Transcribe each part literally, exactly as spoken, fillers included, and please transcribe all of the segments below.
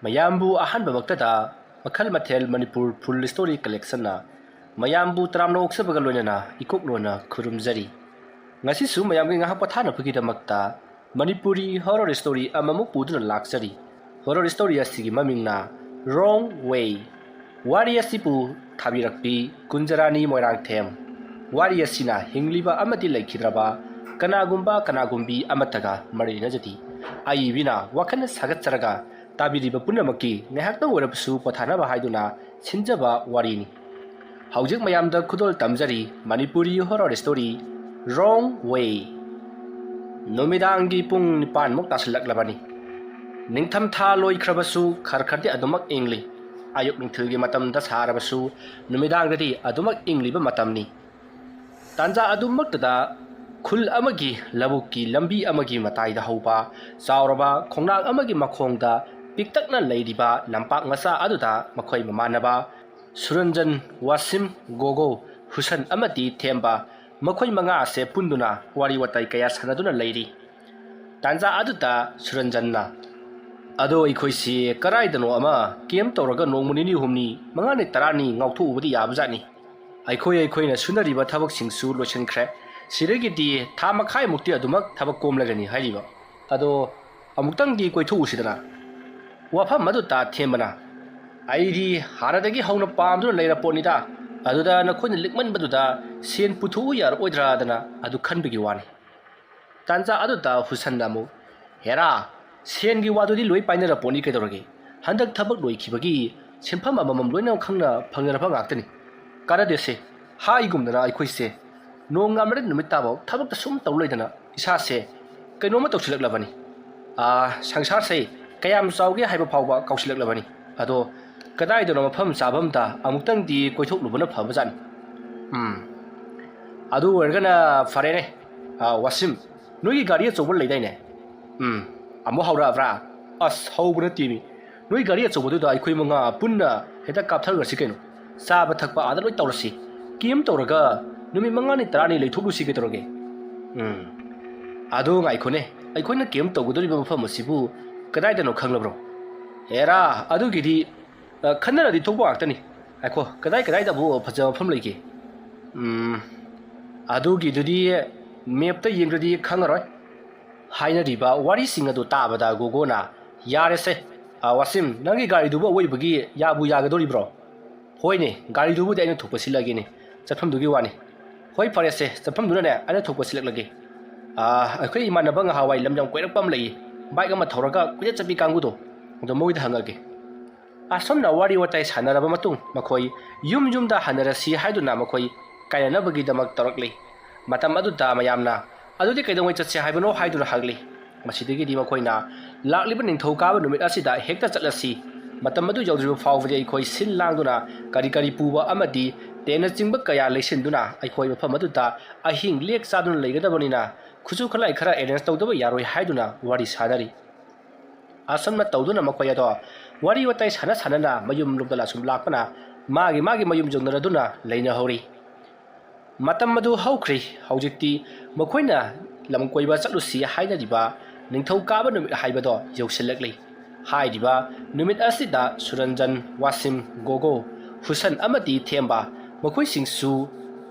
ꯃꯌꯥꯝꯕꯨ ꯑꯍꯥꯟꯕꯃꯛꯇꯗ ꯃꯈꯜ ꯃꯊꯦꯜ ꯃꯅꯤꯄꯨꯔ ꯐꯨꯜ ꯁ꯭ꯇꯣꯔꯤ ꯀꯂꯦꯛꯁꯟꯅ ꯃꯌꯥꯝꯕꯨ ꯇꯔꯥꯝꯅ ꯑꯣꯛꯆꯕꯒ ꯂꯣꯏꯅꯅ ꯏꯀꯣꯛ ꯂꯣꯟꯅ ꯈꯨꯔꯨꯝꯖꯔꯤ꯫ ꯉꯁꯤꯁꯨ ꯃꯌꯥꯝꯒꯤ ꯉꯥꯏꯍꯥꯛ ꯄꯣꯊꯥꯅꯕꯒꯤꯗꯃꯛꯇ ꯃꯅꯤꯄꯨꯔꯤ ꯍꯣꯔꯣꯔ ꯁ꯭ꯇꯣꯔꯤ ꯑꯃꯃꯨꯛ ꯄꯨꯗꯨꯅ ꯂꯥꯛꯆꯔꯤ꯫ ꯍꯣꯔꯣꯔ ꯁ꯭ꯇꯣꯔꯤ ꯑꯁꯤꯒꯤ ꯃꯃꯤꯡꯅ ꯔꯣꯡ ꯋꯦ꯫ ꯋꯥꯔꯤ ꯑꯁꯤꯕꯨ ꯊꯥꯕꯤꯔꯛꯄꯤ ꯀꯨꯟꯖꯔꯥꯅꯤ ꯃꯣꯏꯔꯥꯡꯊꯦꯝ꯫ ꯋꯥꯔꯤ ꯑꯁꯤꯅ ꯍꯤꯡꯂꯤꯕ ꯑꯃꯗꯤ ꯂꯩꯈꯤꯗ꯭ꯔꯕ ꯀꯅꯥꯒꯨꯝꯕ ꯀꯅꯥꯒꯨꯝꯕꯤ ꯑꯃꯠꯇꯒ ꯃꯔꯤ ꯂꯩꯅꯖꯗꯦ꯫ ꯑꯏꯕꯤꯅ ꯋꯥꯈꯜ ꯁꯥꯒꯠꯆꯔꯒ ꯇꯥꯕꯤꯔꯤꯕ ꯄꯨꯝꯅꯃꯛꯀꯤ ꯉꯥꯏꯍꯥꯛꯇꯪ ꯑꯣꯏꯔꯕꯁꯨ ꯄꯣꯊꯥꯅꯕ ꯍꯥꯏꯗꯨꯅ ꯁꯤꯟꯖꯕ ꯋꯥꯔꯤꯅꯤ꯫ ꯍꯧꯖꯤꯛ ꯃꯌꯥꯝꯗ ꯈꯨꯗꯣꯜ ꯇꯝꯖꯔꯤ ꯃꯅꯤꯄꯨꯔꯤ ꯍꯣꯔꯣꯔ ꯁ꯭ꯇꯣꯔꯤ ꯔꯣꯡ ꯋꯦ꯫ ꯅꯨꯃꯤꯗꯥꯡꯒꯤ ꯄꯨꯡ ꯅꯤꯄꯥꯟꯃꯨꯛ ꯇꯥꯁꯤꯜꯂꯛꯂꯕꯅꯤ꯫ ꯅꯤꯡꯊꯝꯊꯥ ꯂꯣꯏꯈ꯭ꯔꯕꯁꯨ ꯈꯔ ꯈꯔꯗꯤ ꯑꯗꯨꯃꯛ ꯏꯪꯂꯤ꯫ ꯑꯌꯨꯛ ꯅꯨꯡꯊꯤꯜꯒꯤ ꯃꯇꯝꯗ ꯁꯥꯔꯕꯁꯨ ꯅꯨꯃꯤꯗꯥꯡꯗꯗꯤ ꯑꯗꯨꯃꯛ ꯏꯪꯂꯤꯕ ꯃꯇꯝꯅꯤ꯫ ꯇꯥꯟꯖꯥ ꯑꯗꯨꯃꯛꯇꯗ ꯈꯨꯜ ꯑꯃꯒꯤ ꯂꯧꯕꯨꯛꯀꯤ ꯂꯝꯕꯤ ꯑꯃꯒꯤ ꯃꯇꯥꯏꯗ ꯍꯧꯕ ꯆꯥꯎꯔꯕ ꯈꯣꯡꯅꯥꯡ ꯑꯃꯒꯤ ꯃꯈꯣꯡꯗ ꯄꯤꯛꯇꯛꯅ ꯂꯩꯔꯤꯕ ꯂꯝꯄꯥꯛ ꯃꯆꯥ ꯑꯗꯨꯗ ꯃꯈꯣꯏ ꯃꯃꯥꯟꯅꯕ ꯁꯨꯔꯟꯖꯟ, ꯋꯥꯁꯤꯝ, ꯒꯣꯒꯣ, ꯍꯨꯁꯟ ꯑꯃꯗꯤ ꯊꯦꯝꯕ, ꯃꯈꯣꯏ ꯃꯉꯥ ꯑꯁꯦ ꯄꯨꯟꯗꯨꯅ ꯋꯥꯔꯤ ꯋꯥꯇꯥꯏ ꯀꯌꯥ ꯁꯥꯟꯅꯗꯨꯅ ꯂꯩꯔꯤ꯫ ꯇꯥꯟꯖꯥ ꯑꯗꯨꯗ ꯁꯨꯔꯟꯖꯟꯅ, "ꯑꯗꯣ ꯑꯩꯈꯣꯏꯁꯤ ꯀꯗꯥꯏꯗꯅꯣ ꯑꯃ ꯀꯦꯝ ꯇꯧꯔꯒ ꯅꯣꯡꯃ ꯅꯤꯅꯤ ꯍꯨꯝꯅꯤ, ꯃꯉꯥꯅꯤ ꯇꯔꯥꯅꯤ ꯉꯥꯎꯊꯣꯛꯎꯕꯗꯤ ꯌꯥꯕꯖꯥꯠꯅꯤ꯫ ꯑꯩꯈꯣꯏ ꯑꯩꯈꯣꯏꯅ ꯁꯨꯅꯔꯤꯕ ꯊꯕꯛꯁꯤꯡꯁꯨ ꯂꯣꯏꯁꯤꯟꯈ꯭ꯔꯦ꯫ ꯁꯤꯗꯒꯤꯗꯤ ꯊꯥ ꯃꯈꯥꯏꯃꯨꯛꯇꯤ ꯑꯗꯨꯃꯛ ꯊꯕꯛ ꯀꯣꯝꯂꯒꯅꯤ ꯍꯥꯏꯔꯤꯕ꯫ ꯑꯗꯣ ꯑꯃꯨꯛꯇꯪꯗꯤ ꯀꯣꯏꯊꯣꯛꯎꯁꯤꯗꯅ꯫ ꯋꯥꯐꯝ ꯑꯗꯨ ꯇꯥ ꯊꯦꯝꯕꯅ, "ꯑꯩꯗꯤ ꯍꯥꯟꯅꯗꯒꯤ ꯍꯧꯅ ꯄꯥꯝꯗꯨꯅ ꯂꯩꯔ ꯄꯣꯠꯅꯤꯗ꯫ ꯑꯗꯨꯗ ꯅꯈꯣꯏꯅ ꯂꯤꯛꯃꯟꯕꯗꯨꯗ ꯁꯦꯟ ꯄꯨꯊꯣꯛꯎ ꯌꯥꯔꯛꯑꯣꯏꯗ꯭ꯔꯥꯗꯅ ꯑꯗꯨ ꯈꯟꯕꯒꯤ ꯋꯥꯅꯤ꯫" ꯇꯥꯟꯖꯥ ꯑꯗꯨꯗ ꯍꯨꯁꯟꯅ ꯑꯃꯨꯛ, "ꯍꯦꯔꯥ, ꯁꯦꯟꯒꯤ ꯋꯥꯗꯨꯗꯤ ꯂꯣꯏ ꯄꯥꯏꯅꯔ ꯄꯣꯠꯅꯤ ꯀꯩꯗꯧꯔꯒꯦ? ꯍꯟꯗꯛ ꯊꯕꯛ ꯂꯣꯏꯈꯤꯕꯒꯤ ꯁꯦꯟꯐꯝ ꯑꯃꯃꯝ ꯂꯣꯏꯅ ꯈꯪꯅ ꯐꯪꯅꯔꯕ ꯉꯥꯛꯇꯅꯤ꯫ ꯀꯥꯟꯅꯗꯦꯁꯦ, ꯍꯥꯏꯒꯨꯝꯗꯅ ꯑꯩꯈꯣꯏꯁꯦ ꯅꯣꯡꯉꯥꯟꯕꯗ ꯅꯨꯃꯤꯠ ꯇꯥꯕ ꯊꯕꯛꯇ ꯁꯨꯝ ꯇꯧ ꯂꯩꯗꯅ ꯏꯁꯥꯁꯦ ꯀꯩꯅꯣꯝꯃ ꯇꯧꯁꯤꯜꯂꯛꯂꯕꯅꯤ꯫ ꯑꯥ, ꯁꯪꯁꯥꯔꯁꯦ ꯀꯌꯥꯝ ꯆꯥꯎꯒꯦ ꯍꯥꯏꯕ ꯐꯥꯎꯕ ꯀꯥꯎꯁꯤꯜꯂꯛꯂꯕꯅꯤ꯫ ꯑꯗꯣ ꯀꯗꯥꯏꯗꯅꯣ ꯃꯐꯝ ꯆꯥꯕ ꯑꯝꯗ ꯑꯃꯨꯛꯇꯪꯗꯤ ꯀꯣꯏꯊꯣꯛꯂꯨꯕꯅ ꯐꯕꯖꯥꯠꯅꯤ꯫ ꯎꯝ, ꯑꯗꯨ ꯑꯣꯏꯔꯒꯅ ꯐꯔꯦꯅꯦ꯫ ꯑꯥ, ꯋꯥꯁꯤꯝ, ꯅꯣꯏꯒꯤ ꯒꯥꯔꯤ ꯑꯆꯧꯕ ꯂꯩꯗꯥꯏꯅꯦ?" "ꯎꯝ, ꯑꯃꯨꯛ ꯍꯧꯔꯛꯑꯕ꯭ꯔꯥ?" "ꯑꯁ, ꯍꯧꯕ ꯅꯠꯇꯦꯃꯤ꯫ ꯅꯣꯏ ꯒꯥꯔꯤ ꯑꯆꯧꯕꯗꯨꯗ ꯑꯩꯈꯣꯏ ꯃꯉꯥ ꯄꯨꯟꯅ ꯍꯦꯛꯇ ꯀꯥꯞꯊꯈ꯭ꯔꯁꯤ ꯀꯩꯅꯣ꯫ ꯆꯥꯕ ꯊꯛꯄ ꯑꯥꯗ ꯂꯣꯏ ꯇꯧꯔꯁꯤ꯫ ꯀꯦꯝ ꯇꯧꯔꯒ ꯅꯨꯃꯤꯠ ꯃꯉꯥꯅꯤ ꯇꯔꯥꯅꯤ ꯂꯩꯊꯣꯛꯂꯨꯁꯤ ꯀꯩꯗꯧꯔꯒꯦ?" "ꯎꯝ, ꯑꯗꯣ ꯉꯥꯏꯈꯣꯅꯦ, ꯑꯩꯈꯣꯏꯅ ꯀꯦꯝ ꯇꯧꯒꯗꯧꯔꯤꯕ ꯃꯐꯝ ꯑꯁꯤꯕꯨ ꯀꯗꯥꯏꯗꯅꯣ ꯈꯪꯂꯕ꯭ꯔꯣ?" ꯑꯦꯔꯥ, ꯑꯗꯨꯒꯤꯗꯤ, ꯑ, ꯈꯟꯅꯔꯗꯤ ꯊꯣꯛꯄ ꯉꯥꯛꯇꯅꯤ꯫ ꯉꯥꯏꯈꯣ, ꯀꯗꯥꯏ ꯀꯗꯥꯏꯗꯕꯨ ꯐꯖꯕ ꯃꯐꯝ ꯂꯩꯒꯦ? ꯎꯝ, ꯑꯗꯨꯒꯤꯗꯨꯗꯤ ꯃꯦꯞꯇ ꯌꯦꯡꯗ꯭ꯔꯗꯤ ꯈꯪꯉꯔꯣꯏ꯫ ꯍꯥꯏꯅꯔꯤꯕ ꯋꯥꯔꯤꯁꯤꯡ ꯑꯗꯨ ꯇꯥꯕꯗ ꯒꯣꯒꯣꯅ, "ꯌꯥꯔꯦꯁꯦ, ꯑ, ꯋꯥꯁꯤꯝ, ꯅꯪꯒꯤ ꯒꯥꯔꯤꯗꯨꯕꯨ ꯑꯋꯣꯏꯕꯒꯤ ꯌꯥꯕꯨ ꯌꯥꯒꯗꯧꯔꯤꯕ꯭ꯔꯣ?" "ꯍꯣꯏꯅꯦ, ꯒꯥꯔꯤꯗꯨꯕꯨꯗꯤ ꯑꯩꯅ ꯊꯣꯛꯄ ꯁꯤꯜꯂꯒꯦꯅꯦ, ꯆꯠꯐꯝꯗꯨꯒꯤ ꯋꯥꯅꯤ꯫" "ꯍꯣꯏ, ꯐꯔꯦꯁꯦ, ꯆꯠꯐꯝꯗꯨꯅꯅꯦ ꯑꯩꯅ ꯊꯣꯛꯄ ꯁꯤꯜꯂꯛꯂꯒꯦ꯫ ꯑ, ꯑꯩꯈꯣꯏ ꯏꯃꯥꯟꯅꯕ ꯉꯍꯥꯟꯋꯥꯏ ꯂꯝ ꯌꯥꯝ ꯀꯣꯏꯔꯛꯄ ꯑꯃ ꯂꯩꯌꯦ, ꯕꯥꯏꯛ ꯑꯃ ꯊꯧꯔꯒ ꯀꯣꯏꯆꯠ ꯆꯠꯄꯤ ꯀꯥꯡꯕꯨꯗꯣ, ꯑꯗꯣ ꯃꯣꯏꯗ ꯍꯪꯉꯒꯦ꯫" ꯑꯁꯨꯝꯅ ꯋꯥꯔꯤ ꯋꯥꯇꯥꯏ ꯁꯥꯟꯅꯔꯕ ꯃꯇꯨꯡ ꯃꯈꯣꯏ ꯌꯨꯝ ꯌꯨꯝꯗ ꯍꯟꯅꯔꯁꯤ ꯍꯥꯏꯗꯨꯅ ꯃꯈꯣꯏ ꯀꯥꯏꯅꯅꯕꯒꯤꯗꯃꯛ ꯇꯧꯔꯛꯂꯤ꯫ ꯃꯇꯝ ꯑꯗꯨꯗ ꯃꯌꯥꯝꯅ, "ꯑꯗꯨꯗꯤ ꯀꯩꯗꯧꯉꯩ ꯆꯠꯁꯦ ꯍꯥꯏꯕꯅꯣ?" ꯍꯥꯏꯗꯨꯅ ꯍꯪꯂꯤ꯫ ꯃꯁꯤꯗꯒꯤꯗꯤ ꯃꯈꯣꯏꯅ, "ꯂꯥꯛꯂꯤꯕ ꯅꯤꯡꯊꯧꯀꯥꯕ ꯅꯨꯃꯤꯠ ꯑꯁꯤꯗ ꯍꯦꯛꯇ ꯆꯠꯂꯁꯤ꯫ ꯃꯇꯝ ꯑꯗꯨ ꯌꯧꯗ꯭ꯔꯤꯕ ꯐꯥꯎꯕꯗꯤ ꯑꯩꯈꯣꯏ ꯁꯤꯜ ꯂꯥꯡꯗꯨꯅ ꯀꯔꯤ ꯀꯔꯤ ꯄꯨꯕ ꯑꯃꯗꯤ ꯇꯦꯟꯅꯆꯤꯡꯕ ꯀꯌꯥ ꯂꯩꯁꯤꯟꯗꯨꯅ ꯑꯩꯈꯣꯏ ꯃꯐꯝ ꯑꯗꯨꯗ ꯑꯍꯤꯡ ꯂꯦꯛ ꯆꯥꯗꯨꯅ ꯂꯩꯒꯗꯕꯅꯤꯅ ꯈꯨꯠꯁꯨ ꯈꯨꯠꯂꯥꯏ ꯈꯔ arrange ꯇꯧꯗꯕ ꯌꯥꯔꯣꯏ" ꯍꯥꯏꯗꯨꯅ ꯋꯥꯔꯤ ꯁꯥꯅꯔꯤ꯫ ꯑꯁꯨꯝꯅ ꯇꯧꯗꯨꯅ ꯃꯈꯣꯏ ꯑꯗꯣ ꯋꯥꯔꯤ ꯋꯥꯇꯥꯏ ꯁꯥꯟꯅ ꯁꯥꯟꯅꯅ ꯃꯌꯨꯝ ꯂꯣꯝꯗ ꯑꯁꯨꯝ ꯂꯥꯛꯄꯅ ꯃꯥꯒꯤ ꯃꯥꯒꯤ ꯃꯌꯨꯝ ꯌꯧꯅꯔꯗꯨꯅ ꯂꯩꯅꯍꯧꯔꯤ꯫ ꯃꯇꯝ ꯑꯗꯨ ꯍꯧꯈ꯭ꯔꯤ꯫ ꯍꯧꯖꯤꯛꯇꯤ ꯃꯈꯣꯏꯅ ꯂꯝ ꯀꯣꯏꯕ ꯆꯠꯂꯨꯁꯤ ꯍꯥꯏꯅꯔꯤꯕ ꯅꯤꯡꯊꯧꯀꯥꯕ ꯅꯨꯃꯤꯠ ꯍꯥꯏꯕꯗꯣ ꯌꯧꯁꯤꯜꯂꯛꯂꯤ꯫ ꯍꯥꯏꯔꯤꯕ ꯅꯨꯃꯤꯠ ꯑꯁꯤꯗ ꯁꯨꯔꯟꯖꯟ, ꯋꯥꯁꯤꯝ, ꯒꯣꯒꯣ, ꯍꯨꯁꯟ ꯑꯃꯗꯤ ꯊꯦꯝꯕ ꯃꯈꯣꯏꯁꯤꯡꯁꯨ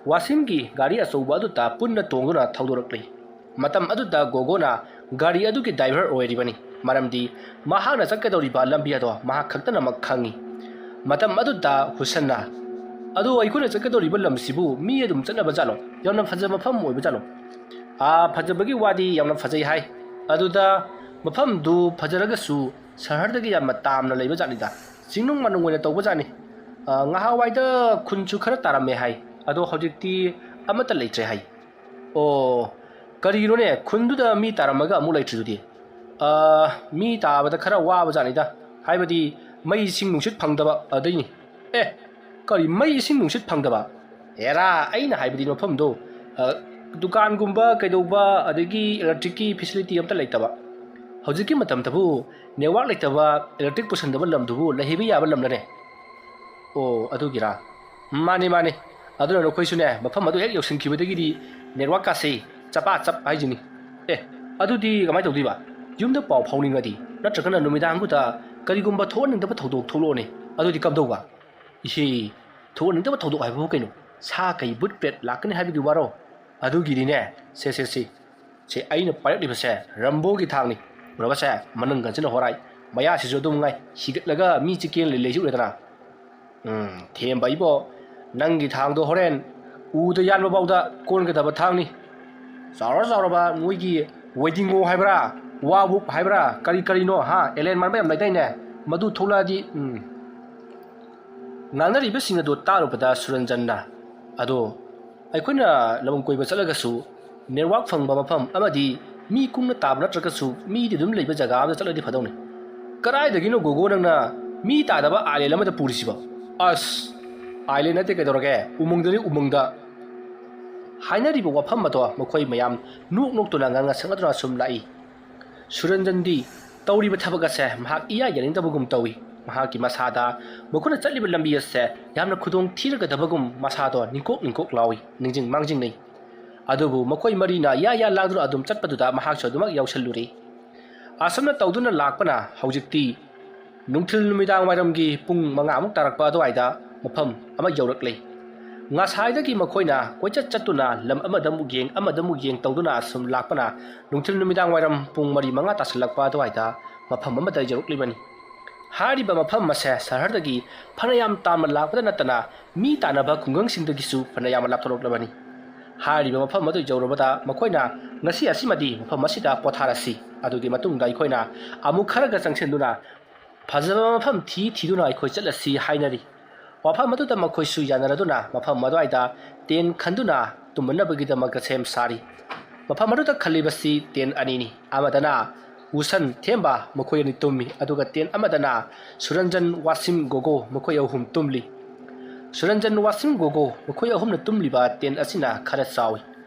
ꯋꯥꯁꯤꯝꯒꯤ ꯒꯥꯔꯤ ꯑꯆꯧꯕ ꯑꯗꯨꯗ ꯄꯨꯟꯅ ꯇꯣꯡꯗꯨꯅ ꯊꯧꯗꯣꯔꯛꯂꯤ꯫ ꯃꯇꯝ ꯑꯗꯨꯗ ꯒꯣꯒꯣꯅ ꯒꯥꯔꯤ ꯑꯗꯨꯒꯤ driver ꯑꯣꯏꯔꯤꯕꯅꯤ, ꯃꯔꯝꯗꯤ ꯃꯍꯥꯛꯅ ꯆꯠꯀꯗꯧꯔꯤꯕ ꯂꯝꯕꯤ ꯑꯗꯣ ꯃꯍꯥꯛ ꯈꯛꯇꯅꯃꯛ ꯈꯪꯏ꯫ ꯃꯇꯝ ꯑꯗꯨꯗ ꯍꯨꯁꯟꯅ, "ꯑꯗꯣ ꯑꯩꯈꯣꯏꯅ ꯆꯠꯀꯗꯧꯔꯤꯕ ꯂꯝꯁꯤꯕꯨ ꯃꯤ ꯑꯗꯨꯝ ꯆꯠꯅꯕ ꯖꯥꯠꯂꯣ? ꯌꯥꯝꯅ ꯐꯖꯕ ꯃꯐꯝ ꯑꯣꯏꯕ ꯖꯥꯠꯂꯣ?" "ꯑꯥ, ꯐꯖꯕꯒꯤ ꯋꯥꯗꯤ ꯌꯥꯝꯅ ꯐꯖꯩ ꯍꯥꯏ꯫ ꯑꯗꯨꯗ ꯃꯐꯝꯗꯨ ꯐꯖꯔꯒꯁꯨ ꯁꯍꯔꯗꯒꯤ ꯌꯥꯝꯅ ꯇꯥꯝꯅ ꯂꯩꯕ ꯖꯥꯠꯅꯤꯗ꯫ ꯆꯤꯡꯅꯨꯡ ꯃꯥꯅꯨꯡ ꯑꯣꯏꯅ ꯇꯧꯕ ꯖꯥꯠꯅꯤ꯫ ꯑꯥ, ꯉꯍꯥꯟꯋꯥꯏꯗ ꯈꯨꯟꯁꯨ ꯈꯔ ꯇꯥꯔꯝꯃꯦ ꯍꯥꯏ꯫ ꯑꯗꯣ ꯍꯧꯖꯤꯛꯇꯤ ꯑꯃꯠꯇ ꯂꯩꯇ꯭ꯔꯦ ꯍꯥꯏ꯫" "ꯑꯣ, ꯀꯔꯤꯅꯣꯅꯦ, ꯈꯨꯟꯗꯨꯗ ꯃꯤ ꯇꯥꯔꯝꯃꯒ ꯑꯃꯨꯛ ꯂꯩꯇ꯭ꯔꯤꯗꯨꯗꯤ?" "ꯑ, ꯃꯤ ꯇꯥꯕꯗ ꯈꯔ ꯋꯥꯕ ꯖꯥꯠꯅꯤꯗ꯫ ꯍꯥꯏꯕꯗꯤ ꯃꯩ, ꯏꯁꯤꯡ, ꯅꯨꯡꯁꯤꯠ ꯐꯪꯗꯕ ꯑꯗꯩꯅꯤ꯫" "ꯑꯦ, ꯀꯔꯤ ꯃꯩ, ꯏꯁꯤꯡ, ꯅꯨꯡꯁꯤꯠ ꯐꯪꯗꯕ?" "ꯑꯦꯔꯥ, ꯑꯩꯅ ꯍꯥꯏꯕꯗꯤ ꯃꯐꯝꯗꯣ, ꯑ, ꯗꯨꯀꯥꯟꯒꯨꯝꯕ ꯀꯩꯗꯧꯕ, ꯑꯗꯒꯤ electricꯀꯤ facility ꯑꯝꯇ ꯂꯩꯇꯕ꯫ ꯍꯧꯖꯤꯛꯀꯤ ꯃꯇꯝꯗꯕꯨ network ꯂꯩꯇꯕ, electric ꯄꯨꯁꯟꯗꯕ ꯂꯝꯗꯨꯕꯨ ꯂꯩꯍꯩꯕ ꯌꯥꯕ ꯂꯝꯂꯅꯦ?" "ꯑꯣ, ꯑꯗꯨꯒꯤꯔꯥ?" "ꯃꯥꯅꯦ, ꯃꯥꯅꯦ꯫ ꯑꯗꯨꯅ ꯅꯈꯣꯏꯁꯨꯅꯦ, ꯃꯐꯝ ꯑꯗꯨ ꯍꯦꯛ ꯌꯧꯁꯤꯟꯈꯤꯕꯗꯒꯤꯗꯤ network ꯀꯥꯁꯦ ꯆꯄꯥ ꯆꯞ ꯍꯥꯏꯁꯤꯅꯤ꯫" "ꯑꯦ, ꯑꯗꯨꯗꯤ ꯀꯃꯥꯏꯅ ꯇꯧꯗꯣꯏꯕ?" ꯌꯨꯝꯗ ꯄꯥꯎ ꯐꯥꯎꯅꯤꯡꯉꯗꯤ, ꯅꯠꯇ꯭ꯔꯒꯅ ꯅꯨꯃꯤꯗꯥꯡꯗꯨꯗ ꯀꯔꯤꯒꯨꯝꯕ ꯊꯣꯛꯍꯟꯅꯤꯡꯗꯕ ꯊꯧꯗꯣꯛ ꯊꯣꯛꯂꯛꯑꯣꯅꯦ, ꯑꯗꯨꯗꯤ ꯀꯝꯗꯧꯕ? ꯏꯍꯦ, ꯊꯣꯛꯍꯟꯅꯤꯡꯗꯕ ꯊꯧꯗꯣꯛ ꯍꯥꯏꯕꯕꯨ ꯀꯩꯅꯣ? ꯁꯥ ꯀꯩ ꯕꯨꯠ ꯄ꯭ꯔꯦꯠ ꯂꯥꯛꯀꯅꯤ ꯍꯥꯏꯕꯒꯤ ꯋꯥꯔꯣ? ꯑꯗꯨꯒꯤꯗꯤꯅꯦ, ꯁꯦ ꯁꯦ ꯁꯦ, ꯁꯦ ꯑꯩꯅ ꯄꯥꯏꯔꯛꯂꯤꯕꯁꯦ ꯔꯝꯕꯣꯒꯤ ꯊꯥꯡꯅꯤ꯫ ꯎꯔꯕꯁꯦ, ꯃꯅꯪꯒꯟꯁꯤꯅ ꯍꯣꯔꯥꯏ, ꯃꯌꯥꯁꯤꯁꯨ ꯑꯗꯨꯝ ꯉꯥꯏ, ꯍꯤꯒꯠꯂꯒ ꯃꯤ ꯆꯤꯀꯦꯟ ꯂꯩ ꯂꯩꯁꯤ ꯎꯔꯦꯗꯅ꯫ ꯎꯝ, ꯊꯦꯝꯕ ꯏꯕꯣ, ꯅꯪꯒꯤ ꯊꯥꯡꯗꯣ ꯍꯣꯔꯦꯟ ꯎꯗ ꯌꯥꯟꯕ ꯐꯥꯎꯗ ꯀꯣꯟꯒꯗꯕ ꯊꯥꯡꯅꯤ꯫ ꯆꯥꯎꯔ ꯆꯥꯎꯔꯕ ꯃꯣꯏꯒꯤ ꯋꯦꯗꯤꯡꯒꯣ ꯍꯥꯏꯕ꯭ꯔꯥ, ꯋꯥ ꯋꯨꯞ ꯍꯥꯏꯕ꯭ꯔꯥ, ꯀꯔꯤ ꯀꯔꯤꯅꯣ, ꯍꯥ, ꯑꯦꯂꯦꯟ ꯃꯥꯟꯕ ꯌꯥꯝ ꯂꯩꯗꯥꯏꯅꯦ? ꯃꯗꯨ ꯊꯣꯛꯂꯛꯑꯗꯤ, ꯎꯝ꯫ ꯉꯥꯡꯅꯔꯤꯕꯁꯤꯡ ꯑꯗꯨ ꯇꯥꯔꯨꯕꯗ ꯁꯨꯔꯟꯖꯟꯅ, "ꯑꯗꯣ ꯑꯩꯈꯣꯏꯅ ꯂꯝ ꯀꯣꯏꯕ ꯆꯠꯂꯒꯁꯨ ꯅꯦꯠꯋꯥꯛ ꯐꯪꯕ ꯃꯐꯝ ꯑꯃꯗꯤ ꯃꯤ ꯀꯨꯡꯅ ꯇꯥꯕ ꯅꯠꯇ꯭ꯔꯒꯁꯨ ꯃꯤꯗꯤ ꯑꯗꯨꯝ ꯂꯩꯕ ꯖꯒꯥ ꯑꯃꯗ ꯆꯠꯂꯗꯤ ꯐꯗꯧꯅꯤ꯫ ꯀꯗꯥꯏꯗꯒꯤꯅꯣ ꯒꯣꯒꯣ ꯅꯪꯅ ꯃꯤ ꯇꯥꯗꯕ ꯑꯥꯏꯂꯦꯟ ꯑꯃꯗ ꯄꯨꯔꯤꯁꯤꯕꯣ?" "ꯑꯁ, ꯑꯥꯏꯂꯦꯟ ꯅꯠꯇꯦ ꯀꯩꯗꯧꯔꯒꯦ, ꯎꯃꯪꯗꯅꯤ ꯎꯃꯪꯗ!" ꯍꯥꯏꯅꯔꯤꯕ ꯋꯥꯐꯝ ꯑꯗꯣ ꯃꯈꯣꯏ ꯃꯌꯥꯝ ꯅꯣꯛ ꯅꯣꯛꯇꯨꯅ ꯉꯥꯡꯅ ꯁꯛꯅꯗꯨꯅ ꯁꯨꯝ ꯂꯥꯛꯏ꯫ ꯁꯨꯔꯟꯖꯟꯗꯤ ꯇꯧꯔꯤꯕ ꯊꯕꯛ ꯑꯁꯦ ꯃꯍꯥꯛ ꯏꯌꯥ ꯌꯥꯅꯤꯡꯗꯕꯒꯨꯝ ꯇꯧꯏ꯫ ꯃꯍꯥꯛꯀꯤ ꯃꯁꯥꯗ ꯃꯈꯣꯏꯅ ꯆꯠꯂꯤꯕ ꯂꯝꯕꯤ ꯑꯁꯦ ꯌꯥꯝꯅ ꯈꯨꯗꯣꯡ ꯊꯤꯔꯒꯗꯕꯒꯨꯝ ꯃꯁꯥꯗꯣ ꯅꯤꯡꯀꯣꯛ ꯅꯤꯡꯀꯣꯛ ꯂꯥꯎꯏ, ꯅꯤꯡꯁꯤꯡ ꯃꯥꯡꯖꯤꯡꯅꯩ꯫ ꯑꯗꯨꯕꯨ ꯃꯈꯣꯏ ꯃꯔꯤꯅ ꯌꯥ ꯌꯥ ꯂꯥꯡꯗꯨꯅ ꯑꯗꯨꯝ ꯆꯠꯄꯗꯨꯗ ꯃꯍꯥꯛꯁꯨ ꯑꯗꯨꯃꯛ ꯌꯥꯎꯁꯜꯂꯨꯔꯦ꯫ ꯑꯁꯨꯝꯅ ꯇꯧꯗꯨꯅ ꯂꯥꯛꯄꯅ ꯍꯧꯖꯤꯛꯇꯤ ꯅꯨꯡꯊꯤꯜ ꯅꯨꯃꯤꯗꯥꯡ ꯋꯥꯏꯔꯝꯒꯤ ꯄꯨꯡ ꯃꯉꯥꯃꯨꯛ ꯇꯥꯔꯛꯄ ꯑꯗꯨꯋꯥꯏꯗ ꯃꯐꯝ ꯑꯃ ꯌꯧꯔꯛꯂꯦ꯫ ꯉꯁꯥꯏꯗꯒꯤ ꯃꯈꯣꯏꯅ ꯀꯣꯏꯆꯠ ꯆꯠꯇꯨꯅ ꯂꯝ ꯑꯃꯗ ꯑꯃꯨꯛ ꯌꯦꯡ, ꯑꯃꯗ ꯑꯃꯨꯛ ꯌꯦꯡ ꯇꯧꯗꯨꯅ ꯑꯁꯨꯝ ꯂꯥꯛꯄꯅ ꯅꯨꯡꯊꯤꯜ ꯅꯨꯃꯤꯗꯥꯡ ꯋꯥꯏꯔꯝ ꯄꯨꯡ ꯃꯔꯤ ꯃꯉꯥ ꯇꯥꯁꯤꯜꯂꯛꯄ ꯑꯗꯨꯋꯥꯏꯗ ꯃꯐꯝ ꯑꯃꯗ ꯌꯧꯔꯛꯂꯤꯕꯅꯤ꯫ ꯍꯥꯏꯔꯤꯕ ꯃꯐꯝ ꯑꯁꯦ ꯁꯍꯔꯗꯒꯤ ꯐꯅꯌꯥꯝ ꯇꯥꯝꯅ ꯂꯥꯛꯄꯗ ꯅꯠꯇꯅ ꯃꯤ ꯇꯥꯟꯅꯕ ꯈꯨꯡꯒꯪꯁꯤꯡꯗꯒꯤꯁꯨ ꯐꯅꯌꯥꯝ ꯂꯥꯞꯊꯣꯔꯛꯂꯕꯅꯤ꯫ ꯍꯥꯏꯔꯤꯕ ꯃꯐꯝ ꯑꯗꯨ ꯌꯧꯔꯕꯗ ꯃꯈꯣꯏꯅ ꯉꯁꯤ ꯑꯁꯤꯃꯗꯤ ꯃꯐꯝ ꯑꯁꯤꯗ ꯄꯣꯊꯥꯔꯁꯤ, ꯑꯗꯨꯒꯤ ꯃꯇꯨꯡꯗ ꯑꯩꯈꯣꯏꯅ ꯑꯃꯨꯛ ꯈꯔꯒ ꯆꯪꯁꯤꯟꯗꯨꯅ ꯐꯖꯕ ꯃꯐꯝ ꯊꯤ ꯊꯤꯗꯨꯅ ꯑꯩꯈꯣꯏ ꯆꯠꯂꯁꯤ ꯍꯥꯏꯅꯔꯤ꯫ ꯋꯥꯐꯝ ꯑꯗꯨꯗ ꯃꯈꯣꯏꯁꯨ ꯌꯥꯅꯔꯗꯨꯅ ꯃꯐꯝ ꯑꯗꯨꯋꯥꯏꯗ ꯇꯦꯟ ꯈꯟꯗꯨꯅ ꯇꯨꯝꯅꯅꯕꯒꯤꯗꯃꯛꯇ ꯁꯦꯝ ꯁꯥꯔꯤ꯫ ꯃꯐꯝ ꯑꯗꯨꯗ ꯈꯜꯂꯤꯕꯁꯤ ꯇꯦꯟ ꯑꯅꯤꯅꯤ꯫ ꯑꯃꯗꯅ ꯍꯨꯁꯟ, ꯊꯦꯝꯕ ꯃꯈꯣꯏ ꯑꯅꯤ ꯇꯨꯝꯃꯤ, ꯑꯗꯨꯒ ꯇꯦꯟ ꯑꯃꯗꯅ ꯁꯨꯔꯟꯖꯟ, ꯋꯥꯁꯤꯝ, ꯒꯣꯒꯣ ꯃꯈꯣꯏ ꯑꯍꯨꯝ ꯇꯨꯝꯂꯤ꯫ ꯁꯨꯔꯟꯖꯟ, ꯋꯥꯁꯤꯝ, ꯒꯣꯒꯣ ꯃꯈꯣꯏ ꯑꯍꯨꯝꯅ ꯇꯨꯝꯂꯤꯕ ꯇꯦꯟ ꯑꯁꯤꯅ ꯈꯔ ꯆꯥꯎꯏ,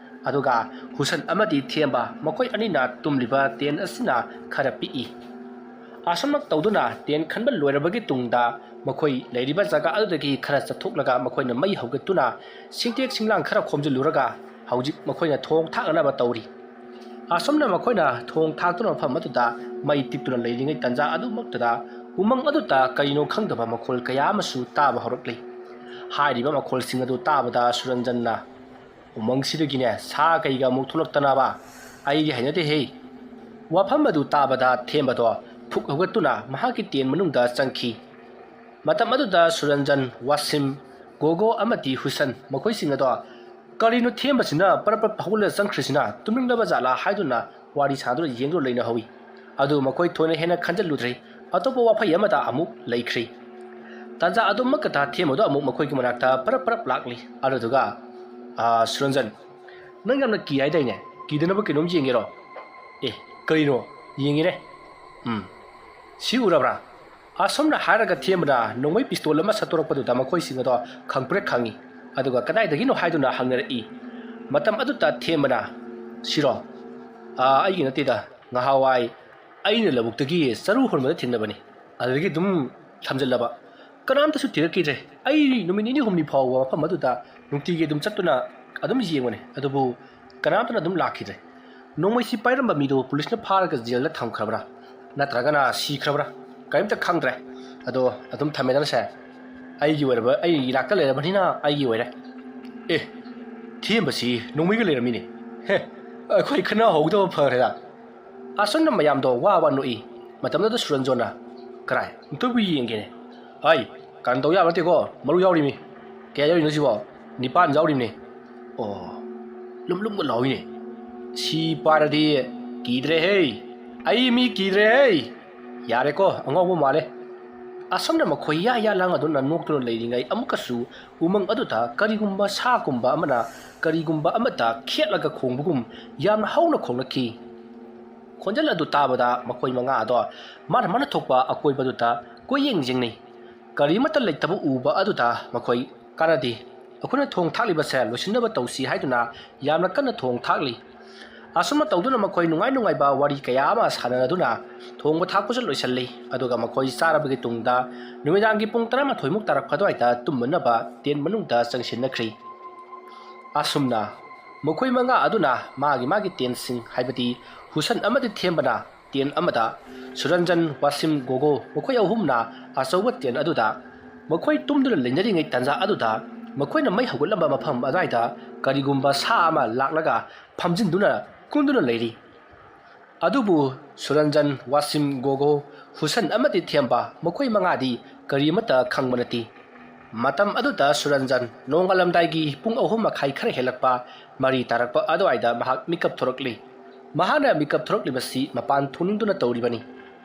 ꯑꯗꯨꯒ ꯍꯨꯁꯟ ꯑꯃꯗꯤ ꯊꯦꯝꯕ ꯃꯈꯣꯏ ꯑꯅꯤꯅ ꯇꯨꯝꯂꯤꯕ ꯇꯦꯟ ꯑꯁꯤꯅ ꯈꯔ ꯄꯤꯛꯏ꯫ ꯑꯁꯨꯝꯅ ꯇꯧꯗꯨꯅ ꯇꯦꯟ ꯈꯟꯕ ꯂꯣꯏꯔꯕꯒꯤ ꯇꯨꯡꯗ ꯃꯈꯣꯏ ꯂꯩꯔꯤꯕ ꯖꯒꯥ ꯑꯗꯨꯗꯒꯤ ꯈꯔ ꯆꯠꯊꯣꯛꯂꯒ ꯃꯈꯣꯏꯅ ꯃꯩ ꯍꯧꯒꯠꯇꯨꯅ ꯁꯤꯡꯇꯦꯛ ꯁꯤꯡꯂꯥꯡ ꯈꯔ ꯈꯣꯝꯖꯤꯜꯂꯨꯔꯒ ꯍꯧꯖꯤꯛ ꯃꯈꯣꯏꯅ ꯊꯣꯡ ꯊꯥꯛꯅꯅꯕ ꯇꯧꯔꯤ꯫ ꯑꯁꯨꯝꯅ ꯃꯈꯣꯏꯅ ꯊꯣꯡ ꯊꯥꯛꯇꯨꯅ ꯃꯐꯝ ꯑꯗꯨꯗ ꯃꯩ ꯇꯤꯛꯇꯨꯅ ꯂꯩꯔꯤꯉꯩ ꯇꯥꯟꯖꯥ ꯑꯗꯨꯃꯛꯇꯗ ꯎꯃꯪ ꯑꯗꯨꯗ ꯀꯔꯤꯅꯣ ꯈꯪꯗꯕ ꯃꯈꯣꯜ ꯀꯌꯥ ꯑꯃꯁꯨ ꯇꯥꯕ ꯍꯧꯔꯛꯂꯤ꯫ ꯍꯥꯏꯔꯤꯕ ꯃꯈꯣꯜꯁꯤꯡ ꯑꯗꯨ ꯇꯥꯕꯗ ꯁꯨꯔꯟꯖꯟꯅ, "ꯎꯃꯪꯁꯤꯗꯒꯤꯅꯦ ꯁꯥ ꯀꯩꯒ ꯑꯃꯨꯛ ꯊꯣꯛꯂꯛꯇꯅꯕ, ꯑꯩꯗꯤ ꯍꯩꯅꯗꯦꯍꯦ!" ꯋꯥꯐꯝ ꯑꯗꯨ ꯇꯥꯕꯗ ꯊꯦꯝꯕꯗꯣ ꯐꯨꯛ ꯍꯧꯒꯠꯇꯨꯅ ꯃꯍꯥꯛꯀꯤ ꯇꯦꯟ ꯃꯅꯨꯡꯗ ꯆꯪꯈꯤ꯫ ꯃꯇꯝ ꯑꯗꯨꯗ ꯁꯨꯔꯟꯖꯟ, ꯋꯥꯁꯤꯝ, ꯒꯣꯒꯣ ꯑꯃꯗꯤ ꯍꯨꯁꯟ ꯃꯈꯣꯏꯁꯤꯡ ꯑꯗꯣ, "ꯀꯔꯤꯅꯣ ꯊꯦꯝꯕꯁꯤꯅ ꯄꯔꯞ ꯄꯔꯞ ꯍꯧꯒꯠꯂ ꯆꯪꯈ꯭ꯔꯤꯁꯤꯅ? ꯇꯨꯝꯅꯤꯡꯂꯕ ꯖꯥꯠꯂꯥ?" ꯍꯥꯏꯗꯨꯅ ꯋꯥꯔꯤ ꯁꯥꯗꯨꯅ ꯌꯦꯡꯗꯨꯅ ꯂꯩꯅꯍꯧꯏ꯫ ꯑꯗꯨ ꯃꯈꯣꯏ ꯊꯣꯏꯅ ꯍꯦꯟꯅ ꯈꯟꯖꯤꯜꯂꯨꯗ꯭ꯔꯦ꯫ ꯑꯇꯣꯞꯄ ꯋꯥꯐꯩ ꯑꯃꯗ ꯑꯃꯨꯛ ꯂꯩꯈ꯭ꯔꯦ꯫ ꯇꯥꯟꯖꯥ ꯑꯗꯨꯃꯛꯇꯗ ꯊꯦꯝꯕꯗꯣ ꯑꯃꯨꯛ ꯃꯈꯣꯏꯒꯤ ꯃꯅꯥꯛꯇ ꯄꯔꯞ ꯄꯔꯞ ꯂꯥꯛꯂꯤ꯫ ꯑꯗꯨꯗꯨꯒ, "ꯑꯥ, ꯁꯨꯔꯟꯖꯟ, ꯅꯪ ꯌꯥꯝꯅ ꯀꯤ ꯍꯥꯏꯗꯥꯏꯅꯦ? ꯀꯤꯗꯅꯕ ꯀꯩꯅꯣꯝ ꯌꯦꯡꯒꯦꯔꯣ?" "ꯑꯦ, ꯀꯔꯤꯅꯣ? ꯌꯦꯡꯒꯦꯅꯦ꯫ ꯎꯝ, ꯁꯤ ꯎꯔꯕ꯭ꯔꯥ?" ꯑꯁꯨꯝꯅ ꯍꯥꯏꯔꯒ ꯊꯦꯝꯕꯅ ꯅꯣꯡꯃꯩ ꯄꯤꯁꯇꯣꯜ ꯑꯃ ꯁꯠꯇꯣꯔꯛꯄꯗꯨꯗ ꯃꯈꯣꯏꯁꯤꯡ ꯑꯗꯣ ꯈꯪꯄ꯭ꯔꯦꯛ ꯈꯪꯉꯤ꯫ ꯑꯗꯨꯒ ꯀꯗꯥꯏꯗꯒꯤꯅꯣ ꯍꯥꯏꯗꯨꯅ ꯍꯪꯅꯔꯛꯏ꯫ ꯃꯇꯝ ꯑꯗꯨꯗ ꯊꯦꯝꯕꯅ, "ꯁꯤꯔꯣ? ꯑꯥ, ꯑꯩꯒꯤ ꯅꯠꯇꯦꯗ꯫ ꯉꯍꯥꯟꯋꯥꯏ ꯑꯩꯅ ꯂꯧꯕꯨꯛꯇꯒꯤ ꯆꯔꯨ ꯍꯨꯟꯕꯗ ꯊꯦꯡꯅꯕꯅꯤ꯫ ꯑꯗꯨꯗꯒꯤ ꯑꯗꯨꯝ ꯊꯝꯖꯤꯜꯂꯕ꯫ ꯀꯅꯥꯝꯇꯁꯨ ꯊꯤꯔꯛꯈꯤꯗ꯭ꯔꯦ꯫ ꯑꯩ ꯅꯨꯃꯤꯠ ꯅꯤꯅꯤ ꯍꯨꯝꯅꯤ ꯐꯥꯎꯕ ꯃꯐꯝ ꯑꯗꯨꯗ ꯅꯨꯡꯇꯤꯒꯤ ꯑꯗꯨꯝ ꯆꯠꯇꯨꯅ ꯑꯗꯨꯝ ꯌꯦꯡꯕꯅꯤ꯫ ꯑꯗꯨꯕꯨ ꯀꯅꯥꯝꯇꯅ ꯑꯗꯨꯝ ꯂꯥꯛꯈꯤꯗ꯭ꯔꯦ꯫ ꯅꯣꯡꯃꯩꯁꯤ ꯄꯥꯏꯔꯝꯕ ꯃꯤꯗꯨ ꯄꯨꯂꯤꯁꯅ ꯐꯥꯔꯒ ꯖꯦꯜꯗ ꯊꯝꯈ꯭ꯔꯕ꯭ꯔꯥ? ꯅꯠꯇ꯭ꯔꯒꯅ ꯁꯤꯈ꯭ꯔꯕ꯭ꯔꯥ? ꯀꯔꯤꯝꯇ ꯈꯪꯗ꯭ꯔꯦ꯫ ꯑꯗꯣ ꯑꯗꯨꯝ ꯊꯝꯃꯦꯗꯅ ꯁꯦ꯫ ꯑꯩꯒꯤ ꯑꯣꯏꯔꯕ, ꯑꯩꯒꯤ ꯏꯅꯥꯛꯇ ꯂꯩꯔꯕꯅꯤꯅ ꯑꯩꯒꯤ ꯑꯣꯏꯔꯦ꯫ ꯑꯦ, ꯊꯦꯝꯕꯁꯤ ꯅꯣꯡꯃꯩꯒ ꯂꯩꯔꯝꯃꯤꯅꯦ꯫ ꯍꯦ, ꯑꯩꯈꯣꯏ ꯈꯟꯅꯍꯧꯗꯕ ꯐꯔꯦꯗ꯫" ꯑꯁꯨꯝꯅ ꯃꯌꯥꯝꯗꯣ ꯋꯥ ꯋꯥ ꯅꯣꯛꯏ꯫ ꯃꯇꯝꯗꯨꯗ ꯁꯨꯔꯟꯖꯣꯟꯅ, "ꯀꯔꯥꯏ? ꯑꯝꯇꯕꯨ ꯌꯦꯡꯒꯦꯅꯦ꯫ ꯑꯩ, ꯀꯔꯟ ꯇꯧ ꯌꯥꯕ ꯅꯠꯇꯦꯀꯣ, ꯃꯔꯨ ꯌꯥꯎꯔꯤꯃꯤ꯫" "ꯀꯌꯥ ꯌꯥꯎꯔꯤꯅꯣ ꯁꯤꯕꯣ?" "ꯅꯤꯄꯥꯟ ꯌꯥꯎꯔꯤꯝꯅꯦ꯫" "ꯑꯣ, ꯂꯨꯝ ꯂꯨꯝꯒ ꯂꯥꯎꯏꯅꯦ꯫ ꯁꯤ ꯄꯥꯏꯔꯗꯤ ꯀꯤꯗ꯭ꯔꯦꯍꯦ꯫ ꯑꯩ ꯃꯤ ꯀꯤꯗ꯭ꯔꯦꯍꯦ꯫ ꯌꯥꯔꯦꯀꯣ, ꯑꯉꯥꯎꯕ ꯃꯥꯜꯂꯦ꯫" ꯑꯁꯨꯝꯅ ꯃꯈꯣꯏ ꯌꯥ ꯌꯥ ꯂꯥꯡꯗꯨꯅ ꯅꯣꯛꯇꯨꯅ ꯂꯩꯔꯤꯉꯩ ꯑꯃꯨꯛꯀꯁꯨ ꯎꯃꯪ ꯑꯗꯨꯗ ꯀꯔꯤꯒꯨꯝꯕ ꯁꯥꯒꯨꯝꯕ ꯑꯃꯅ ꯀꯔꯤꯒꯨꯝꯕ ꯑꯃꯠꯇ ꯈꯦꯠꯂꯒ ꯈꯣꯡꯕꯒꯨꯝ ꯌꯥꯝꯅ ꯍꯧꯅ ꯈꯣꯡꯂꯛꯈꯤ꯫ ꯈꯣꯟꯖꯦꯜ ꯑꯗꯨ ꯇꯥꯕꯗ ꯃꯈꯣꯏ ꯃꯉꯥ ꯑꯗꯣ ꯃꯥꯅ ꯃꯥꯅ ꯊꯣꯛꯄ ꯑꯀꯣꯏꯕꯗꯨꯗ ꯀꯣꯏꯌꯦꯡ ꯌꯦꯡꯅꯩ꯫ ꯀꯔꯤꯃꯠꯇ ꯂꯩꯇꯕ ꯎꯕ ꯑꯗꯨꯗ ꯃꯈꯣꯏ, "ꯀꯥꯟꯅꯗꯦ, ꯑꯩꯈꯣꯏꯅ ꯊꯣꯡ ꯊꯥꯛꯂꯤꯕꯁꯦ ꯂꯣꯏꯁꯤꯟꯅꯕ ꯇꯧꯁꯤ" ꯍꯥꯏꯗꯨꯅ ꯌꯥꯝꯅ ꯀꯟꯅ ꯊꯣꯡ ꯊꯥꯛꯂꯤ꯫ ꯑꯁꯨꯝꯅ ꯇꯧꯗꯨꯅ ꯃꯈꯣꯏ ꯅꯨꯡꯉꯥꯏ ꯅꯨꯡꯉꯥꯏꯕ ꯋꯥꯔꯤ ꯀꯌꯥ ꯑꯃ ꯁꯥꯟꯅꯗꯨꯅ ꯊꯣꯡꯕ ꯊꯥꯛꯄꯁꯨ ꯂꯣꯏꯁꯤꯜꯂꯤ꯫ ꯑꯗꯨꯒ ꯃꯈꯣꯏ ꯆꯥꯔꯕꯒꯤ ꯇꯨꯡꯗ ꯅꯨꯃꯤꯗꯥꯡꯒꯤ ꯄꯨꯡ ꯇꯔꯥꯃꯥꯊꯣꯏꯃꯨꯛ ꯇꯥꯔꯛꯄ ꯑꯗꯨꯋꯥꯏꯗ ꯇꯨꯝꯅꯅꯕ ꯇꯦꯟ ꯃꯅꯨꯡꯗ ꯆꯪꯁꯤꯟꯅꯈ꯭ꯔꯤ꯫ ꯑꯁꯨꯝꯅ ꯃꯈꯣꯏ ꯃꯉꯥ ꯑꯗꯨꯅ ꯃꯥꯒꯤ ꯃꯥꯒꯤ ꯇꯦꯟꯁꯤꯡ, ꯍꯥꯏꯕꯗꯤ ꯍꯨꯁꯟ ꯑꯃꯗꯤ ꯊꯦꯝꯕꯅ ꯇꯦꯟ ꯑꯃꯗ, ꯁꯨꯔꯟꯖꯟ, ꯋꯥꯁꯤꯝ, ꯒꯣꯒꯣ ꯃꯈꯣꯏ ꯑꯍꯨꯝꯅ ꯑꯆꯧꯕ ꯇꯦꯟ ꯑꯗꯨꯗ, ꯃꯈꯣꯏ ꯇꯨꯝꯗꯨꯅ ꯂꯩꯅꯔꯤꯉꯩ ꯇꯥꯟꯖꯥ ꯑꯗꯨꯗ ꯃꯈꯣꯏꯅ ꯃꯩ ꯍꯧꯒꯠꯂꯝꯕ ꯃꯐꯝ ꯑꯗꯨꯋꯥꯏꯗ ꯀꯔꯤꯒꯨꯝꯕ ꯁꯥ ꯑꯃ ꯂꯥꯛꯂꯒ ꯐꯝꯖꯤꯟꯗꯨꯅ ꯀꯨꯟꯗꯨꯅ ꯂꯩꯔꯤ꯫ ꯑꯗꯨꯕꯨ ꯁꯨꯔꯟꯖꯟ, ꯋꯥꯁꯤꯝ, ꯒꯣꯒꯣ, ꯍꯨꯁꯟ ꯑꯃꯗꯤ ꯊꯦꯝꯕ ꯃꯈꯣꯏ ꯃꯉꯥꯗꯤ ꯀꯔꯤ ꯑꯃꯠꯇ ꯈꯪꯕ ꯅꯠꯇꯦ꯫ ꯃꯇꯝ ꯑꯗꯨꯗ ꯁꯨꯔꯟꯖꯟ ꯅꯣꯡꯉꯥꯜꯂꯝꯗꯥꯏꯒꯤ ꯄꯨꯡ ꯑꯍꯨꯝ ꯃꯈꯥꯏ ꯈꯔ ꯍꯦꯜꯂꯛꯄ ꯃꯔꯤ ꯇꯥꯔꯛꯄ ꯑꯗꯨꯋꯥꯏꯗ ꯃꯍꯥꯛ ꯃꯤꯀꯞ ꯊꯣꯔꯛꯂꯤ꯫ ꯃꯍꯥꯛꯅ ꯃꯤꯀꯞ ꯊꯣꯔꯛꯂꯤꯕꯁꯤ ꯃꯄꯥꯟ ꯊꯣꯛꯅꯤꯡꯗꯨꯅ ꯇꯧꯔꯤꯕꯅꯤ꯫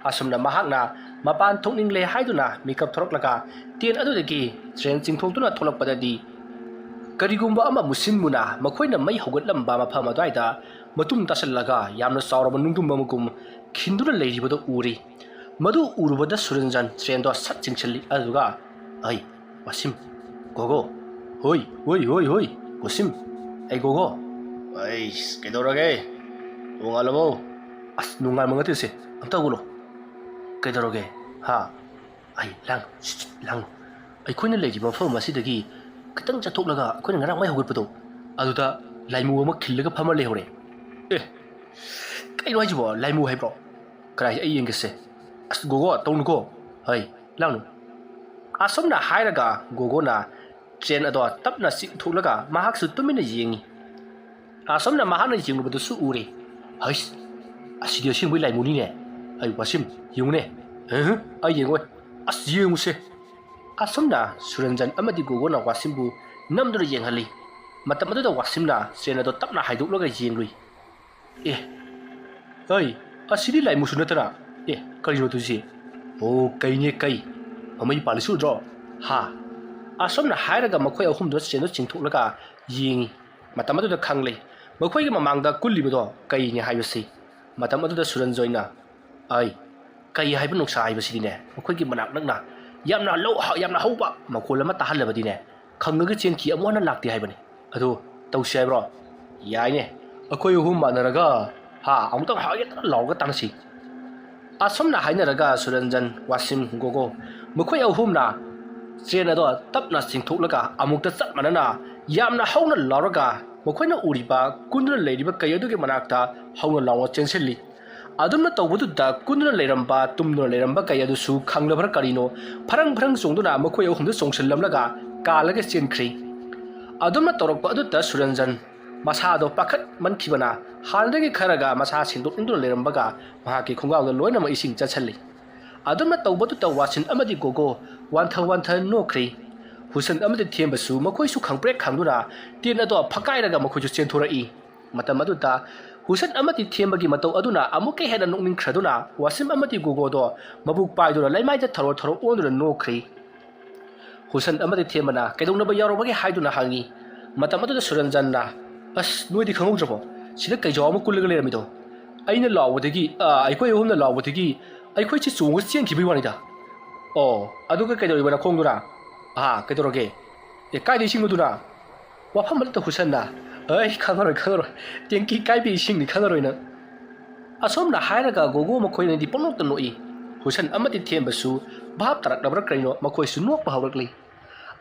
ꯑꯁꯨꯝꯅ ꯃꯍꯥꯛꯅ ꯃꯄꯥꯟ ꯊꯣꯛꯅꯤꯡꯂꯦ ꯍꯥꯏꯗꯨꯅ ꯃꯤꯀꯞ ꯊꯣꯔꯛꯂꯒ ꯇꯦꯟ ꯑꯗꯨꯗꯒꯤ ꯇ꯭ꯔꯦꯟ ꯆꯤꯡꯊꯣꯛꯇꯨꯅ ꯊꯣꯛꯂꯛꯄꯗꯗꯤ ꯀꯔꯤꯒꯨꯝꯕ ꯑꯃ ꯃꯨꯁꯤꯟ ꯃꯨꯅ ꯃꯈꯣꯏꯅ ꯃꯩ ꯍꯧꯒꯠꯂꯝꯕ ꯃꯐꯝ ꯑꯗꯨꯋꯥꯏꯗ ꯃꯇꯨꯝ ꯇꯥꯁꯤꯜꯂꯒ ꯌꯥꯝꯅ ꯆꯥꯎꯔꯕ ꯅꯨꯡꯗꯨꯝ ꯑꯃꯒꯨꯝ ꯈꯤꯟꯗꯨꯅ ꯂꯩꯔꯤꯕꯗꯨ ꯎꯔꯤ꯫ ꯃꯗꯨ ꯎꯔꯨꯕꯗ ꯁꯨꯔꯟꯖꯟ ꯇ꯭ꯔꯦꯟꯗꯣ ꯁꯠ ꯆꯤꯡꯁꯤꯜꯂꯤ꯫ ꯑꯗꯨꯒ, "ꯑꯩ, ꯋꯥꯁꯤꯝ, ꯒꯣꯒꯣ, ꯍꯣꯏ, ꯍꯣꯏ, ꯍꯣꯏ, ꯍꯣꯏ, ꯋꯥꯁꯤꯝ, ꯑꯩ ꯒꯣꯒꯣ, ꯑꯩꯁ, ꯀꯩꯗꯧꯔꯒꯦ? ꯅꯣꯡꯉꯥꯜꯂꯕꯣ?" "ꯑꯁ, ꯅꯣꯡꯉꯥꯟꯕ ꯅꯠꯇꯦꯁꯦ, ꯑꯝꯇ ꯍꯧꯒꯠꯂꯣ꯫ ꯀꯩꯗꯧꯔꯒꯦ? ꯍꯥ? ꯑꯩ, ꯂꯥꯡ-, ꯁꯤꯠ, ꯁꯤꯠ, ꯂꯥꯡꯅꯨ꯫ ꯑꯩꯈꯣꯏꯅ ꯂꯩꯔꯤꯕ ꯃꯐꯝ ꯑꯁꯤꯗꯒꯤ ꯈꯤꯇꯪ ꯆꯠꯊꯣꯛꯂꯒ ꯑꯩꯈꯣꯏꯅ ꯉꯔꯥꯡ ꯃꯩ ꯍꯧꯒꯠꯄꯗꯣ, ꯑꯗꯨꯗ ꯂꯥꯏꯃꯨ ꯑꯃ ꯈꯤꯜꯂꯒ ꯐꯝꯃ ꯂꯩꯍꯧꯔꯦ꯫" "ꯑꯦ, ꯀꯩꯅꯣ ꯍꯥꯏꯁꯤꯕꯣ? ꯂꯥꯏꯃꯨ ꯍꯥꯏꯕ꯭ꯔꯣ? ꯀꯔꯥꯏ, ꯑꯩ ꯌꯦꯡꯒꯦꯁꯦ꯫ ꯑꯁ, ꯒꯣꯒꯣ, ꯇꯧꯅꯨꯀꯣ꯫ ꯍꯩ, ꯂꯥꯡꯅꯨ꯫" ꯑꯁꯨꯝꯅ ꯍꯥꯏꯔꯒ ꯒꯣꯒꯣꯅ ꯇ꯭ꯔꯦꯟ ꯑꯗꯣ ꯇꯞꯅ ꯆꯤꯡꯊꯣꯛꯂꯒ ꯃꯍꯥꯛꯁꯨ ꯇꯨꯃꯤꯟꯅ ꯌꯦꯡꯉꯤ꯫ ꯑꯁꯨꯝꯅ ꯃꯍꯥꯛꯅ ꯌꯦꯡꯂꯨꯕꯗꯁꯨ ꯎꯔꯦ꯫ "ꯍꯩꯁ, ꯑꯁꯤꯗꯤ ꯑꯁꯦꯡꯕꯩ ꯂꯥꯏꯃꯨꯅꯤꯅꯦ꯫ ꯑꯩ, ꯋꯥꯁꯤꯝ, ꯌꯦꯡꯉꯨꯅꯦ꯫" "ꯑꯍ, ꯑꯩ ꯌꯦꯡꯉꯣꯏ꯫" "ꯑꯁ, ꯌꯦꯡꯉꯨꯁꯦ꯫" ꯑꯁꯨꯝꯅ ꯁꯨꯔꯟꯖꯟ ꯑꯃꯗꯤ ꯒꯣꯒꯣꯅ ꯋꯥꯁꯤꯝꯕꯨ ꯅꯝꯗꯨꯅ ꯌꯦꯡꯍꯜꯂꯤ꯫ ꯃꯇꯝ ꯑꯗꯨꯗ ꯋꯥꯁꯤꯝꯅ ꯇ꯭ꯔꯦꯟ ꯑꯗꯣ ꯇꯞꯅ ꯍꯥꯏꯗꯣꯛꯂꯒ ꯌꯦꯡꯂꯨꯏ꯫ "ꯑꯦ, ꯑꯩ, ꯑꯁꯤꯗꯤ ꯂꯥꯏꯃꯨꯁꯨ ꯅꯠꯇꯅ꯫ ꯑꯦ, ꯀꯔꯤꯅꯣ ꯇꯧꯔꯤꯁꯤ? ꯑꯣ, ꯀꯩꯅꯦ, ꯀꯩ? ꯃꯃꯩ ꯄꯥꯜꯂꯤꯁꯤ ꯎꯗ꯭ꯔꯣ? ꯍꯥ?" ꯑꯁꯨꯝꯅ ꯍꯥꯏꯔꯒ ꯃꯈꯣꯏ ꯑꯍꯨꯝꯗꯣ ꯇ꯭ꯔꯦꯟꯗꯣ ꯆꯤꯡꯊꯣꯛꯂꯒ ꯌꯦꯡꯉꯤ꯫ ꯃꯇꯝ ꯑꯗꯨꯗ ꯈꯪꯂꯦ, ꯃꯈꯣꯏꯒꯤ ꯃꯃꯥꯡꯗ ꯀꯨꯜꯂꯤꯕꯗꯣ ꯀꯩꯅꯦ ꯍꯥꯏꯕꯁꯤ꯫ ꯃꯇꯝ ꯑꯗꯨꯗ ꯁꯨꯔꯟꯖꯣꯏꯅ, "ꯑꯩ, ꯀꯩ ꯍꯥꯏꯕ ꯅꯨꯡꯁꯥ ꯍꯥꯏꯕꯁꯤꯗꯤꯅꯦ, ꯃꯈꯣꯏꯒꯤ ꯃꯅꯥꯛ ꯅꯛꯅ ꯌꯥꯝꯅ ꯂꯧ-, ꯌꯥꯝꯅ ꯍꯧꯕ ꯃꯈꯣꯜ ꯑꯃ ꯇꯥꯍꯜꯂꯕꯗꯤꯅꯦ, ꯈꯪꯉꯒ ꯆꯦꯟꯈꯤ, ꯑꯃꯨꯛ ꯍꯟꯅ ꯂꯥꯛꯇꯦ ꯍꯥꯏꯕꯅꯤ꯫ ꯑꯗꯨ ꯇꯧꯁꯤ ꯍꯥꯏꯕ꯭ꯔꯣ?" "ꯌꯥꯏꯅꯦ, ꯑꯩꯈꯣꯏ ꯑꯍꯨꯝ ꯃꯥꯟꯅꯔꯒ, ꯍꯥ, ꯑꯃꯨꯛꯇꯪ ꯍꯥꯏꯒꯦ ꯂꯥꯎꯔꯒ ꯇꯥꯟꯅꯁꯤ꯫" ꯑꯁꯨꯝꯅ ꯍꯥꯏꯅꯔꯒ ꯁꯨꯔꯟꯖꯟ, ꯋꯥꯁꯤꯝ, ꯒꯣꯒꯣ ꯃꯈꯣꯏ ꯑꯍꯨꯝꯅ ꯇ꯭ꯔꯦꯟ ꯑꯗꯣ ꯇꯞꯅ ꯆꯤꯡꯊꯣꯛꯂꯒ ꯑꯃꯨꯛꯇ ꯆꯞ ꯃꯥꯟꯅꯅ ꯌꯥꯝꯅ ꯍꯧꯅ ꯂꯥꯎꯔꯒ ꯃꯈꯣꯏꯅ ꯎꯔꯤꯕ ꯀꯨꯟꯗꯨꯅ ꯂꯩꯔꯤꯕ ꯀꯩ ꯑꯗꯨꯒꯤ ꯃꯅꯥꯛꯇ ꯍꯧꯅ ꯂꯥꯎꯅ ꯆꯦꯟꯁꯤꯜꯂꯤ꯫ ꯑꯗꯨꯝꯅ ꯇꯧꯕꯗꯨꯗ ꯀꯨꯟꯗꯨꯅ ꯂꯩꯔꯝꯕ, ꯇꯨꯝꯗꯨꯅ ꯂꯩꯔꯝꯕ ꯀꯩ ꯑꯗꯨꯁꯨ ꯈꯪꯂꯕ꯭ꯔꯥ ꯀꯔꯤꯅꯣ, ꯐꯔꯪ ꯐꯔꯪ ꯆꯣꯡꯗꯨꯅ ꯃꯈꯣꯏ ꯑꯍꯨꯝꯗꯨ ꯆꯣꯡꯁꯤꯜꯂꯝꯂꯒ ꯀꯥꯜꯂꯒ ꯆꯦꯟꯈ꯭ꯔꯤ꯫ ꯑꯗꯨꯝꯅ ꯇꯧꯔꯛꯄ ꯑꯗꯨꯗ ꯁꯨꯔꯟꯖꯟ ꯃꯁꯥꯗꯣ ꯄꯥꯈꯠꯃꯟꯈꯤꯕꯅ ꯍꯥꯟꯅꯗꯒꯤ ꯈꯔꯒ ꯃꯁꯥ ꯁꯦꯡꯗꯣꯛꯅꯤꯡꯗꯨꯅ ꯂꯩꯔꯝꯕꯒ ꯃꯍꯥꯛꯀꯤ ꯈꯣꯡꯒ꯭ꯔꯥꯎꯗ ꯂꯣꯏꯅꯃꯛ ꯏꯁꯤꯡ ꯆꯠꯁꯤꯜꯂꯤ꯫ ꯑꯗꯨꯝꯅ ꯇꯧꯕꯗꯨꯗ ꯋꯥꯁꯤꯟ ꯑꯃꯗꯤ ꯒꯣꯒꯣ ꯋꯥꯟꯊ ꯋꯥꯟꯊ ꯅꯣꯛꯈ꯭ꯔꯤ꯫ ꯍꯨꯁꯟ ꯑꯃꯗꯤ ꯊꯦꯝꯕꯁꯨ ꯃꯈꯣꯏꯁꯨ ꯈꯪꯄ꯭ꯔꯦꯛ ꯈꯪꯗꯨꯅ ꯇꯦꯟ ꯑꯗꯣ ꯐꯛꯀꯥꯏꯔꯒ ꯃꯈꯣꯏꯁꯨ ꯆꯦꯟꯊꯣꯔꯛꯏ꯫ ꯃꯇꯝ ꯑꯗꯨꯗ ꯍꯨꯁꯟ ꯑꯃꯗꯤ ꯊꯦꯝꯕꯒꯤ ꯃꯇꯧ ꯑꯗꯨꯅ ꯑꯃꯨꯛꯀ ꯍꯦꯟꯅ ꯅꯣꯛꯅꯤꯡꯈ꯭ꯔꯗꯨꯅ ꯋꯥꯁꯤꯝ ꯑꯃꯗꯤ ꯒꯣꯒꯣꯗꯣ ꯃꯕꯨꯛ ꯄꯥꯏꯗꯨꯅ ꯂꯩꯃꯥꯏꯗ ꯊꯔꯣ ꯊꯔꯣ ꯑꯣꯟꯗꯨꯅ ꯅꯣꯛꯈ꯭ꯔꯤ꯫ ꯍꯨꯁꯟ ꯑꯃꯗꯤ ꯊꯦꯝꯕꯅ ꯀꯩꯗꯧꯅꯕ ꯌꯥꯎꯔꯕꯒꯦ ꯍꯥꯏꯗꯨꯅ ꯍꯪꯉꯤ꯫ ꯃꯇꯝ ꯑꯗꯨꯗ ꯁꯨꯔꯟꯖꯟꯅ, "ꯑꯁ, ꯅꯣꯏꯗꯤ ꯈꯪꯍꯧꯗ꯭ꯔꯕꯣ? ꯁꯤꯗ ꯀꯩꯖꯥꯎ ꯑꯃ ꯀꯨꯜꯂꯒ ꯂꯩꯔꯝꯃꯤꯗꯣ? ꯑꯩꯅ ꯂꯥꯎꯕꯗꯒꯤ, ꯑ, ꯑꯩꯈꯣꯏ ꯑꯍꯨꯝꯅ ꯂꯥꯎꯕꯗꯒꯤ ꯑꯩꯈꯣꯏꯁꯦ ꯆꯣꯡꯉ ꯆꯦꯟꯈꯤꯕꯒꯤ ꯋꯥꯅꯤꯗ꯫" "ꯑꯣ, ꯑꯗꯨꯒ ꯀꯩꯗꯧꯔꯤꯕ ꯅꯈꯣꯡꯗꯨꯅ?" "ꯑꯥ, ꯀꯩꯗꯧꯔꯒꯦ? ꯑꯦ, ꯀꯥꯏꯗ ꯏꯁꯤꯡꯗꯨꯅ?" ꯋꯥꯐꯝ ꯑꯗꯨꯗ ꯍꯨꯁꯟꯅ, "ꯑꯩ ꯈꯪꯉꯔꯣꯏ, ꯈꯪꯉꯔꯣꯏ꯫ ꯇꯦꯡꯀꯤ ꯀꯥꯏꯕꯤ ꯏꯁꯤꯡꯅꯤ, ꯈꯪꯉꯔꯣꯏ ꯅꯪ꯫" ꯑꯁꯣꯝꯅ ꯍꯥꯏꯔꯒ ꯒꯣꯒꯣ ꯃꯈꯣꯏꯅꯗꯤ ꯄꯪꯅꯣꯛꯇ ꯅꯣꯛꯏ꯫ ꯍꯨꯁꯟ ꯑꯃꯗꯤ ꯊꯦꯝꯕꯁꯨ ꯚꯥꯞ ꯇꯥꯔꯛꯂꯕ꯭ꯔꯥ ꯀꯔꯤꯅꯣ, ꯃꯈꯣꯏꯁꯨ ꯅꯣꯛꯄ ꯍꯧꯔꯛꯂꯤ꯫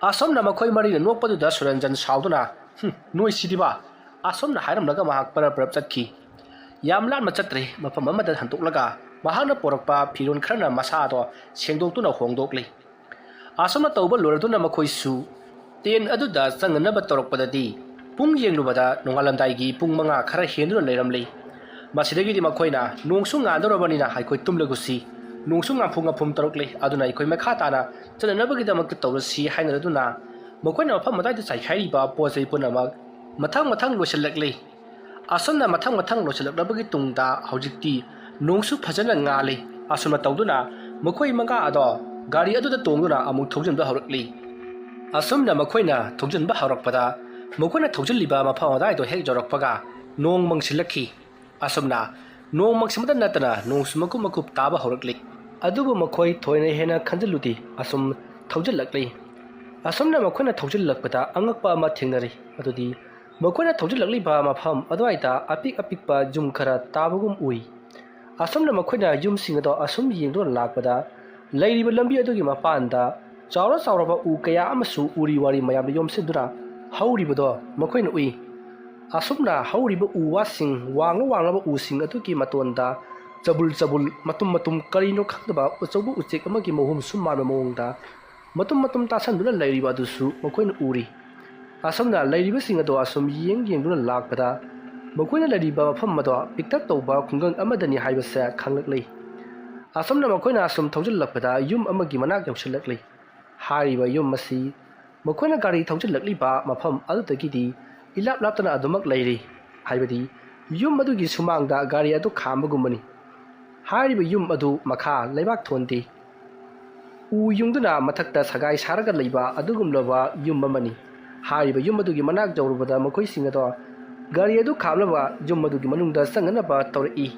ꯑꯁꯣꯝꯅ ꯃꯈꯣꯏ ꯃꯔꯤꯅ ꯅꯣꯛꯄꯗꯨꯗ ꯁꯨꯔꯟꯖꯟ ꯁꯥꯎꯗꯨꯅ, "ꯍꯨꯝ, ꯅꯣꯏꯁꯤꯗꯤꯕ!" ꯑꯁꯣꯝꯅ ꯍꯥꯏꯔꯝꯂꯒ ꯃꯍꯥꯛ ꯄꯔꯞ ꯄꯔꯞ ꯆꯠꯈꯤ꯫ ꯌꯥꯝ ꯂꯥꯞꯅ ꯆꯠꯇ꯭ꯔꯦ, ꯃꯐꯝ ꯑꯃꯗ ꯍꯟꯗꯣꯛꯂꯒ ꯃꯍꯥꯛꯅ ꯄꯣꯔꯛꯄ ꯐꯤꯔꯣꯜ ꯈꯔꯅ ꯃꯁꯥꯗꯣ ꯁꯦꯡꯗꯣꯛꯇꯨꯅ ꯍꯣꯡꯗꯣꯛꯂꯤ꯫ ꯑꯁꯨꯝꯅ ꯇꯧꯕ ꯂꯣꯏꯔꯗꯨꯅ ꯃꯈꯣꯏꯁꯨ ꯇꯦꯟ ꯑꯗꯨꯗ ꯆꯪꯅꯅꯕ ꯇꯧꯔꯛꯄꯗꯗꯤ, ꯄꯨꯡ ꯌꯦꯡꯂꯨꯕꯗ ꯅꯣꯡꯉꯥꯜꯂꯝꯗꯥꯏꯒꯤ ꯄꯨꯡ ꯃꯉꯥ ꯈꯔ ꯍꯦꯟꯗꯨꯅ ꯂꯩꯔꯝꯂꯤ꯫ ꯃꯁꯤꯗꯒꯤꯗꯤ ꯃꯈꯣꯏꯅ, "ꯅꯣꯡꯁꯨ ꯉꯥꯟꯗꯧꯔꯕꯅꯤꯅ ꯑꯩꯈꯣꯏ ꯇꯨꯝꯂꯒꯨꯁꯤ, ꯅꯣꯡꯁꯨ ꯉꯥꯝꯐꯨ ꯉꯥꯝꯐꯨꯝ ꯇꯧꯔꯛꯂꯤ, ꯑꯗꯨꯅ ꯑꯩꯈꯣꯏ ꯃꯈꯥ ꯇꯥꯅ ꯆꯠꯅꯅꯕꯒꯤꯗꯃꯛꯇ ꯇꯧꯔꯁꯤ" ꯍꯥꯏꯅꯔꯗꯨꯅ ꯃꯈꯣꯏꯅ ꯃꯐꯝ ꯑꯗꯨꯋꯥꯏꯗ ꯆꯥꯏꯈꯥꯏꯔꯤꯕ ꯄꯣꯠ ꯆꯩ ꯄꯨꯝꯅꯃꯛ ꯃꯊꯪ ꯃꯊꯪ ꯂꯣꯏꯁꯤꯜꯂꯛꯂꯤ꯫ ꯑꯁꯨꯝꯅ ꯃꯊꯪ ꯃꯊꯪ ꯂꯣꯏꯁꯤꯜꯂꯛꯂꯕꯒꯤ ꯇꯨꯡꯗ ꯍꯧꯖꯤꯛꯇꯤ ꯅꯣꯡꯁꯨ ꯐꯖꯅ ꯉꯥꯜꯂꯤ꯫ ꯑꯁꯨꯝꯅ ꯇꯧꯗꯨꯅ ꯃꯈꯣꯏ ꯃꯉꯥ ꯑꯗꯣ ꯒꯥꯔꯤ ꯑꯗꯨꯗ ꯇꯣꯡꯗꯨꯅ ꯑꯃꯨꯛ ꯊꯧꯖꯤꯟꯕ ꯍꯧꯔꯛꯂꯤ꯫ ꯑꯁꯨꯝꯅ ꯃꯈꯣꯏꯅ ꯊꯧꯖꯤꯟꯕ ꯍꯧꯔꯛꯄꯗ ꯃꯈꯣꯏꯅ ꯊꯧꯖꯤꯜꯂꯤꯕ ꯃꯐꯝ ꯑꯗꯨꯋꯥꯏꯗꯣ ꯍꯦꯛ ꯌꯧꯔꯛꯄꯒ ꯅꯣꯡ ꯃꯪꯁꯤꯜꯂꯛꯈꯤ꯫ ꯑꯁꯨꯝꯅ ꯅꯣꯡ ꯃꯪꯁꯤꯟꯕꯗ ꯅꯠꯇꯅ ꯅꯣꯡꯁꯨ ꯃꯀꯨꯞ ꯃꯀꯨꯞ ꯇꯥꯕ ꯍꯧꯔꯛꯂꯤ꯫ ꯑꯗꯨꯕꯨ ꯃꯈꯣꯏ ꯊꯣꯏꯅ ꯍꯦꯟꯅ ꯈꯟꯖꯤꯜꯂꯨꯗꯦ꯫ ꯑꯁꯨꯝ ꯊꯧꯖꯤꯜꯂꯛꯂꯤ꯫ ꯑꯁꯨꯝꯅ ꯃꯈꯣꯏꯅ ꯊꯧꯖꯤꯜꯂꯛꯄꯗ ꯑꯉꯛꯄ ꯑꯃ ꯊꯦꯡꯅꯔꯤ꯫ ꯑꯗꯨꯗꯤ ꯃꯈꯣꯏꯅ ꯊꯧꯖꯤꯜꯂꯛꯂꯤꯕ ꯃꯐꯝ ꯑꯗꯨꯋꯥꯏꯗ ꯑꯄꯤꯛ ꯑꯄꯤꯛꯄ ꯌꯨꯝ ꯈꯔ ꯇꯥꯕꯒꯨꯝ ꯎꯏ꯫ ꯑꯁꯨꯝꯅ ꯃꯈꯣꯏꯅ ꯌꯨꯝꯁꯤꯡ ꯑꯗꯣ ꯑꯁꯨꯝ ꯌꯦꯡꯗꯨꯅ ꯂꯥꯛꯄꯗ, ꯂꯩꯔꯤꯕ ꯂꯝꯕꯤ ꯑꯗꯨꯒꯤ ꯃꯄꯥꯟꯗ ꯆꯥꯎꯔ ꯆꯥꯎꯔꯕ ꯎ ꯀꯌꯥ ꯑꯃꯁꯨ ꯎꯔꯤ ꯋꯥꯔꯤ ꯃꯌꯥꯝꯅ ꯌꯣꯝꯁꯤꯟꯗꯨꯅ ꯍꯧꯔꯤꯕꯗꯣ ꯃꯈꯣꯏꯅ ꯎꯏ꯫ ꯑꯁꯨꯝꯅ ꯍꯧꯔꯤꯕ ꯎ ꯋꯥꯁꯤꯡ, ꯋꯥꯡꯂ ꯋꯥꯡꯂꯕ ꯎꯁꯤꯡ ꯑꯗꯨꯒꯤ ꯃꯇꯣꯟꯗ ꯆꯕꯨꯜ ꯆꯕꯨꯜ, ꯃꯇꯨꯝ ꯃꯇꯨꯝ, ꯀꯔꯤꯅꯣ ꯈꯪꯗꯕ ꯑꯆꯧꯕ ꯎꯆꯦꯛ ꯑꯃꯒꯤ ꯃꯍꯨꯝ ꯁꯨꯝ ꯃꯥꯟꯕ ꯃꯑꯣꯡꯗ ꯃꯇꯨꯝ ꯃꯇꯨꯝ ꯇꯥꯁꯟꯗꯨꯅ ꯂꯩꯔꯤꯕ ꯑꯗꯨꯁꯨ ꯃꯈꯣꯏꯅ ꯎꯔꯤ꯫ ꯑꯁꯨꯝꯅ ꯂꯩꯔꯤꯕꯁꯤꯡ ꯑꯗꯣ ꯑꯁꯨꯝ ꯌꯦꯡ ꯌꯦꯡꯗꯨꯅ ꯂꯥꯛꯄꯗ ꯃꯈꯣꯏꯅ ꯂꯩꯔꯤꯕ ꯃꯐꯝ ꯑꯗꯣ ꯄꯤꯛꯇꯛ ꯇꯧꯕ ꯈꯨꯡꯒꯪ ꯑꯃꯗꯅꯤ ꯍꯥꯏꯕꯁꯦ ꯈꯪꯂꯛꯂꯤ꯫ ꯑꯁꯨꯝꯅ ꯃꯈꯣꯏꯅ ꯑꯁꯨꯝ ꯊꯧꯖꯤꯜꯂꯛꯄꯗ ꯌꯨꯝ ꯑꯃꯒꯤ ꯃꯅꯥꯛ ꯌꯧꯁꯤꯜꯂꯛꯂꯤ꯫ ꯍꯥꯏꯔꯤꯕ ꯌꯨꯝ ꯑꯁꯤ ꯃꯈꯣꯏꯅ ꯒꯥꯔꯤ ꯊꯧꯖꯤꯜꯂꯛꯂꯤꯕ ꯃꯐꯝ ꯑꯗꯨꯗꯒꯤꯗꯤ ꯏꯂꯥꯞ ꯂꯥꯞꯇꯅ ꯑꯗꯨꯃꯛ ꯂꯩꯔꯤ꯫ ꯍꯥꯏꯕꯗꯤ ꯌꯨꯝ ꯑꯗꯨꯒꯤ ꯁꯨꯃꯥꯡꯗ ꯒꯥꯔꯤ ꯑꯗꯨ ꯈꯥꯝꯕꯒꯨꯝꯕꯅꯤ꯫ ꯍꯥꯏꯔꯤꯕ ꯌꯨꯝ ꯑꯗꯨ ꯃꯈꯥ ꯂꯩꯕꯥꯛ ꯊꯣꯟꯗꯦ꯫ ꯎ ꯌꯨꯡꯗꯨꯅ ꯃꯊꯛꯇ ꯁꯒꯥꯏ ꯁꯥꯔꯒ ꯂꯩꯕ ꯑꯗꯨꯒꯨꯝꯂꯕ ꯌꯨꯝ ꯑꯃꯅꯤ꯫ ꯍꯥꯏꯔꯤꯕ ꯌꯨꯝ ꯑꯗꯨꯒꯤ ꯃꯅꯥꯛ ꯌꯧꯔꯨꯕꯗ ꯃꯈꯣꯏꯁꯤꯡ ꯑꯗꯣ ꯒꯥꯔꯤ ꯑꯗꯨ ꯈꯥꯝꯂꯒ ꯌꯨꯝ ꯑꯗꯨꯒꯤ ꯃꯅꯨꯡꯗ ꯆꯪꯅꯅꯕ ꯇꯧꯔꯛꯏ꯫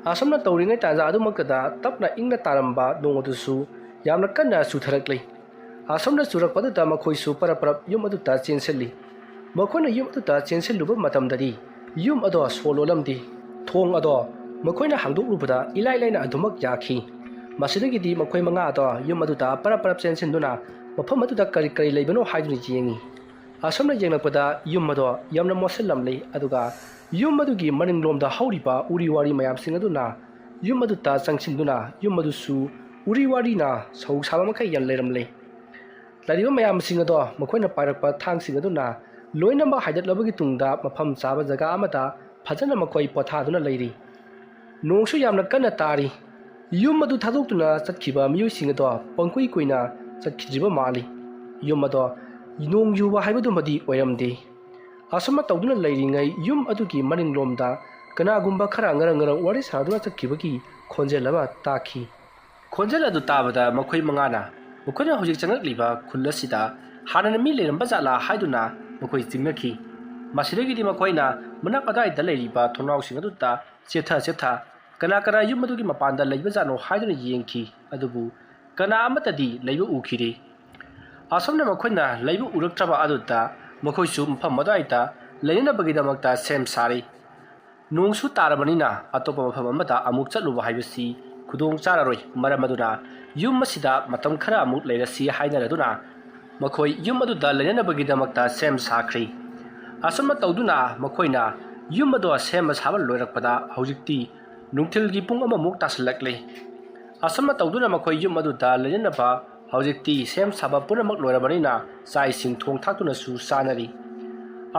ꯑꯁꯨꯝꯅ ꯇꯧꯔꯤꯉꯩ ꯇꯥꯟꯖꯥ ꯑꯗꯨꯃꯛꯇꯗ ꯇꯞꯅ ꯏꯪꯅ ꯇꯥꯔꯝꯕ ꯅꯣꯡ ꯑꯗꯨꯁꯨ ꯌꯥꯝꯅ ꯀꯟꯅ ꯆꯨꯊꯔꯛꯂꯤ꯫ ꯑꯁꯨꯝꯅ ꯆꯨꯔꯛꯄꯗꯨꯗ ꯃꯈꯣꯏꯁꯨ ꯄꯔꯞ ꯄꯔꯞ ꯌꯨꯝ ꯑꯗꯨꯗ ꯆꯦꯟꯁꯤꯜꯂꯤ꯫ ꯃꯈꯣꯏꯅ ꯌꯨꯝ ꯑꯗꯨꯗ ꯆꯦꯟꯁꯤꯜꯂꯨꯕ ꯃꯇꯝꯗꯗꯤ ꯌꯨꯝ ꯑꯗꯣ ꯁꯣ ꯂꯣꯜꯂꯝꯗꯦ꯫ ꯊꯣꯡ ꯑꯗꯣ ꯃꯈꯣꯏꯅ ꯍꯥꯡꯗꯣꯛꯂꯨꯕꯗ ꯏꯂꯥꯏ ꯂꯥꯏꯅ ꯑꯗꯨꯃꯛ ꯌꯥꯈꯤ꯫ ꯃꯁꯤꯗꯒꯤꯗꯤ ꯃꯈꯣꯏ ꯃꯉꯥ ꯑꯗꯣ ꯌꯨꯝ ꯑꯗꯨꯗ ꯄꯔꯞ ꯄꯔꯞ ꯆꯦꯟꯁꯤꯟꯗꯨꯅ ꯃꯐꯝ ꯑꯗꯨꯗ ꯀꯔꯤ ꯀꯔꯤ ꯂꯩꯕꯅꯣ ꯍꯥꯏꯗꯨꯅ ꯌꯦꯡꯉꯤ꯫ ꯑꯁꯨꯝꯅ ꯌꯦꯡꯂꯛꯄꯗ ꯌꯨꯝ ꯑꯗꯣ ꯌꯥꯝꯅ ꯃꯣꯠꯁꯤꯜꯂꯝꯂꯤ, ꯑꯗꯨꯒ ꯌꯨꯝ ꯑꯗꯨꯒꯤ ꯃꯅꯤꯡꯂꯣꯝꯗ ꯍꯧꯔꯤꯕ ꯎꯔꯤ ꯋꯥꯔꯤ ꯃꯌꯥꯝꯁꯤꯡ ꯑꯗꯨꯅ ꯌꯨꯝ ꯑꯗꯨꯗ ꯆꯪꯁꯤꯟꯗꯨꯅ ꯌꯨꯝ ꯑꯗꯨꯁꯨ ꯎꯔꯤ ꯋꯥꯔꯤꯅ ꯁꯧ ꯁꯥꯕ ꯃꯈꯩ ꯌꯥꯟ ꯂꯩꯔꯝꯂꯦ꯫ ꯂꯩꯔꯤꯕ ꯃꯌꯥꯝꯁꯤꯡ ꯑꯗꯣ ꯃꯈꯣꯏꯅ ꯄꯥꯏꯔꯛꯄ ꯊꯥꯡꯁꯤꯡ ꯑꯗꯨꯅ ꯂꯣꯏꯅꯃꯛ ꯍꯥꯏꯗꯠꯂꯕꯒꯤ ꯇꯨꯡꯗ ꯃꯐꯝ ꯆꯥꯕ ꯖꯒꯥ ꯑꯃꯗ ꯐꯖꯅ ꯃꯈꯣꯏ ꯄꯣꯊꯥꯗꯨꯅ ꯂꯩꯔꯤ꯫ ꯅꯣꯡꯁꯨ ꯌꯥꯝꯅ ꯀꯟꯅ ꯇꯥꯔꯤ꯫ ꯌꯨꯝ ꯑꯗꯨ ꯊꯥꯗꯣꯛꯇꯨꯅ ꯆꯠꯈꯤꯕ ꯃꯤꯑꯣꯏꯁꯤꯡ ꯑꯗꯣ ꯄꯪꯀꯨꯏ ꯀꯨꯏꯅ ꯆꯠꯈꯤꯗ꯭ꯔꯤꯕ ꯃꯥꯜꯂꯤ꯫ ꯌꯨꯝ ꯑꯗꯣ ꯅꯣꯡ ꯌꯨꯕ ꯍꯥꯏꯕꯗꯨꯃꯗꯤ ꯑꯣꯏꯔꯝꯗꯦ꯫ ꯑꯁꯨꯝꯅ ꯇꯧꯗꯨꯅ ꯂꯩꯔꯤꯉꯩ ꯌꯨꯝ ꯑꯗꯨꯒꯤ ꯃꯅꯤꯡꯂꯣꯝꯗ ꯀꯅꯥꯒꯨꯝꯕ ꯈꯔ ꯉꯔꯪ ꯉꯔꯪ ꯋꯥꯔꯤ ꯁꯥꯗꯨꯅ ꯆꯠꯈꯤꯕꯒꯤ ꯈꯣꯟꯖꯦꯜ ꯑꯃ ꯇꯥꯈꯤ꯫ ꯈꯣꯟꯖꯦꯜ ꯑꯗꯨ ꯇꯥꯕꯗ ꯃꯈꯣꯏ ꯃꯉꯥꯅ ꯃꯈꯣꯏꯅ ꯍꯧꯖꯤꯛ ꯆꯪꯂꯛꯂꯤꯕ ꯈꯨꯜ ꯑꯁꯤꯗ ꯍꯥꯟꯅꯅ ꯃꯤ ꯂꯩꯔꯝꯕ ꯖꯥꯠꯂꯥ ꯍꯥꯏꯗꯨꯅ ꯃꯈꯣꯏ ꯆꯤꯡꯅꯈꯤ꯫ ꯃꯁꯤꯗꯒꯤꯗꯤ ꯃꯈꯣꯏꯅ ꯃꯅꯥꯛ ꯑꯗꯨꯋꯥꯏꯗ ꯂꯩꯔꯤꯕ ꯊꯣꯡꯅꯥꯎꯁꯤꯡ ꯑꯗꯨꯗ ꯆꯦꯠꯊ ꯆꯦꯠꯊ ꯀꯅꯥ ꯀꯅꯥ ꯌꯨꯝ ꯑꯗꯨꯒꯤ ꯃꯄꯥꯟꯗ ꯂꯩꯕ ꯖꯥꯠꯅꯣ ꯍꯥꯏꯗꯨꯅ ꯌꯦꯡꯈꯤ꯫ ꯑꯗꯨꯕꯨ ꯀꯅꯥ ꯑꯃꯠꯇꯗꯤ ꯂꯩꯕ ꯎꯈꯤꯗꯦ꯫ ꯑꯁꯨꯝꯅ ꯃꯈꯣꯏꯅ ꯂꯩꯕ ꯎꯔꯛꯇ꯭ꯔꯕ ꯑꯗꯨꯗ ꯃꯈꯣꯏꯁꯨ ꯃꯐꯝ ꯑꯗꯨꯋꯥꯏꯗ ꯂꯩꯅꯅꯕꯒꯤꯗꯃꯛꯇ ꯁꯦꯝ ꯁꯥꯔꯤ꯫ ꯅꯣꯡꯁꯨ ꯇꯥꯔꯕꯅꯤꯅ ꯑꯇꯣꯞꯄ ꯃꯐꯝ ꯑꯃꯗ ꯑꯃꯨꯛ ꯆꯠꯂꯨꯕ ꯍꯥꯏꯕꯁꯤ ꯈꯨꯗꯣꯡ ꯆꯥꯔꯔꯣꯏ꯫ ꯃꯔꯝ ꯑꯗꯨꯅ ꯌꯨꯝ ꯑꯁꯤꯗ ꯃꯇꯝ ꯈꯔ ꯑꯃꯨꯛ ꯂꯩꯔꯁꯤ ꯍꯥꯏꯅꯔꯗꯨꯅ ꯃꯈꯣꯏ ꯌꯨꯝ ꯑꯗꯨꯗ ꯂꯩꯅꯅꯕꯒꯤꯗꯃꯛꯇ ꯁꯦꯝ ꯁꯥꯈ꯭ꯔꯤ꯫ ꯑꯁꯨꯝꯅ ꯇꯧꯗꯨꯅ ꯃꯈꯣꯏꯅ ꯌꯨꯝ ꯑꯗꯣ ꯁꯦꯝꯕ ꯁꯥꯕ ꯂꯣꯏꯔꯛꯄꯗ ꯍꯧꯖꯤꯛꯇꯤ ꯅꯨꯡꯊꯤꯜꯒꯤ ꯄꯨꯡ ꯑꯃꯃꯨꯛ ꯇꯥꯁꯤꯜꯂꯛꯂꯦ꯫ ꯑꯁꯨꯝꯅ ꯇꯧꯗꯨꯅ ꯃꯈꯣꯏ ꯌꯨꯝ ꯑꯗꯨꯗ ꯂꯩꯅꯅꯕ ꯍꯧꯖꯤꯛꯇꯤ ꯁꯦꯝ ꯁꯥꯕ ꯄꯨꯝꯅꯃꯛ ꯂꯣꯏꯔꯕꯅꯤꯅ ꯆꯥꯛ ꯏꯁꯤꯡ ꯊꯣꯡ ꯊꯥꯛꯇꯨꯅꯁꯨ ꯆꯥꯅꯔꯤ꯫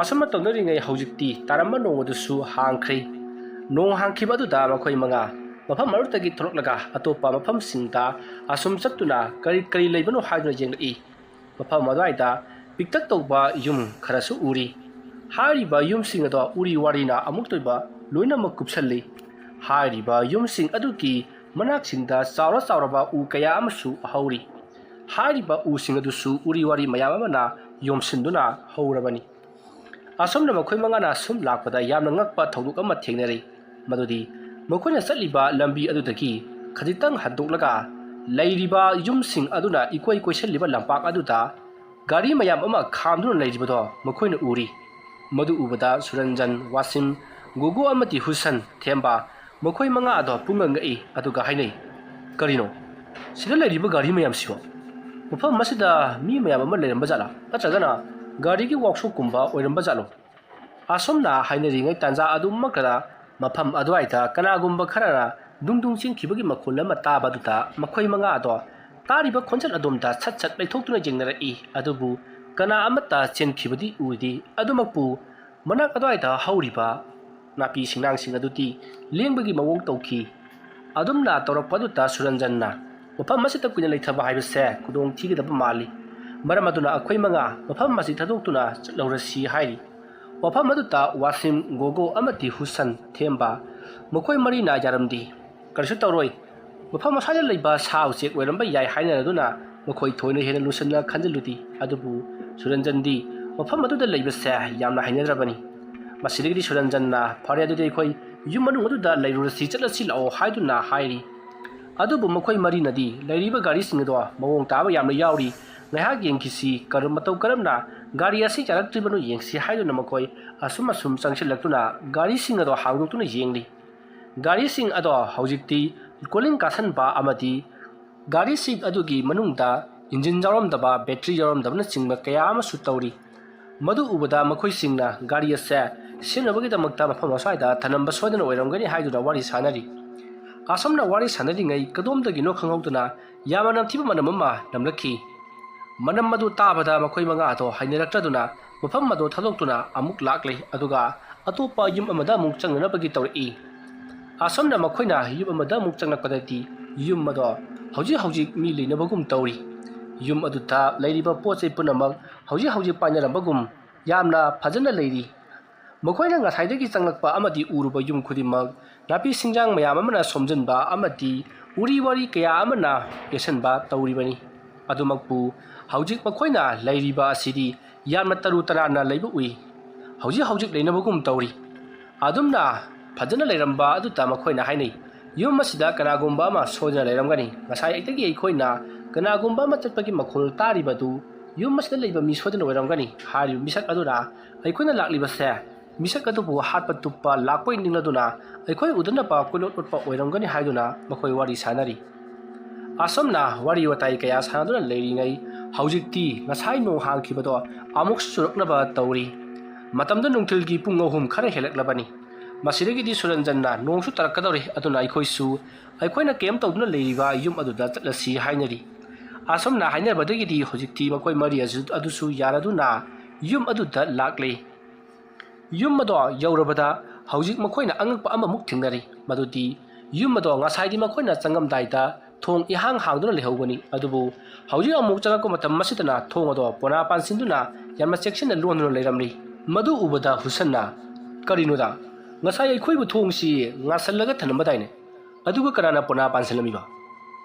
ꯑꯁꯨꯝꯅ ꯇꯧꯅꯔꯤꯉꯩ ꯍꯧꯖꯤꯛꯇꯤ ꯇꯥꯔꯝꯕ ꯅꯣꯡ ꯑꯗꯨꯁꯨ ꯍꯥꯡꯈ꯭ꯔꯦ꯫ ꯅꯣꯡ ꯍꯥꯡꯈꯤꯕ ꯑꯗꯨꯗ ꯃꯈꯣꯏ ꯃꯉꯥ ꯃꯐꯝ ꯑꯗꯨꯗꯒꯤ ꯊꯣꯛꯂꯛꯂꯒ ꯑꯇꯣꯞꯄ ꯃꯐꯝꯁꯤꯡꯗ ꯑꯁꯨꯝ ꯆꯠꯇꯨꯅ ꯀꯔꯤ ꯀꯔꯤ ꯂꯩꯕꯅꯣ ꯍꯥꯏꯗꯨꯅ ꯌꯦꯡꯂꯛꯏ꯫ ꯃꯐꯝ ꯑꯗꯨꯋꯥꯏꯗ ꯄꯤꯛꯇꯛ ꯇꯧꯕ ꯌꯨꯝ ꯈꯔꯁꯨ ꯎꯔꯤ꯫ ꯍꯥꯏꯔꯤꯕ ꯌꯨꯝꯁꯤꯡ ꯑꯗꯣ ꯎꯔꯤ ꯋꯥꯔꯤꯅ ꯑꯃꯨꯛꯇ ꯑꯣꯏꯕ ꯂꯣꯏꯅꯃꯛ ꯀꯨꯞꯁꯜꯂꯤ꯫ ꯍꯥꯏꯔꯤꯕ ꯌꯨꯝꯁꯤꯡ ꯑꯗꯨꯒꯤ ꯃꯅꯥꯛꯁꯤꯡꯗ ꯆꯥꯎꯔ ꯆꯥꯎꯔꯕ ꯎ ꯀꯌꯥ ꯑꯃꯁꯨ ꯍꯧꯔꯤ꯫ ꯍꯥꯏꯔꯤꯕ ꯎꯁꯤꯡ ꯑꯗꯨꯁꯨ ꯎꯔꯤ ꯋꯥꯔꯤ ꯃꯌꯥꯝ ꯑꯃꯅ ꯌꯣꯝꯁꯤꯟꯗꯨꯅ ꯍꯧꯔꯕꯅꯤ꯫ ꯑꯁꯨꯝꯅ ꯃꯈꯣꯏ ꯃꯉꯥꯅ ꯁꯨꯝ ꯂꯥꯛꯄꯗ ꯌꯥꯝꯅ ꯉꯛꯄ ꯊꯧꯗꯣꯛ ꯑꯃ ꯊꯦꯡꯅꯔꯤ꯫ ꯃꯗꯨꯗꯤ ꯃꯈꯣꯏꯅ ꯆꯠꯂꯤꯕ ꯂꯝꯕꯤ ꯑꯗꯨꯗꯒꯤ ꯈꯖꯤꯛꯇꯪ ꯍꯟꯗꯣꯛꯂꯒ ꯂꯩꯔꯤꯕ ꯌꯨꯝꯁꯤꯡ ꯑꯗꯨꯅ ꯏꯀꯣꯏ ꯀꯣꯏꯁꯤꯜꯂꯤꯕ ꯂꯝꯄꯥꯛ ꯑꯗꯨꯗ ꯒꯥꯔꯤ ꯃꯌꯥꯝ ꯑꯃ ꯈꯥꯝꯗꯨꯅ ꯂꯩꯔꯤꯕꯗꯣ ꯃꯈꯣꯏꯅ ꯎꯔꯤ꯫ ꯃꯗꯨ ꯎꯕꯗ ꯁꯨꯔꯟꯖꯟ, ꯋꯥꯁꯤꯝ, ꯒꯣꯒꯣ ꯑꯃꯗꯤ ꯍꯨꯁꯟ ꯊꯦꯝꯕ ꯃꯈꯣꯏ ꯃꯉꯥ ꯑꯗꯣ ꯄꯨꯡꯉꯛ ꯉꯛꯏ, ꯑꯗꯨꯒ ꯍꯥꯏꯅꯩ, "ꯀꯔꯤꯅꯣ? ꯁꯤꯗ ꯂꯩꯔꯤꯕ ꯒꯥꯔꯤ ꯃꯌꯥꯝꯁꯤꯕꯣ ꯃꯐꯝ ꯑꯁꯤꯗ ꯃꯤ ꯃꯌꯥꯝ ꯑꯃ ꯂꯩꯔꯝꯕ ꯖꯥꯠꯂꯥ? ꯅꯠꯇ꯭ꯔꯒꯅ ꯒꯥꯔꯤꯒꯤ ꯋꯥꯛꯁꯣꯞꯀꯨꯝꯕ ꯑꯣꯏꯔꯝꯕ ꯖꯥꯠꯂꯣ?" ꯑꯁꯨꯝꯅ ꯍꯥꯏꯅꯔꯤꯉꯩ ꯇꯥꯟꯖꯥ ꯑꯗꯨꯃꯛꯇꯗ ꯃꯐꯝ ꯑꯗꯨꯋꯥꯏꯗ ꯀꯅꯥꯒꯨꯝꯕ ꯈꯔꯅ ꯗꯨꯡ ꯗꯨꯡ ꯆꯦꯟꯈꯤꯕꯒꯤ ꯃꯈꯣꯜ ꯑꯃ ꯇꯥꯕ ꯑꯗꯨꯗ ꯃꯈꯣꯏ ꯃꯉꯥ ꯑꯗꯣ ꯇꯥꯔꯤꯕ ꯈꯣꯟꯖꯦꯜ ꯑꯗꯣꯝꯗ ꯁꯠ ꯁꯠ ꯂꯩꯊꯣꯛꯇꯨꯅ ꯌꯦꯡꯅꯔꯛꯏ꯫ ꯑꯗꯨꯕꯨ ꯀꯅꯥ ꯑꯃꯠꯇ ꯆꯦꯟꯈꯤꯕꯗꯤ ꯎꯗꯦ꯫ ꯑꯗꯨꯃꯛꯄꯨ ꯃꯅꯥꯛ ꯑꯗꯨꯋꯥꯏꯗ ꯍꯧꯔꯤꯕ ꯅꯥꯄꯤ ꯁꯤꯡꯅꯥꯡꯁꯤꯡ ꯑꯗꯨꯗꯤ ꯂꯦꯡꯕꯒꯤ ꯃꯑꯣꯡ ꯇꯧꯈꯤ꯫ ꯑꯗꯨꯝꯅ ꯇꯧꯔꯛꯄ ꯑꯗꯨꯗ ꯁꯨꯔꯟꯖꯟꯅ ꯃꯐꯝ ꯑꯁꯤꯗ ꯀꯨꯏꯅ ꯂꯩꯊꯕ ꯍꯥꯏꯕꯁꯦ ꯈꯨꯗꯣꯡ ꯊꯤꯒꯗꯕ ꯃꯥꯜꯂꯤ꯫ ꯃꯔꯝ ꯑꯗꯨꯅ ꯑꯩꯈꯣꯏ ꯃꯉꯥ ꯃꯐꯝ ꯑꯁꯤ ꯊꯥꯗꯣꯛꯇꯨꯅ ꯆꯠꯍꯧꯔꯁꯤ ꯍꯥꯏꯔꯤ꯫ ꯋꯥꯐꯝ ꯑꯗꯨꯗ ꯋꯥꯁꯤꯝ, ꯒꯣꯒꯣ ꯑꯃꯗꯤ ꯍꯨꯁꯟ ꯊꯦꯝꯕ ꯃꯈꯣꯏ ꯃꯔꯤꯅ ꯌꯥꯔꯝꯗꯦ꯫ "ꯀꯔꯤꯁꯨ ꯇꯧꯔꯣꯏ꯫ ꯃꯐꯝ ꯑꯁ꯭ꯋꯥꯏꯗ ꯂꯩꯕ ꯁꯥ ꯎꯆꯦꯛ ꯑꯣꯏꯔꯝꯕ ꯌꯥꯏ" ꯍꯥꯏꯅꯔꯗꯨꯅ ꯃꯈꯣꯏ ꯊꯣꯏꯅ ꯍꯦꯟꯅ ꯂꯨꯁꯟꯅ ꯈꯟꯖꯤꯜꯂꯨꯗꯦ꯫ ꯑꯗꯨꯕꯨ ꯁꯨꯔꯟꯖꯟꯗꯤ ꯃꯐꯝ ꯑꯗꯨꯗ ꯂꯩꯕꯁꯦ ꯌꯥꯝꯅ ꯍꯩꯅꯗ꯭ꯔꯕꯅꯤ꯫ ꯃꯁꯤꯗꯒꯤꯗꯤ ꯁꯨꯔꯟꯖꯟꯅ, "ꯐꯔꯦ, ꯑꯗꯨꯗꯤ ꯑꯩꯈꯣꯏ ꯌꯨꯝ ꯃꯅꯨꯡ ꯑꯗꯨꯗ ꯂꯩꯔꯨꯔꯁꯤ, ꯆꯠꯂꯁꯤ ꯂꯥꯛꯑꯣ" ꯍꯥꯏꯗꯨꯅ ꯍꯥꯏꯔꯤ꯫ ꯑꯗꯨꯕꯨ ꯃꯈꯣꯏ ꯃꯔꯤꯅꯗꯤ ꯂꯩꯔꯤꯕ ꯒꯥꯔꯤꯁꯤꯡ ꯑꯗꯣ ꯃꯑꯣꯡ ꯇꯥꯕ ꯌꯥꯝꯅ ꯌꯥꯎꯔꯤ, ꯉꯥꯏꯍꯥꯛ ꯌꯦꯡꯈꯤꯁꯤ, ꯀꯔꯝ, ꯃꯇꯧ ꯀꯔꯝꯅ ꯒꯥꯔꯤ ꯑꯁꯤ ꯌꯥꯔꯛꯇ꯭ꯔꯤꯕꯅꯣ ꯌꯦꯡꯁꯤ ꯍꯥꯏꯗꯨꯅ ꯃꯈꯣꯏ ꯑꯁꯨꯝ ꯑꯁꯨꯝ ꯆꯪꯁꯤꯜꯂꯛꯇꯨꯅ ꯒꯥꯔꯤꯁꯤꯡ ꯑꯗꯣ ꯍꯥꯡꯗꯣꯛꯇꯨꯅ ꯌꯦꯡꯂꯤ꯫ ꯒꯥꯔꯤꯁꯤꯡ ꯑꯗꯣ ꯍꯧꯖꯤꯛꯇꯤ ꯀꯣꯂꯤꯡ ꯀꯥꯁꯟꯕ ꯑꯃꯗꯤ ꯒꯥꯔꯤꯁꯤꯡ ꯑꯗꯨꯒꯤ ꯃꯅꯨꯡꯗ ꯏꯟꯖꯤꯟ ꯌꯥꯎꯔꯝꯗꯕ, ꯕꯦꯇ꯭ꯔꯤ ꯌꯥꯎꯔꯝꯗꯕꯅꯆꯤꯡꯕ ꯀꯌꯥ ꯑꯃꯁꯨ ꯇꯧꯔꯤ꯫ ꯃꯗꯨ ꯎꯕꯗ ꯃꯈꯣꯏꯁꯤꯡꯅ ꯒꯥꯔꯤ ꯑꯁꯦ ꯁꯦꯝꯅꯕꯒꯤꯗꯃꯛꯇ ꯃꯐꯝ ꯑꯁ꯭ꯋꯥꯏꯗ ꯊꯅꯝꯕ ꯁꯣꯏꯗꯅ ꯑꯣꯏꯔꯝꯒꯅꯤ ꯍꯥꯏꯗꯨꯅ ꯋꯥꯔꯤ ꯁꯥꯅꯔꯤ꯫ ꯑꯁꯨꯝꯅ ꯋꯥꯔꯤ ꯁꯥꯅꯔꯤꯉꯩ ꯀꯗꯣꯝꯗꯒꯤꯅꯣ ꯈꯪꯍꯧꯗꯅ ꯌꯥꯝꯅ ꯅꯝꯊꯤꯕ ꯃꯅꯝ ꯑꯃ ꯅꯝꯂꯛꯈꯤ꯫ ꯃꯅꯝ ꯑꯗꯨ ꯇꯥꯕꯗ ꯃꯈꯣꯏ ꯃꯉꯥ ꯑꯗꯣ ꯍꯩꯅꯔꯛꯇ꯭ꯔꯗꯨꯅ ꯃꯐꯝ ꯑꯗꯣ ꯊꯥꯗꯣꯛꯇꯨꯅ ꯑꯃꯨꯛ ꯂꯥꯛꯂꯦ, ꯑꯗꯨꯒ ꯑꯇꯣꯞꯄ ꯌꯨꯝ ꯑꯃꯗ ꯑꯃꯨꯛ ꯆꯪꯅꯅꯕꯒꯤ ꯇꯧꯔꯛꯏ꯫ ꯑꯁꯨꯝꯅ ꯃꯈꯣꯏꯅ ꯌꯨꯝ ꯑꯃꯗ ꯑꯃꯨꯛ ꯆꯪꯂꯛꯄꯗꯗꯤ ꯌꯨꯝ ꯑꯗꯣ ꯍꯧꯖꯤꯛ ꯍꯧꯖꯤꯛ ꯃꯤ ꯂꯩꯅꯕꯒꯨꯝ ꯇꯧꯔꯤ꯫ ꯌꯨꯝ ꯑꯗꯨꯗ ꯂꯩꯔꯤꯕ ꯄꯣꯠ ꯆꯩ ꯄꯨꯝꯅꯃꯛ ꯍꯧꯖꯤꯛ ꯍꯧꯖꯤꯛ ꯄꯥꯏꯅꯔꯝꯕꯒꯨꯝ ꯌꯥꯝꯅ ꯐꯖꯅ ꯂꯩꯔꯤ꯫ ꯃꯈꯣꯏꯅ ꯉꯁꯥꯏꯗꯒꯤ ꯆꯪꯂꯛꯄ ꯑꯃꯗꯤ ꯎꯔꯨꯕ ꯌꯨꯝ ꯈꯨꯗꯤꯡꯃꯛ ꯅꯥꯄꯤ ꯁꯤꯡꯖꯥꯡ ꯃꯌꯥꯝ ꯑꯃꯅ ꯁꯣꯝꯖꯤꯟꯕ ꯑꯃꯗꯤ ꯎꯔꯤ ꯋꯥꯔꯤ ꯀꯌꯥ ꯑꯃꯅ ꯌꯦꯠꯁꯤꯟꯕ ꯇꯧꯔꯤꯕꯅꯤ꯫ ꯑꯗꯨꯃꯛꯄꯨ ꯍꯧꯖꯤꯛ ꯃꯈꯣꯏꯅ ꯂꯩꯔꯤꯕ ꯑꯁꯤꯗꯤ ꯌꯥꯝꯅ ꯇꯔꯨ ꯇꯅꯥꯟꯅ ꯂꯩꯕ ꯎꯏ꯫ ꯍꯧꯖꯤꯛ ꯍꯧꯖꯤꯛ ꯂꯩꯅꯕꯒꯨꯝ ꯇꯧꯔꯤ꯫ ꯑꯗꯨꯝꯅ ꯐꯖꯅ ꯂꯩꯔꯝꯕ ꯑꯗꯨꯗ ꯃꯈꯣꯏꯅ ꯍꯥꯏꯅꯩ, "ꯌꯨꯝ ꯑꯁꯤꯗ ꯀꯅꯥꯒꯨꯝꯕ ꯑꯃ ꯁꯣꯏꯗꯅ ꯂꯩꯔꯝꯒꯅꯤ꯫ ꯉꯁꯥꯏꯗꯒꯤ ꯑꯩꯈꯣꯏꯅ ꯀꯅꯥꯒꯨꯝꯕ ꯑꯃ ꯆꯠꯄꯒꯤ ꯃꯈꯣꯜ ꯇꯥꯔꯤꯕꯗꯨ ꯌꯨꯝ ꯑꯁꯤꯗ ꯂꯩꯕ ꯃꯤ ꯁꯣꯏꯗꯅ ꯑꯣꯏꯔꯝꯒꯅꯤ"꯫ ꯍꯥꯏꯔꯤꯕ ꯃꯤꯁꯛ ꯑꯗꯨꯅ ꯑꯩꯈꯣꯏꯅ ꯂꯥꯛꯂꯤꯕꯁꯦ ꯃꯤꯁꯛ ꯑꯗꯨꯕꯨ ꯍꯥꯠꯄ ꯇꯨꯞꯄ ꯂꯥꯛꯄꯣꯏ ꯅꯤꯡꯂꯗꯨꯅ ꯑꯩꯈꯣꯏ ꯎꯗꯅꯕ ꯀꯣꯏꯂꯣꯠ ꯂꯣꯠꯄ ꯑꯣꯏꯔꯝꯒꯅꯤ ꯍꯥꯏꯗꯨꯅ ꯃꯈꯣꯏ ꯋꯥꯔꯤ ꯁꯥꯅꯔꯤ꯫ ꯑꯁꯨꯝꯅ ꯋꯥꯔꯤ ꯋꯥꯇꯥꯏ ꯀꯌꯥ ꯁꯥꯟꯅꯗꯨꯅ ꯂꯩꯔꯤꯉꯩ ꯍꯧꯖꯤꯛꯇꯤ ꯉꯁꯥꯏ ꯅꯣꯡ ꯍꯥꯡꯈꯤꯕꯗꯣ ꯑꯃꯨꯛꯁꯨ ꯆꯨꯔꯛꯅꯕ ꯇꯧꯔꯤ꯫ ꯃꯇꯝꯗꯨ ꯅꯨꯡꯊꯤꯜꯒꯤ ꯄꯨꯡ ꯑꯍꯨꯝ ꯈꯔ ꯍꯦꯜꯂꯛꯂꯕꯅꯤ꯫ ꯃꯁꯤꯗꯒꯤꯗꯤ ꯁꯨꯔꯟꯖꯟꯅ ꯅꯣꯡꯁꯨ ꯇꯥꯔꯛꯀꯗꯧꯔꯦ, ꯑꯗꯨꯅ ꯑꯩꯈꯣꯏꯁꯨ ꯑꯩꯈꯣꯏꯅ ꯀꯦꯝ ꯇꯧꯗꯨꯅ ꯂꯩꯔꯤꯕ ꯌꯨꯝ ꯑꯗꯨꯗ ꯆꯠꯂꯁꯤ ꯍꯥꯏꯅꯔꯤ꯫ ꯑꯁꯨꯝꯅ ꯍꯥꯏꯅꯕꯗꯒꯤꯗꯤ ꯍꯧꯖꯤꯛꯇꯤ ꯃꯈꯣꯏ ꯃꯔꯤ ꯑꯁꯤ-, ꯑꯗꯨꯁꯨ ꯌꯥꯔꯗꯨꯅ ꯌꯨꯝ ꯑꯗꯨꯗ ꯂꯥꯛꯂꯦ꯫ ꯌꯨꯝ ꯑꯗꯣ ꯌꯧꯔꯕꯗ ꯍꯧꯖꯤꯛ ꯃꯈꯣꯏꯅ ꯑꯉꯛꯄ ꯑꯃꯃꯨꯛ ꯊꯦꯡꯅꯔꯤ꯫ ꯃꯗꯨꯗꯤ ꯌꯨꯝ ꯑꯗꯣ ꯉꯁꯥꯏꯗꯤ ꯃꯈꯣꯏꯅ ꯆꯪꯉꯝꯗꯥꯏꯗ ꯊꯣꯡ ꯏꯍꯥꯡ ꯍꯥꯡꯗꯨꯅ ꯂꯩꯍꯧꯕꯅꯤ꯫ ꯑꯗꯨꯕꯨ ꯍꯧꯖꯤꯛ ꯑꯃꯨꯛ ꯆꯪꯉꯛꯄ ꯃꯇꯝ ꯑꯁꯤꯗꯅ ꯊꯣꯡ ꯑꯗꯣ ꯄꯣꯅꯥ ꯄꯥꯟꯁꯤꯟꯗꯨꯅ ꯌꯥꯝꯅ ꯆꯦꯛꯁꯤꯟꯅ ꯂꯣꯟꯗꯨꯅ ꯂꯩꯔꯝꯂꯤ꯫ ꯃꯗꯨ ꯎꯕꯗ ꯍꯨꯁꯟꯅ, "ꯀꯔꯤꯅꯣꯗ? ꯉꯁꯥꯏ ꯑꯩꯈꯣꯏꯕꯨ ꯊꯣꯡꯁꯤ ꯉꯥꯁꯜꯂꯒ ꯊꯅꯝꯕꯗꯥꯏꯅꯦ? ꯑꯗꯨꯒ ꯀꯅꯥꯅ ꯄꯣꯅꯥ ꯄꯥꯟꯁꯤꯜꯂꯝꯃꯤꯕ?"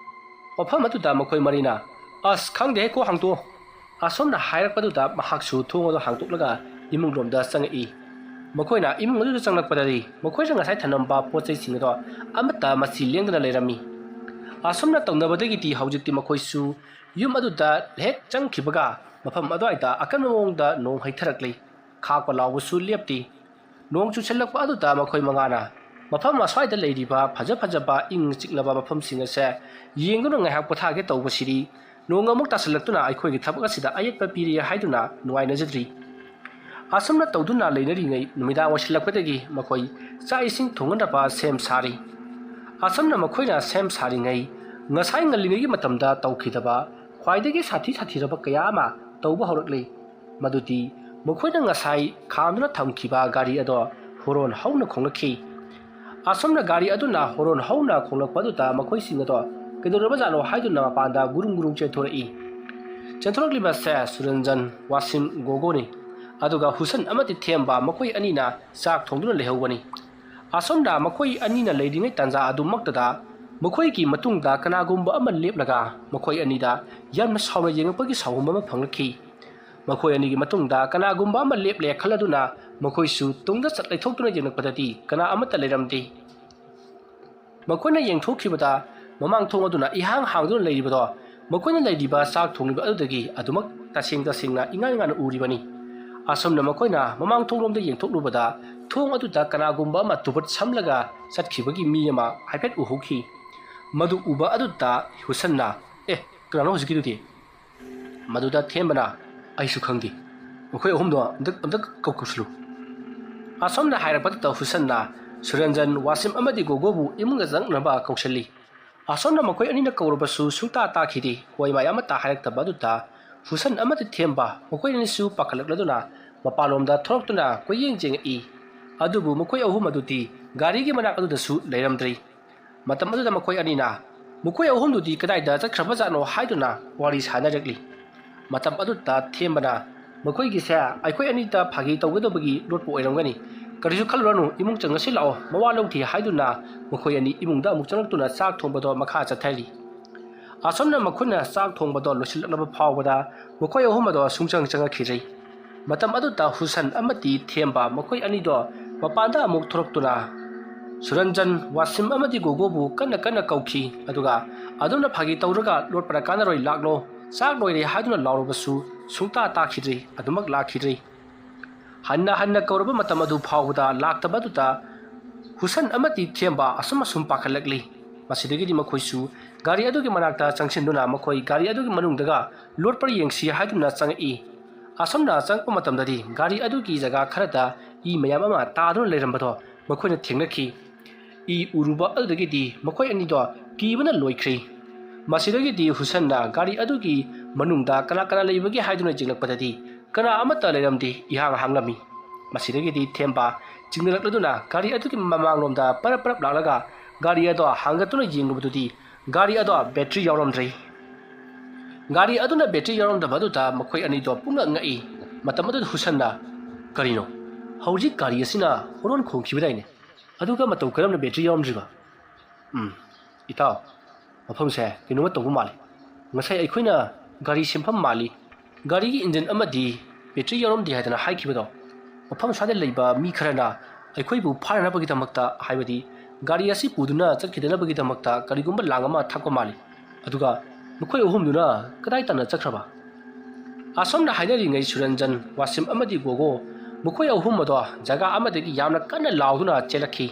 ꯃꯐꯝ ꯑꯗꯨꯗ ꯃꯈꯣꯏ ꯃꯔꯤꯅ, "ꯑꯁ, ꯈꯪꯗꯦꯍꯦ, ꯀꯣꯛ ꯍꯥꯡꯇꯣꯛꯑꯣ"꯫ ꯑꯁꯨꯝꯅ ꯍꯥꯏꯔꯛꯄꯗꯨꯗ ꯃꯍꯥꯛꯁꯨ ꯊꯣꯡ ꯑꯗꯨ ꯍꯥꯡꯇꯣꯛꯂꯒ ꯏꯃꯨꯡ ꯂꯣꯝꯗ ꯆꯪꯉꯛꯏ꯫ ꯃꯈꯣꯏꯅ ꯏꯃꯨꯡ ꯑꯗꯨꯗ ꯆꯪꯂꯛꯄꯗꯗꯤ ꯃꯈꯣꯏꯅ ꯉꯁꯥꯏ ꯊꯅꯝꯕ ꯄꯣꯠ ꯆꯩꯁꯤꯡ ꯑꯗꯣ ꯑꯃꯠꯇ ꯃꯆꯤ ꯂꯦꯡꯗꯅ ꯂꯩꯔꯝꯃꯤ꯫ ꯑꯁꯨꯝꯅ ꯇꯧꯅꯕꯗꯒꯤꯗꯤ ꯍꯧꯖꯤꯛꯇꯤ ꯃꯈꯣꯏꯁꯨ ꯌꯨꯝ ꯑꯗꯨꯗ ꯍꯦꯛ ꯆꯪꯈꯤꯕꯒ ꯃꯐꯝ ꯑꯗꯨꯋꯥꯏꯗ ꯑꯀꯟꯕ ꯃꯑꯣꯡꯗ ꯅꯣꯡ ꯍꯩꯊꯔꯛꯂꯤ꯫ ꯈꯥꯛꯄ ꯂꯥꯎꯕꯁꯨ ꯂꯦꯞꯇꯦ꯫ ꯅꯣꯡ ꯆꯨꯁꯤꯜꯂꯛꯄ ꯑꯗꯨꯗ ꯃꯈꯣꯏ ꯃꯉꯥꯅ ꯃꯐꯝ ꯑꯁ꯭ꯋꯥꯏꯗ ꯂꯩꯔꯤꯕ ꯐꯖ ꯐꯖꯕ ꯏꯪ ꯆꯤꯛꯂꯕ ꯃꯐꯝꯁꯤꯡ ꯑꯁꯦ ꯌꯦꯡꯗꯨꯅ ꯉꯥꯏꯍꯥꯛ ꯄꯣꯊꯥꯒꯦ ꯇꯧꯕꯁꯤꯗꯤ ꯅꯣꯡ ꯑꯃꯨꯛ ꯇꯥꯁꯤꯜꯂꯛꯇꯨꯅ ꯑꯩꯈꯣꯏꯒꯤ ꯊꯕꯛ ꯑꯁꯤꯗ ꯑꯌꯦꯠꯄ ꯄꯤꯔꯤ ꯍꯥꯏꯗꯨꯅ ꯅꯨꯡꯉꯥꯏꯅꯖꯗ꯭ꯔꯤ꯫ ꯑꯁꯨꯝꯅ ꯇꯧꯗꯨꯅ ꯂꯩꯅꯔꯤꯉꯩ ꯅꯨꯃꯤꯗꯥꯡ ꯑꯣꯏꯁꯤꯜꯂꯛꯄꯗꯒꯤ ꯃꯈꯣꯏ ꯆꯥꯛ ꯏꯁꯤꯡ ꯊꯣꯡꯅꯅꯕ ꯁꯦꯝ ꯁꯥꯔꯤ꯫ ꯑꯁꯨꯝꯅ ꯃꯈꯣꯏꯅ ꯁꯦꯝ ꯁꯥꯔꯤꯉꯩ ꯉꯁꯥꯏ ꯉꯜꯂꯤꯉꯩꯒꯤ ꯃꯇꯝꯗ ꯇꯧꯈꯤꯗꯕ ꯈ꯭ꯋꯥꯏꯗꯒꯤ ꯁꯥꯊꯤ ꯁꯥꯊꯤꯔꯕ ꯀꯌꯥ ꯑꯃ ꯇꯧꯕ ꯍꯧꯔꯛꯂꯤ꯫ ꯃꯗꯨꯗꯤ ꯃꯈꯣꯏꯅ ꯉꯁꯥꯏ ꯈꯥꯝꯗꯨꯅ ꯊꯝꯈꯤꯕ ꯒꯥꯔꯤ ꯑꯗꯣ ꯍꯣꯔꯣꯟ ꯍꯧꯅ ꯈꯣꯡꯂꯛꯈꯤ꯫ ꯑꯁꯨꯝꯅ ꯒꯥꯔꯤ ꯑꯗꯨꯅ ꯍꯣꯔꯣꯟ ꯍꯧꯅ ꯈꯣꯡꯂꯛꯄ ꯑꯗꯨꯗ ꯃꯈꯣꯏꯁꯤꯡ ꯑꯗꯣ ꯀꯩꯗꯧꯔꯕꯖꯥꯠꯅꯣ ꯍꯥꯏꯗꯨꯅ ꯃꯄꯥꯟꯗ ꯒꯨꯔꯨꯡ ꯒꯨꯔꯨꯡ ꯆꯦꯟꯊꯣꯔꯛꯏ꯫ ꯆꯦꯟꯊꯣꯔꯛꯂꯤꯕꯁꯦ ꯁꯨꯔꯟꯖꯟ, ꯋꯥꯁꯤꯝ, ꯒꯣꯒꯣꯅꯤ꯫ ꯑꯗꯨꯒ ꯍꯨꯁꯟ ꯑꯃꯗꯤ ꯊꯦꯝꯕ ꯃꯈꯣꯏ ꯑꯅꯤꯅ ꯆꯥꯛ ꯊꯣꯡꯗꯨꯅ ꯂꯩꯍꯧꯕꯅꯤ꯫ ꯑꯁꯨꯝꯅ ꯃꯈꯣꯏ ꯑꯅꯤꯅ ꯂꯩꯔꯤꯉꯩ ꯇꯥꯟꯖꯥ ꯑꯗꯨꯃꯛꯇꯗ ꯃꯈꯣꯏꯒꯤ ꯃꯇꯨꯡꯗ ꯀꯅꯥꯒꯨꯝꯕ ꯑꯃ ꯂꯦꯞꯂꯒ ꯃꯈꯣꯏ ꯑꯅꯤꯗ ꯌꯥꯝꯅ ꯁꯥꯎꯅ ꯌꯦꯡꯉꯛꯄꯒꯤ ꯁꯥꯎꯍꯨꯝ ꯑꯃ ꯐꯪꯂꯛꯈꯤ꯫ ꯃꯈꯣꯏ ꯑꯅꯤꯒꯤ ꯃꯇꯨꯡꯗ ꯀꯅꯥꯒꯨꯝꯕ ꯑꯃ ꯂꯦꯞꯂꯦ ꯈꯜꯂꯗꯨꯅ ꯃꯈꯣꯏꯁꯨ ꯇꯨꯡꯗ ꯆꯠ ꯂꯩꯊꯣꯛꯇꯨꯅ ꯌꯦꯡꯂꯛꯄꯗꯗꯤ ꯀꯅꯥ ꯑꯃꯠꯇ ꯂꯩꯔꯝꯗꯦ꯫ ꯃꯈꯣꯏꯅ ꯌꯦꯡꯊꯣꯛꯈꯤꯕꯗ ꯃꯃꯥꯡ ꯊꯣꯡ ꯑꯗꯨꯅ ꯏꯍꯥꯡ ꯍꯥꯡꯗꯨꯅ ꯂꯩꯔꯤꯕꯗꯣ ꯃꯈꯣꯏꯅ ꯂꯩꯔꯤꯕ ꯆꯥꯛ ꯊꯣꯡꯂꯤꯕ ꯑꯗꯨꯗꯒꯤ ꯑꯗꯨꯃꯛ ꯇꯁꯦꯡ ꯇꯁꯦꯡꯅ ꯏꯉꯥꯟ ꯉꯥꯟꯅ ꯎꯔꯤꯕꯅꯤ꯫ ꯑꯁꯨꯝꯅ ꯃꯈꯣꯏꯅ ꯃꯃꯥꯡ ꯊꯣꯡꯂꯣꯝꯗ ꯌꯦꯡꯊꯣꯛꯂꯨꯕꯗ ꯊꯣꯡ ꯑꯗꯨꯗ ꯀꯅꯥꯒꯨꯝꯕ ꯑꯃ ꯇꯨꯕꯠ ꯁꯝꯂꯒ ꯆꯠꯈꯤꯕꯒꯤ ꯃꯤ ꯑꯃ ꯍꯥꯏꯐꯦꯠ ꯎꯍꯧꯈꯤ꯫ ꯃꯗꯨ ꯎꯕ ꯑꯗꯨꯗ ꯍꯨꯁꯟꯅ, "ꯑꯦ, ꯀꯅꯥꯅꯣ ꯍꯧꯖꯤꯛꯀꯤꯗꯨꯗꯤ?" ꯃꯗꯨꯗ ꯊꯦꯝꯕꯅ, "ꯑꯩꯁꯨ ꯈꯪꯗꯦ꯫ ꯃꯈꯣꯏ ꯑꯍꯨꯝꯗꯣ ꯑꯝꯇ, ꯑꯝꯇ ꯀꯧ-, ꯀꯧꯁꯤꯜꯂꯨ꯫" ꯑꯁꯣꯝꯅ ꯍꯥꯏꯔꯛꯄꯗꯨꯗ ꯍꯨꯁꯟꯅ ꯁꯨꯔꯟꯖꯟ, ꯋꯥꯁꯤꯝ ꯑꯃꯗꯤ ꯒꯣꯒꯣꯕꯨ ꯏꯃꯨꯡꯗ ꯆꯪꯅꯕ ꯀꯧꯁꯤꯜꯂꯤ꯫ ꯑꯁꯣꯝꯅ ꯃꯈꯣꯏ ꯑꯅꯤꯅ ꯀꯧꯔꯕꯁꯨ ꯁꯨꯡꯇꯥ ꯇꯥꯈꯤꯗꯦ꯫ ꯍꯣꯏ ꯃꯥꯏ ꯑꯃꯠꯇ ꯍꯥꯏꯔꯛꯇꯕ ꯑꯗꯨꯗ ꯍꯨꯁꯟ ꯑꯃꯗꯤ ꯊꯦꯝꯕ ꯃꯈꯣꯏ ꯑꯅꯤꯁꯨ ꯄꯥꯈꯠꯂꯛꯂꯗꯨꯅ ꯃꯄꯥꯟꯂꯣꯝꯗ ꯊꯣꯔꯛꯇꯨꯅ ꯀꯣꯏꯌꯦꯡ ꯌꯦꯡꯉꯛꯏ꯫ ꯑꯗꯨꯕꯨ ꯃꯈꯣꯏ ꯑꯍꯨꯝ ꯑꯗꯨꯗꯤ ꯒꯥꯔꯤꯒꯤ ꯃꯅꯥꯛ ꯑꯗꯨꯗꯁꯨ ꯂꯩꯔꯝꯗ꯭ꯔꯤ꯫ ꯃꯇꯝ ꯑꯗꯨꯗ ꯃꯈꯣꯏ ꯑꯅꯤꯅ ꯃꯈꯣꯏ ꯑꯍꯨꯝꯗꯨꯗꯤ ꯀꯗꯥꯏꯗ ꯆꯠꯈ꯭ꯔꯕꯖꯥꯠꯅꯣ ꯍꯥꯏꯗꯨꯅ ꯋꯥꯔꯤ ꯁꯥꯟꯅꯔꯛꯂꯤ꯫ ꯃꯇꯝ ꯑꯗꯨꯗ ꯊꯦꯝꯕꯅ, "ꯃꯈꯣꯏꯒꯤꯁꯦ ꯑꯩꯈꯣꯏ ꯑꯅꯤꯗ ꯐꯥꯒꯤ ꯇꯧꯒꯗꯧꯕꯒꯤ ꯂꯣꯠꯄ ꯑꯣꯏꯔꯝꯒꯅꯤ꯫ ꯀꯔꯤꯁꯨ ꯈꯜꯂꯨꯔꯅꯨ, ꯏꯃꯨꯡ ꯆꯪꯉꯁꯤ ꯂꯥꯛꯑꯣ, ꯃꯋꯥ ꯂꯧꯗꯦ" ꯍꯥꯏꯗꯨꯅ ꯃꯈꯣꯏ ꯑꯅꯤ ꯏꯃꯨꯡꯗ ꯑꯃꯨꯛ ꯆꯪꯂꯛꯇꯨꯅ ꯆꯥꯛ ꯊꯣꯡꯕꯗꯣ ꯃꯈꯥ ꯆꯠꯊꯔꯤ꯫ ꯑꯁꯣꯝꯅ ꯃꯈꯣꯏꯅ ꯆꯥꯛ ꯊꯣꯡꯕꯗꯣ ꯂꯣꯏꯁꯤꯜꯂꯛꯂꯕ ꯐꯥꯎꯕꯗ ꯃꯈꯣꯏ ꯑꯍꯨꯝ ꯑꯗꯣ ꯁꯨꯡꯆꯪ ꯆꯪꯉꯛꯈꯤꯗ꯭ꯔꯦ꯫ ꯃꯇꯝ ꯑꯗꯨꯗ ꯍꯨꯁꯟ ꯑꯃꯗꯤ ꯊꯦꯝꯕ ꯃꯈꯣꯏ ꯑꯅꯤꯗꯣ ꯃꯄꯥꯟꯗ ꯑꯃꯨꯛ ꯊꯣꯔꯛꯇꯨꯅ ꯁꯨꯔꯟꯖꯟ, ꯋꯥꯁꯤꯝ ꯑꯃꯗꯤ ꯒꯣꯒꯣꯕꯨ ꯀꯟꯅ ꯀꯟꯅ ꯀꯧꯈꯤ꯫ ꯑꯗꯨꯒ ꯑꯗꯨꯝꯅ ꯐꯥꯒꯤ ꯇꯧꯔꯒ ꯂꯣꯠꯄꯅ ꯀꯥꯟꯅꯔꯣꯏ, ꯂꯥꯛꯂꯣ, ꯆꯥꯛ ꯂꯣꯏꯔꯦ ꯍꯥꯏꯗꯨꯅ ꯂꯥꯎꯔꯕꯁꯨ ꯁꯨꯡꯇꯥ ꯇꯥꯈꯤꯗ꯭ꯔꯦ, ꯑꯗꯨꯃꯛ ꯂꯥꯛꯈꯤꯗ꯭ꯔꯦ꯫ ꯍꯟꯅ ꯍꯟꯅ ꯀꯧꯔꯕ ꯃꯇꯝ ꯑꯗꯨ ꯐꯥꯎꯕꯗ ꯂꯥꯛꯇꯕ ꯑꯗꯨꯗ ꯍꯨꯁꯟ ꯑꯃꯗꯤ ꯊꯦꯝꯕ ꯑꯁꯨꯝ ꯑꯁꯨꯝ ꯄꯥꯈꯠꯂꯛꯂꯤ꯫ ꯃꯁꯤꯗꯒꯤꯗꯤ ꯃꯈꯣꯏꯁꯨ ꯒꯥꯔꯤ ꯑꯗꯨꯒꯤ ꯃꯅꯥꯛꯇ ꯆꯪꯁꯤꯟꯗꯨꯅ ꯃꯈꯣꯏ ꯒꯥꯔꯤ ꯑꯗꯨꯒꯤ ꯃꯅꯨꯡꯗꯒ ꯂꯣꯠꯄ꯭ꯔ ꯌꯦꯡꯁꯤ ꯍꯥꯏꯗꯨꯅ ꯆꯪꯉꯛꯏ꯫ ꯑꯁꯨꯝꯅ ꯆꯪꯂꯛꯄ ꯃꯇꯝꯗꯗꯤ ꯒꯥꯔꯤ ꯑꯗꯨꯒꯤ ꯖꯒꯥ ꯈꯔꯗ ꯏ ꯃꯌꯥꯝ ꯑꯃ ꯇꯥꯗꯨꯅ ꯂꯩꯔꯝꯕꯗꯣ ꯃꯈꯣꯏꯅ ꯊꯦꯡꯅꯈꯤ꯫ ꯏ ꯎꯔꯨꯕ ꯑꯗꯨꯗꯒꯤꯗꯤ ꯃꯈꯣꯏ ꯑꯅꯤꯗꯣ ꯀꯤꯕꯅ ꯂꯣꯏꯈ꯭ꯔꯦ꯫ ꯃꯁꯤꯗꯒꯤꯗꯤ ꯍꯨꯁꯟꯅ ꯒꯥꯔꯤ ꯑꯗꯨꯒꯤ ꯃꯅꯨꯡꯗ ꯀꯅꯥ ꯀꯅꯥ ꯂꯩꯕꯒꯦ ꯍꯥꯏꯗꯨꯅ ꯌꯦꯡꯂꯛꯄꯗꯗꯤ ꯀꯅꯥ ꯑꯃꯠꯇ ꯂꯩꯔꯝꯗꯦ, ꯏꯍꯥꯡ ꯍꯥꯡꯂꯝꯃꯤ꯫ ꯃꯁꯤꯗꯒꯤꯗꯤ ꯊꯦꯝꯕ ꯆꯤꯡꯅꯔꯛꯂꯗꯨꯅ ꯒꯥꯔꯤ ꯑꯗꯨꯒꯤ ꯃꯃꯥꯡꯂꯣꯝꯗ ꯄꯔꯞ ꯄꯔꯞ ꯂꯥꯛꯂꯒ ꯒꯥꯔꯤ ꯑꯗꯣ ꯍꯥꯡꯒꯠꯇꯨꯅ ꯌꯦꯡꯂꯨꯕꯗꯨꯗꯤ ꯒꯥꯔꯤ ꯑꯗꯣ ꯕꯦꯇ꯭ꯔꯤ ꯌꯥꯎꯔꯝꯗ꯭ꯔꯦ꯫ ꯒꯥꯔꯤ ꯑꯗꯨꯅ ꯕꯦꯇ꯭ꯔꯤ ꯌꯥꯎꯔꯝꯗꯕ ꯑꯗꯨꯗ ꯃꯈꯣꯏ ꯑꯅꯤꯗꯣ ꯄꯨꯡꯉꯛ ꯉꯛꯏ꯫ ꯃꯇꯝ ꯑꯗꯨꯗ ꯍꯨꯁꯟꯅ, "ꯀꯔꯤꯅꯣ? ꯍꯧꯖꯤꯛ ꯒꯥꯔꯤ ꯑꯁꯤꯅ ꯍꯣꯔꯣꯟ ꯈꯣꯡꯈꯤꯕꯗꯥꯏꯅꯦ? ꯑꯗꯨꯒ ꯃꯇꯧ ꯀꯔꯝꯅ ꯕꯦꯇ꯭ꯔꯤ ꯌꯥꯎꯔꯝꯗ꯭ꯔꯤꯕ?" "ꯎꯝ, ꯏꯇꯥꯎ, ꯃꯐꯝꯁꯦ ꯀꯩꯅꯣꯝꯃ ꯇꯧꯕ ꯃꯥꯜꯂꯤ꯫ ꯉꯁꯥꯏ ꯑꯩꯈꯣꯏꯅ ꯒꯥꯔꯤ ꯁꯦꯝꯐꯝ ꯃꯥꯜꯂꯤ꯫ ꯒꯥꯔꯤꯒꯤ ꯏꯟꯖꯤꯟ ꯑꯃꯗꯤ ꯕꯦꯇ꯭ꯔꯤ ꯌꯥꯎꯔꯝꯗꯦ ꯍꯥꯏꯗꯅ ꯍꯥꯏꯈꯤꯕꯗꯣ, ꯃꯐꯝ ꯑꯁ꯭ꯋꯥꯏꯗ ꯂꯩꯕ ꯃꯤ ꯈꯔꯅ ꯑꯩꯈꯣꯏꯕꯨ ꯐꯥꯅꯅꯕꯒꯤꯗꯃꯛꯇ, ꯍꯥꯏꯕꯗꯤ ꯒꯥꯔꯤ ꯑꯁꯤ ꯄꯨꯗꯨꯅ ꯆꯠꯈꯤꯗꯅꯕꯒꯤꯗꯃꯛꯇ ꯀꯔꯤꯒꯨꯝꯕ ꯂꯥꯡ ꯑꯃ ꯊꯥꯛꯄ ꯃꯥꯜꯂꯤ꯫ ꯑꯗꯨꯒ ꯃꯈꯣꯏ ꯑꯍꯨꯝꯗꯨꯅ ꯀꯗꯥꯏ ꯇꯥꯟꯅ ꯆꯠꯈ꯭ꯔꯕ?" ꯑꯁꯨꯝꯅ ꯍꯥꯏꯅꯔꯤꯉꯩ ꯁꯨꯔꯟꯖꯟ, ꯋꯥꯁꯤꯝ ꯑꯃꯗꯤ ꯒꯣꯒꯣ ꯃꯈꯣꯏ ꯑꯍꯨꯝ ꯑꯗꯣ ꯖꯒꯥ ꯑꯃꯗꯒꯤ ꯌꯥꯝꯅ ꯀꯟꯅ ꯂꯥꯎꯗꯨꯅ ꯆꯦꯜꯂꯛꯈꯤ꯫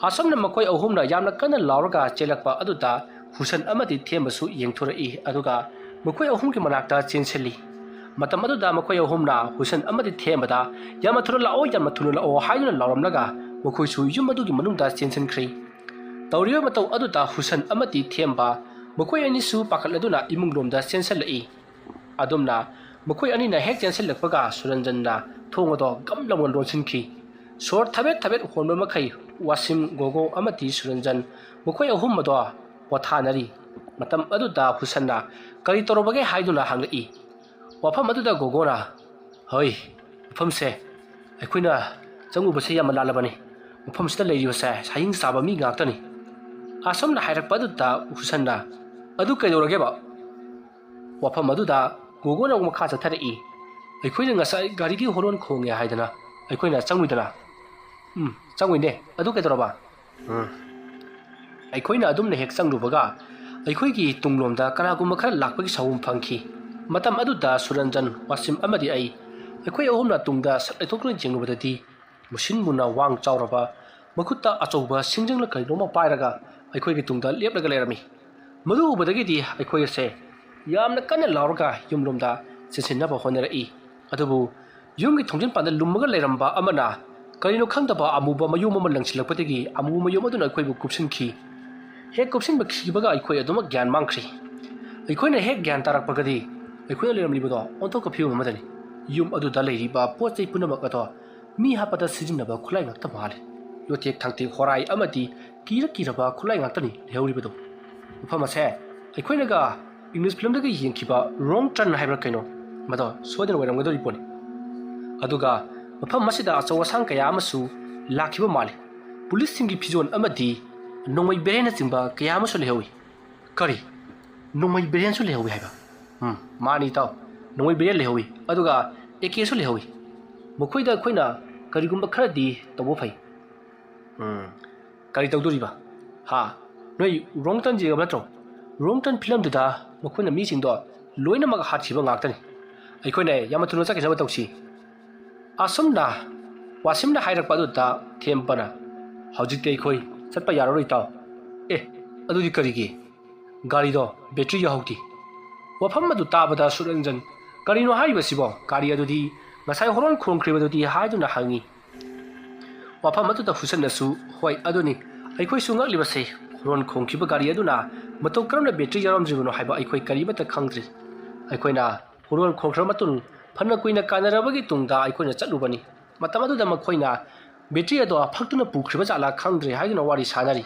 ꯑꯁꯨꯝꯅ ꯃꯈꯣꯏ ꯑꯍꯨꯝꯅ ꯌꯥꯝꯅ ꯀꯟꯅ ꯂꯥꯎꯔꯒ ꯆꯦꯜꯂꯛꯄ ꯑꯗꯨꯗ ꯍꯨꯁꯟ ꯑꯃꯗꯤ ꯊꯦꯝꯕꯁꯨ ꯌꯦꯡꯊꯣꯔꯛꯏ, ꯑꯗꯨꯒ ꯃꯈꯣꯏ ꯑꯍꯨꯝꯒꯤ ꯃꯅꯥꯛꯇ ꯆꯦꯟꯁꯤꯜꯂꯤ꯫ ꯃꯇꯝ ꯑꯗꯨꯗ ꯃꯈꯣꯏ ꯑꯍꯨꯝꯅ ꯍꯨꯁꯟ ꯑꯃꯗꯤ ꯊꯦꯝꯕꯗ, "ꯌꯥꯝꯅ ꯊꯨꯅ ꯂꯥꯛꯑꯣ, ꯌꯥꯝꯅ ꯊꯨꯅ ꯂꯥꯛꯑꯣ" ꯍꯥꯏꯗꯨꯅ ꯂꯥꯎꯔꯝꯂꯒ ꯃꯈꯣꯏꯁꯨ ꯌꯨꯝ ꯑꯗꯨꯒꯤ ꯃꯅꯨꯡꯗ ꯆꯦꯟꯁꯤꯟꯈ꯭ꯔꯦ꯫ ꯇꯧꯔꯤꯕ ꯃꯇꯧ ꯑꯗꯨꯗ ꯍꯨꯁꯟ ꯑꯃꯗꯤ ꯊꯦꯝꯕ ꯃꯈꯣꯏ ꯑꯅꯤꯁꯨ ꯄꯥꯈꯠꯂꯗꯨꯅ ꯏꯃꯨꯡꯂꯣꯝꯗ ꯆꯦꯟꯁꯤꯜꯂꯛꯏ꯫ ꯑꯗꯨꯝꯅ ꯃꯈꯣꯏ ꯑꯅꯤꯅ ꯍꯦꯛ ꯆꯦꯟꯁꯤꯜꯂꯛꯄꯒ ꯁꯨꯔꯟꯖꯟꯅ ꯊꯣꯡ ꯑꯗꯣ ꯒꯝ ꯂꯥꯎꯅ ꯂꯣꯟꯁꯤꯟꯈꯤ꯫ ꯁꯣꯔ ꯊꯕꯦꯠ ꯊꯕꯦꯠ ꯍꯣꯟꯕ ꯃꯈꯩ ꯋꯥꯁꯤꯝ, ꯒꯣꯒꯣ ꯑꯃꯗꯤ ꯁꯨꯔꯟꯖꯟ ꯃꯈꯣꯏ ꯑꯍꯨꯝ ꯑꯗꯣ ꯄꯣꯊꯥꯅꯔꯤ꯫ ꯃꯇꯝ ꯑꯗꯨꯗ ꯍꯨꯁꯟꯅ, "ꯀꯔꯤ ꯇꯧꯔꯕꯒꯦ?" ꯍꯥꯏꯗꯨꯅ ꯍꯪꯂꯛꯏ꯫ ꯋꯥꯐꯝ ꯑꯗꯨꯗ ꯒꯣꯒꯣꯅ, "ꯍꯣꯏ, ꯃꯐꯝꯁꯦ ꯑꯩꯈꯣꯏꯅ ꯆꯪꯉꯨꯕꯁꯦ ꯌꯥꯝꯅ ꯂꯥꯜꯂꯕꯅꯤ꯫ ꯃꯐꯝꯁꯤꯗ ꯂꯩꯔꯤꯕꯁꯦ ꯁꯥꯍꯤꯡ ꯆꯥꯕ ꯃꯤ ꯉꯥꯛꯇꯅꯤ"꯫ ꯑꯁꯨꯝꯅ ꯍꯥꯏꯔꯛꯄ ꯑꯗꯨꯗ ꯍꯨꯁꯟꯅ, "ꯑꯗꯨ ꯀꯩꯗꯧꯔꯒꯦꯕ?" ꯋꯥꯐꯝ ꯑꯗꯨꯗ ꯒꯣꯒꯣꯅ ꯑꯃꯨꯛ ꯃꯈꯥ ꯆꯠꯊꯔꯛꯏ, "ꯑꯩꯈꯣꯏꯅ ꯉꯁꯥꯏ ꯒꯥꯔꯤꯒꯤ ꯍꯣꯔꯣꯟ ꯈꯣꯡꯉꯦ ꯍꯥꯏꯗꯅ ꯑꯩꯈꯣꯏꯅ ꯆꯪꯉꯨꯏꯗꯅ?" "ꯎꯝ, ꯆꯪꯉꯨꯏꯅꯦ꯫ ꯑꯗꯨ ꯀꯩꯗꯧꯔꯕ?" "ꯎꯝ, ꯑꯩꯈꯣꯏꯅ ꯑꯗꯨꯝꯅ ꯍꯦꯛ ꯆꯪꯂꯨꯕꯒ ꯑꯩꯈꯣꯏꯒꯤ ꯇꯨꯡꯂꯣꯝꯗ ꯀꯅꯥꯒꯨꯝꯕ ꯈꯔ ꯂꯥꯛꯄꯒꯤ ꯁꯥꯎꯝ ꯐꯪꯈꯤ꯫ ꯃꯇꯝ ꯑꯗꯨꯗ ꯁꯨꯔꯟꯖꯟ, ꯋꯥꯁꯤꯝ ꯑꯃꯗꯤ ꯑꯩ, ꯑꯩꯈꯣꯏ ꯑꯍꯨꯝꯅ ꯇꯨꯡꯗ ꯁꯠ ꯂꯩꯊꯣꯛꯇꯨꯅ ꯌꯦꯡꯂꯨꯕꯗꯗꯤ ꯃꯨꯁꯤꯟ ꯃꯨꯅ ꯋꯥꯡ ꯆꯥꯎꯔꯕ, ꯃꯈꯨꯠꯇ ꯑꯆꯧꯕ ꯁꯤꯡꯖꯪꯅ ꯀꯔꯤꯅꯣꯝꯃ ꯄꯥꯏꯔꯒ ꯑꯩꯈꯣꯏꯒꯤ ꯇꯨꯡꯗ ꯂꯦꯞꯂꯒ ꯂꯩꯔꯝꯃꯤ꯫ ꯃꯗꯨ ꯎꯕꯗꯒꯤꯗꯤ ꯑꯩꯈꯣꯏ ꯑꯁꯦ ꯌꯥꯝꯅ ꯀꯟꯅ ꯂꯥꯎꯔꯒ ꯌꯨꯝꯂꯣꯝꯗ ꯆꯦꯟꯁꯤꯟꯅꯕ ꯍꯣꯠꯅꯔꯛꯏ꯫ ꯑꯗꯨꯕꯨ ꯌꯨꯝꯒꯤ ꯊꯣꯡꯖꯤꯟ ꯄꯥꯟꯗ ꯂꯨꯝꯃꯒ ꯂꯩꯔꯝꯕ ꯑꯃꯅ ꯀꯔꯤꯅꯣ ꯈꯪꯗꯕ ꯑꯃꯨꯕ ꯃꯌꯣꯝ ꯑꯃ ꯂꯪꯁꯤꯜꯂꯛꯄꯗꯒꯤ ꯑꯃꯨꯕ ꯃꯌꯣꯝ ꯑꯗꯨꯅ ꯑꯩꯈꯣꯏꯕꯨ ꯀꯨꯞꯁꯤꯟꯈꯤ꯫ ꯍꯦꯛ ꯀꯨꯞꯁꯤꯟꯕ ꯈꯤꯕꯒ ꯑꯩꯈꯣꯏ ꯑꯗꯨꯃꯛ ꯒ꯭ꯌꯥꯟ ꯃꯥꯡꯈ꯭ꯔꯤ꯫ ꯑꯩꯈꯣꯏꯅ ꯍꯦꯛ ꯒ꯭ꯌꯥꯟ ꯇꯥꯔꯛꯄꯒꯗꯤ ꯑꯩꯈꯣꯏꯅ ꯂꯩꯔꯝꯂꯤꯕꯗꯣ ꯑꯣꯟꯊꯣꯛꯄ ꯐꯤꯕꯝ ꯑꯃꯗꯅꯤ꯫ ꯌꯨꯝ ꯑꯗꯨꯗ ꯂꯩꯔꯤꯕ ꯄꯣꯠ ꯆꯩ ꯄꯨꯝꯅꯃꯛ ꯑꯗꯣ ꯃꯤ ꯍꯥꯠꯄꯗ ꯁꯤꯖꯤꯟꯅꯕ ꯈꯨꯠꯂꯥꯏ ꯉꯥꯛꯇ ꯃꯥꯜꯂꯤ꯫ ꯌꯣꯠꯊꯦꯛ ꯊꯥꯡꯇꯦꯛ ꯍꯣꯔꯥꯏ ꯑꯃꯗꯤ ꯀꯤꯔ ꯀꯤꯔꯕ ꯈꯨꯠꯂꯥꯏ ꯉꯥꯛꯇꯅꯤ ꯂꯩꯍꯧꯔꯤꯕꯗꯣ꯫ ꯃꯐꯝ ꯑꯁꯦ ꯑꯩꯈꯣꯏꯅꯒ English film ꯗꯒ ꯌꯦꯡꯈꯤꯕ Wrong Turn ꯍꯥꯏꯕ꯭ꯔꯥ ꯀꯩꯅꯣ, ꯃꯗꯣ ꯁꯣꯏꯗꯅ ꯑꯣꯏꯔꯝꯒꯗꯧꯔꯤ ꯄꯣꯠꯅꯤ꯫ ꯑꯗꯨꯒ ꯃꯐꯝ ꯑꯁꯤꯗ ꯑꯆꯧ ꯑꯁꯥꯡ ꯀꯌꯥ ꯑꯃꯁꯨ ꯂꯥꯛꯈꯤꯕ ꯃꯥꯜꯂꯤ꯫ ꯄꯨꯂꯤꯁꯁꯤꯡꯒꯤ ꯐꯤꯖꯣꯜ ꯑꯃꯗꯤ ꯅꯣꯡꯃꯩ ꯕꯦꯔꯦꯟꯅꯆꯤꯡꯕ ꯀꯌꯥ ꯑꯃꯁꯨ ꯂꯩꯍꯧꯏ꯫ ꯀꯔꯤ? ꯅꯣꯡꯃꯩ ꯕꯦꯔꯦꯟꯁꯨ ꯂꯩꯍꯧꯏ ꯍꯥꯏꯕ? ꯎꯝ, ꯃꯥꯅꯤ ꯏꯇꯥꯎ, ꯅꯣꯡꯃꯩ ꯕꯦꯔꯦꯟ ꯂꯩꯍꯧꯏ, ꯑꯗꯨꯒ ꯑꯦ ꯀꯦꯁꯨ ꯂꯩꯍꯧꯏ꯫ ꯃꯈꯣꯏꯗ ꯑꯩꯈꯣꯏꯅ ꯀꯔꯤꯒꯨꯝꯕ ꯈꯔꯗꯤ ꯇꯧꯕ ꯐꯩ꯫ ꯎꯝ, ꯀꯔꯤ ꯇꯧꯗꯣꯔꯤꯕ? ꯍꯥ? ꯅꯣꯏ Wrong Turn ꯌꯦꯡꯉꯕ ꯅꯠꯇ꯭ꯔꯣ? Wrong Turn film ꯗꯨꯗ ꯃꯈꯣꯏꯅ ꯃꯤꯁꯤꯡꯗꯣ ꯂꯣꯏꯅꯃꯛ ꯍꯥꯠꯈꯤꯕ ꯉꯥꯛꯇꯅꯤ꯫ ꯑꯩꯈꯣꯏꯅ ꯌꯥꯝꯅ ꯊꯨꯅ ꯆꯠꯈꯤꯅꯕ ꯇꯧꯁꯤ꯫ ꯑꯁꯨꯝꯅ ꯋꯥꯁꯤꯝꯅ ꯍꯥꯏꯔꯛꯄ ꯑꯗꯨꯗ ꯊꯦꯝꯕꯅ, "ꯍꯧꯖꯤꯛꯇꯤ ꯑꯩꯈꯣꯏ ꯆꯠꯄ ꯌꯥꯔꯔꯣꯏ ꯏꯇꯥꯎ꯫" "ꯑꯦ, ꯑꯗꯨꯗꯤ ꯀꯔꯤꯒꯤ?" "ꯒꯥꯔꯤꯗꯣ ꯕꯦꯇ꯭ꯔꯤ ꯌꯥꯎꯍꯧꯗꯦ꯫" ꯋꯥꯐꯝ ꯑꯗꯨ ꯇꯥꯕꯗ ꯁꯨꯔꯟꯖꯟ, "ꯀꯔꯤꯅꯣ ꯍꯥꯏꯔꯤꯕꯁꯤꯕꯣ? ꯒꯥꯔꯤ ꯑꯗꯨꯗꯤ ꯉꯁꯥꯏ ꯍꯣꯔꯣꯟ ꯈꯣꯡꯈ꯭ꯔꯤꯕꯗꯨꯗꯤ?" ꯍꯥꯏꯗꯨꯅ ꯍꯪꯉꯤ꯫ ꯋꯥꯐꯝ ꯑꯗꯨꯗ ꯍꯨꯁꯟꯅꯁꯨ, "ꯍꯣꯏ, ꯑꯗꯨꯅꯤ꯫ ꯑꯩꯈꯣꯏꯁꯨ ꯉꯛꯂꯤꯕꯁꯦ, ꯍꯣꯔꯣꯟ ꯈꯣꯡꯈꯤꯕ ꯒꯥꯔꯤ ꯑꯗꯨꯅ ꯃꯇꯧ ꯀꯔꯝꯅ ꯕꯦꯇ꯭ꯔꯤ ꯌꯥꯎꯔꯝꯗ꯭ꯔꯤꯕꯅꯣ ꯍꯥꯏꯕ ꯑꯩꯈꯣꯏ ꯀꯔꯤꯃꯠꯇ ꯈꯪꯗ꯭ꯔꯤ꯫ ꯑꯩꯈꯣꯏꯅ ꯍꯣꯔꯣꯟ ꯈꯣꯡꯈ꯭ꯔꯕ ꯃꯇꯨꯡ ꯐꯅ ꯀꯨꯏꯅ ꯀꯥꯟꯅꯔꯕꯒꯤ ꯇꯨꯡꯗ ꯑꯩꯈꯣꯏꯅ ꯆꯠꯂꯨꯕꯅꯤ꯫ ꯃꯇꯝ ꯑꯗꯨꯗ ꯃꯈꯣꯏꯅ ꯕꯦꯇ꯭ꯔꯤ ꯑꯗꯣ ꯐꯛꯇꯨꯅ ꯄꯨꯈ꯭ꯔꯤꯕ ꯖꯥꯠꯂꯥ ꯈꯪꯗ꯭ꯔꯦ" ꯍꯥꯏꯗꯨꯅ ꯋꯥꯔꯤ ꯁꯥꯟꯅꯔꯤ꯫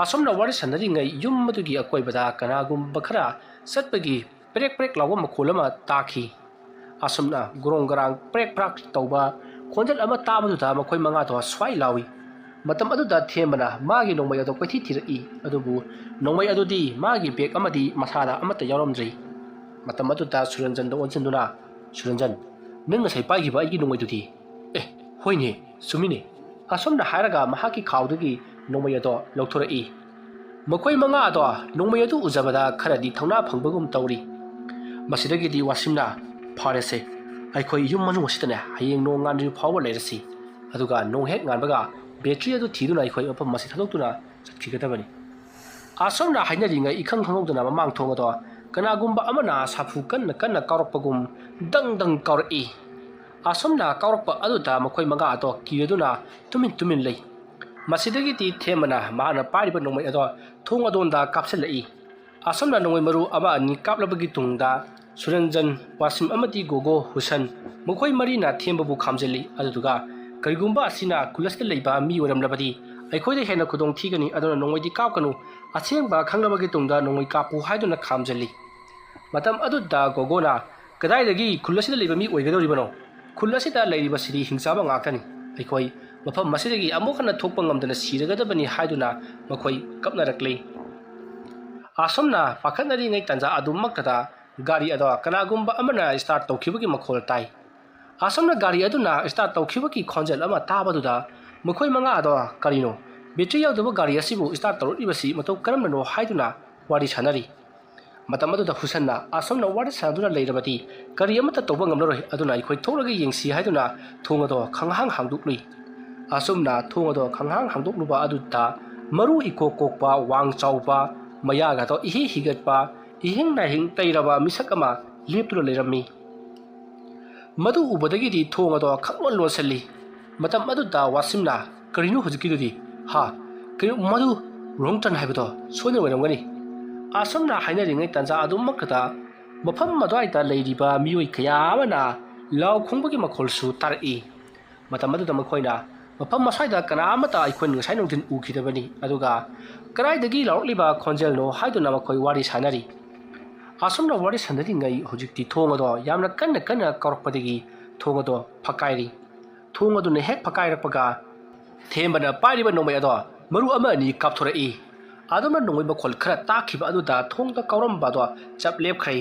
ꯑꯁꯨꯝꯅ ꯋꯥꯔꯤ ꯁꯥꯟꯅꯔꯤꯉꯩ ꯌꯨꯝ ꯑꯗꯨꯒꯤ ꯑꯀꯣꯏꯕꯗ ꯀꯅꯥꯒꯨꯝꯕ ꯈꯔ ꯆꯠꯄꯒꯤ ꯄ꯭ꯔꯦꯛ ꯄ꯭ꯔꯦꯛ ꯂꯥꯎꯕ ꯃꯈꯣꯜ ꯑꯃ ꯇꯥꯈꯤ꯫ ꯑꯁꯨꯝꯅ ꯒ꯭ꯔꯣꯡ ꯒ꯭ꯔꯥꯡ ꯄ꯭ꯔꯦꯛ ꯄ꯭ꯔꯥꯛ ꯇꯧꯕ ꯈꯣꯟꯖꯦꯜ ꯑꯃ ꯇꯥꯕꯗꯨꯗ ꯃꯈꯣꯏ ꯃꯉꯥꯗꯣ ꯁ꯭ꯋꯥꯏ ꯂꯥꯎꯏ꯫ ꯃꯇꯝ ꯑꯗꯨꯗ ꯊꯦꯝꯕꯅ ꯃꯥꯒꯤ ꯅꯣꯡꯃꯩ ꯑꯗꯣ ꯀꯣꯏꯊꯤ ꯊꯤꯔꯛꯏ, ꯑꯗꯨꯕꯨ ꯅꯣꯡꯃꯩ ꯑꯗꯨꯗꯤ ꯃꯥꯒꯤ ꯕꯦꯒ ꯑꯃꯗꯤ ꯃꯁꯥꯗ ꯑꯃꯠꯇ ꯌꯥꯎꯔꯝꯗ꯭ꯔꯤ꯫ ꯃꯇꯝ ꯑꯗꯨꯗ ꯁꯨꯔꯟꯖꯟꯗ ꯑꯣꯟꯁꯤꯟꯗꯨꯅ, "ꯁꯨꯔꯟꯖꯟ, ꯅꯪ ꯉꯁꯥꯏ ꯄꯥꯏꯈꯤꯕ ꯑꯩꯒꯤ ꯅꯣꯡꯃꯩꯗꯨꯗꯤ?" "ꯑꯦ, ꯍꯣꯏꯅꯦ, ꯆꯨꯝꯃꯤꯅꯦ꯫" ꯑꯁꯨꯝꯅ ꯍꯥꯏꯔꯒ ꯃꯍꯥꯛꯀꯤ ꯈꯥꯎꯗꯒꯤ ꯅꯣꯡꯃꯩ ꯑꯗꯣ ꯂꯧꯊꯣꯔꯛꯏ꯫ ꯃꯈꯣꯏ ꯃꯉꯥ ꯑꯗꯣ ꯅꯣꯡꯃꯩ ꯑꯗꯨ ꯎꯖꯕꯗ ꯈꯔꯗꯤ ꯊꯧꯅꯥ ꯐꯪꯕꯒꯨꯝ ꯇꯧꯔꯤ꯫ ꯃꯁꯤꯗꯒꯤꯗꯤ ꯋꯥꯁꯤꯝꯅ, "ꯐꯔꯦꯁꯦ, ꯑꯩꯈꯣꯏ ꯌꯨꯝ ꯃꯅꯨꯡ ꯑꯁꯤꯗꯅꯦ ꯍꯌꯦꯡ ꯅꯣꯡ ꯉꯥꯟꯗ꯭ꯔꯤꯕ ꯐꯥꯎꯕ ꯂꯩꯔꯁꯤ, ꯑꯗꯨꯒ ꯅꯣꯡ ꯍꯦꯛ ꯉꯥꯟꯕꯒ ꯕꯦꯇ꯭ꯔꯤ ꯑꯗꯨ ꯊꯤꯗꯨꯅ ꯑꯩꯈꯣꯏ ꯃꯐꯝ ꯑꯁꯤ ꯊꯥꯗꯣꯛꯇꯨꯅ ꯆꯠꯈꯤꯒꯗꯕꯅꯤ꯫" ꯑꯁꯨꯝꯅ ꯍꯥꯏꯅꯔꯤꯉꯩ ꯏꯈꯪ ꯈꯪꯍꯧꯗꯅ ꯃꯃꯥꯡ ꯊꯣꯡ ꯑꯗꯣ ꯀꯅꯥꯒꯨꯝꯕ ꯑꯃꯅ ꯁꯥꯐꯨ ꯀꯟꯅ ꯀꯟꯅ ꯀꯥꯎꯔꯛꯄꯒꯨꯝ ꯗꯪ ꯗꯪ ꯀꯥꯎꯔꯛꯏ꯫ ꯑꯁꯨꯝꯅ ꯀꯥꯎꯔꯛꯄ ꯑꯗꯨꯗ ꯃꯈꯣꯏ ꯃꯉꯥ ꯑꯗꯣ ꯀꯤꯔꯗꯨꯅ ꯇꯨꯃꯤꯟ ꯇꯨꯃꯤꯟ ꯂꯩ꯫ ꯃꯁꯤꯗꯒꯤꯗꯤ ꯊꯦꯝꯕꯅ ꯃꯍꯥꯛꯅ ꯄꯥꯏꯔꯤꯕ ꯅꯣꯡꯃꯩ ꯑꯗꯣ ꯊꯣꯡ ꯑꯗꯣꯝꯗ ꯀꯥꯞꯁꯤꯜꯂꯛꯏ꯫ ꯑꯁꯨꯝꯅ ꯅꯣꯡꯃꯩ ꯃꯔꯨ ꯑꯃ ꯑꯅꯤ ꯀꯥꯞꯂꯕꯒꯤ ꯇꯨꯡꯗ ꯁꯨꯔꯟꯖꯟ, ꯋꯥꯁꯤꯝ ꯑꯃꯗꯤ ꯒꯣꯒꯣ ꯍꯨꯁꯟ ꯃꯈꯣꯏ ꯃꯔꯤꯅ ꯊꯦꯝꯕꯕꯨ ꯈꯥꯝꯖꯤꯜꯂꯤ꯫ ꯑꯗꯨꯗꯨꯒ ꯀꯔꯤꯒꯨꯝꯕ ꯑꯁꯤꯅ ꯈꯨꯜ ꯑꯁꯤꯗ ꯂꯩꯕ ꯃꯤ ꯑꯣꯏꯔꯝꯂꯕꯗꯤ ꯑꯩꯈꯣꯏꯗ ꯍꯦꯟꯅ ꯈꯨꯗꯣꯡ ꯊꯤꯒꯅꯤ, ꯑꯗꯨꯅ ꯅꯣꯡꯃꯩꯗꯤ ꯀꯥꯞꯀꯅꯨ, ꯑꯁꯦꯡꯕ ꯈꯪꯂꯕꯒꯤ ꯇꯨꯡꯗ ꯅꯣꯡꯃꯩ ꯀꯥꯞꯄꯨ ꯍꯥꯏꯗꯨꯅ ꯈꯥꯝꯖꯤꯜꯂꯤ꯫ ꯃꯇꯝ ꯑꯗꯨꯗ ꯒꯣꯒꯣꯅ, "ꯀꯗꯥꯏꯗꯒꯤ ꯈꯨꯜ ꯑꯁꯤꯗ ꯂꯩꯕ ꯃꯤ ꯑꯣꯏꯒꯗꯧꯔꯤꯕꯅꯣ? ꯈꯨꯜ ꯑꯁꯤꯗ ꯂꯩꯔꯤꯕꯁꯤꯗꯤ ꯍꯤꯡꯆꯥꯕ ꯉꯥꯛꯇꯅꯤ꯫ ꯑꯩꯈꯣꯏ ꯃꯐꯝ ꯑꯁꯤꯗꯒꯤ ꯑꯃꯨꯛ ꯍꯟꯅ ꯊꯣꯛꯄ ꯉꯝꯗꯅ ꯁꯤꯔꯒꯗꯕꯅꯤ" ꯍꯥꯏꯗꯨꯅ ꯃꯈꯣꯏ ꯀꯞꯅꯔꯛꯂꯤ꯫ ꯑꯁꯨꯝꯅ ꯄꯥꯈꯠꯅꯔꯤꯉꯩ ꯇꯥꯟꯖꯥ ꯑꯗꯨꯃꯛꯇꯗ ꯒꯥꯔꯤ ꯑꯗꯣ ꯀꯅꯥꯒꯨꯝꯕ ꯑꯃꯅ start ꯇꯧꯈꯤꯕꯒꯤ ꯃꯈꯣꯜ ꯇꯥꯏ꯫ ꯑꯁꯨꯝꯅ ꯒꯥꯔꯤ ꯑꯗꯨꯅ start ꯇꯧꯈꯤꯕꯒꯤ ꯈꯣꯟꯖꯦꯜ ꯑꯃ ꯇꯥꯕꯗꯨꯗ ꯃꯈꯣꯏ ꯃꯉꯥ ꯑꯗꯣ, "ꯀꯔꯤꯅꯣ? Battery ꯌꯥꯎꯗꯕ ꯒꯥꯔꯤ ꯑꯁꯤꯕꯨ start ꯇꯧꯔꯛꯂꯤꯕꯁꯤ ꯃꯇꯧ ꯀꯔꯝꯅꯅꯣ?" ꯍꯥꯏꯗꯨꯅ ꯋꯥꯔꯤ ꯁꯥꯅꯔꯤ꯫ ꯃꯇꯝ ꯑꯗꯨꯗ ꯍꯨꯁꯟꯅ, "ꯑꯁꯨꯝꯅ ꯋꯥꯔꯤ ꯁꯥꯅꯗꯨꯅ ꯂꯩꯔꯕꯗꯤ ꯀꯔꯤ ꯑꯃꯠꯇ ꯇꯧꯕ ꯉꯝꯂꯔꯣꯏ, ꯑꯗꯨꯅ ꯑꯩꯈꯣꯏ ꯊꯣꯛꯂꯒ ꯌꯦꯡꯁꯤ" ꯍꯥꯏꯗꯨꯅ ꯊꯣꯡ ꯑꯗꯣ ꯈꯪꯍꯥꯡ ꯍꯥꯡꯗꯣꯛꯂꯨꯏ꯫ ꯑꯁꯨꯝꯅ ꯊꯣꯡ ꯑꯗꯣ ꯈꯪꯍꯥꯡ ꯍꯥꯡꯗꯣꯛꯂꯨꯕ ꯑꯗꯨꯗ ꯃꯔꯨ ꯏꯀꯣꯛ ꯀꯣꯛꯄ, ꯋꯥꯡ ꯆꯥꯎꯕ, ꯃꯌꯥꯒꯗꯣ ꯏꯍꯤ ꯍꯤꯒꯠꯄ, ꯏꯍꯤꯡ ꯅꯥꯍꯤꯡ ꯇꯩꯔꯕ ꯃꯤꯁꯛ ꯑꯃ ꯂꯦꯞꯇꯨꯅ ꯂꯩꯔꯝꯃꯤ꯫ ꯃꯗꯨ ꯎꯕꯗꯒꯤꯗꯤ ꯊꯣꯡ ꯑꯗꯣ ꯈꯪꯂꯣꯟ ꯂꯣꯟꯁꯤꯜꯂꯤ꯫ ꯃꯇꯝ ꯑꯗꯨꯗ ꯋꯥꯁꯤꯝꯅ, "ꯀꯔꯤꯅꯣ ꯍꯧꯖꯤꯛꯀꯤꯗꯨꯗꯤ? ꯍꯥ? ꯀꯔꯤ, ꯃꯗꯨ ꯔꯣꯡꯇꯟ ꯍꯥꯏꯕꯗꯣ ꯁꯣꯏꯗꯅ ꯑꯣꯏꯔꯝꯒꯅꯤ"꯫ ꯑꯁꯨꯝꯅ ꯍꯥꯏꯅꯔꯤꯉꯩ ꯇꯥꯟꯖꯥ ꯑꯗꯨꯃꯛꯇꯗ ꯃꯐꯝ ꯑꯗꯨꯋꯥꯏꯗ ꯂꯩꯔꯤꯕ ꯃꯤꯑꯣꯏ ꯀꯌꯥ ꯑꯃꯅ ꯂꯥꯎ ꯈꯣꯡꯕꯒꯤ ꯃꯈꯣꯜꯁꯨ ꯇꯥꯔꯛꯏ꯫ ꯃꯇꯝ ꯑꯗꯨꯗ ꯃꯈꯣꯏꯅ, "ꯃꯐꯝ ꯑꯁ꯭ꯋꯥꯏꯗ ꯀꯅꯥ ꯑꯃꯠꯇ ꯑꯩꯈꯣꯏꯅ ꯉꯁꯥꯏ ꯅꯨꯡꯊꯤꯜ ꯎꯈꯤꯗꯕꯅꯤ, ꯑꯗꯨꯒ ꯀꯗꯥꯏꯗꯒꯤ ꯂꯥꯎꯔꯛꯂꯤꯕ ꯈꯣꯟꯖꯦꯜꯅꯣ?" ꯍꯥꯏꯗꯨꯅ ꯃꯈꯣꯏ ꯋꯥꯔꯤ ꯁꯥꯅꯔꯤ꯫ ꯑꯁꯨꯝꯅ ꯋꯥꯔꯤ ꯁꯥꯅꯔꯤꯉꯩ ꯍꯧꯖꯤꯛꯇꯤ ꯊꯣꯡ ꯑꯗꯣ ꯌꯥꯝꯅ ꯀꯟꯅ ꯀꯟꯅ ꯀꯧꯔꯛꯄꯗꯒꯤ ꯊꯣꯡ ꯑꯗꯣ ꯐꯛꯀꯥꯏꯔꯤ꯫ ꯊꯣꯡ ꯑꯗꯨꯅ ꯍꯦꯛ ꯐꯛꯀꯥꯏꯔꯛꯄꯒ ꯊꯦꯝꯕꯅ ꯄꯥꯏꯔꯤꯕ ꯅꯣꯡꯃꯩ ꯑꯗꯣ ꯃꯔꯨ ꯑꯃ ꯑꯅꯤ ꯀꯥꯞꯊꯣꯔꯛꯏ꯫ ꯑꯗꯨꯝꯅ ꯅꯣꯡꯃꯩ ꯃꯈꯣꯜ ꯈꯔ ꯇꯥꯈꯤꯕ ꯑꯗꯨꯗ ꯊꯣꯡꯗ ꯀꯥꯎꯔꯝꯕ ꯑꯗꯣ ꯆꯞ ꯂꯦꯞꯈ꯭ꯔꯦ꯫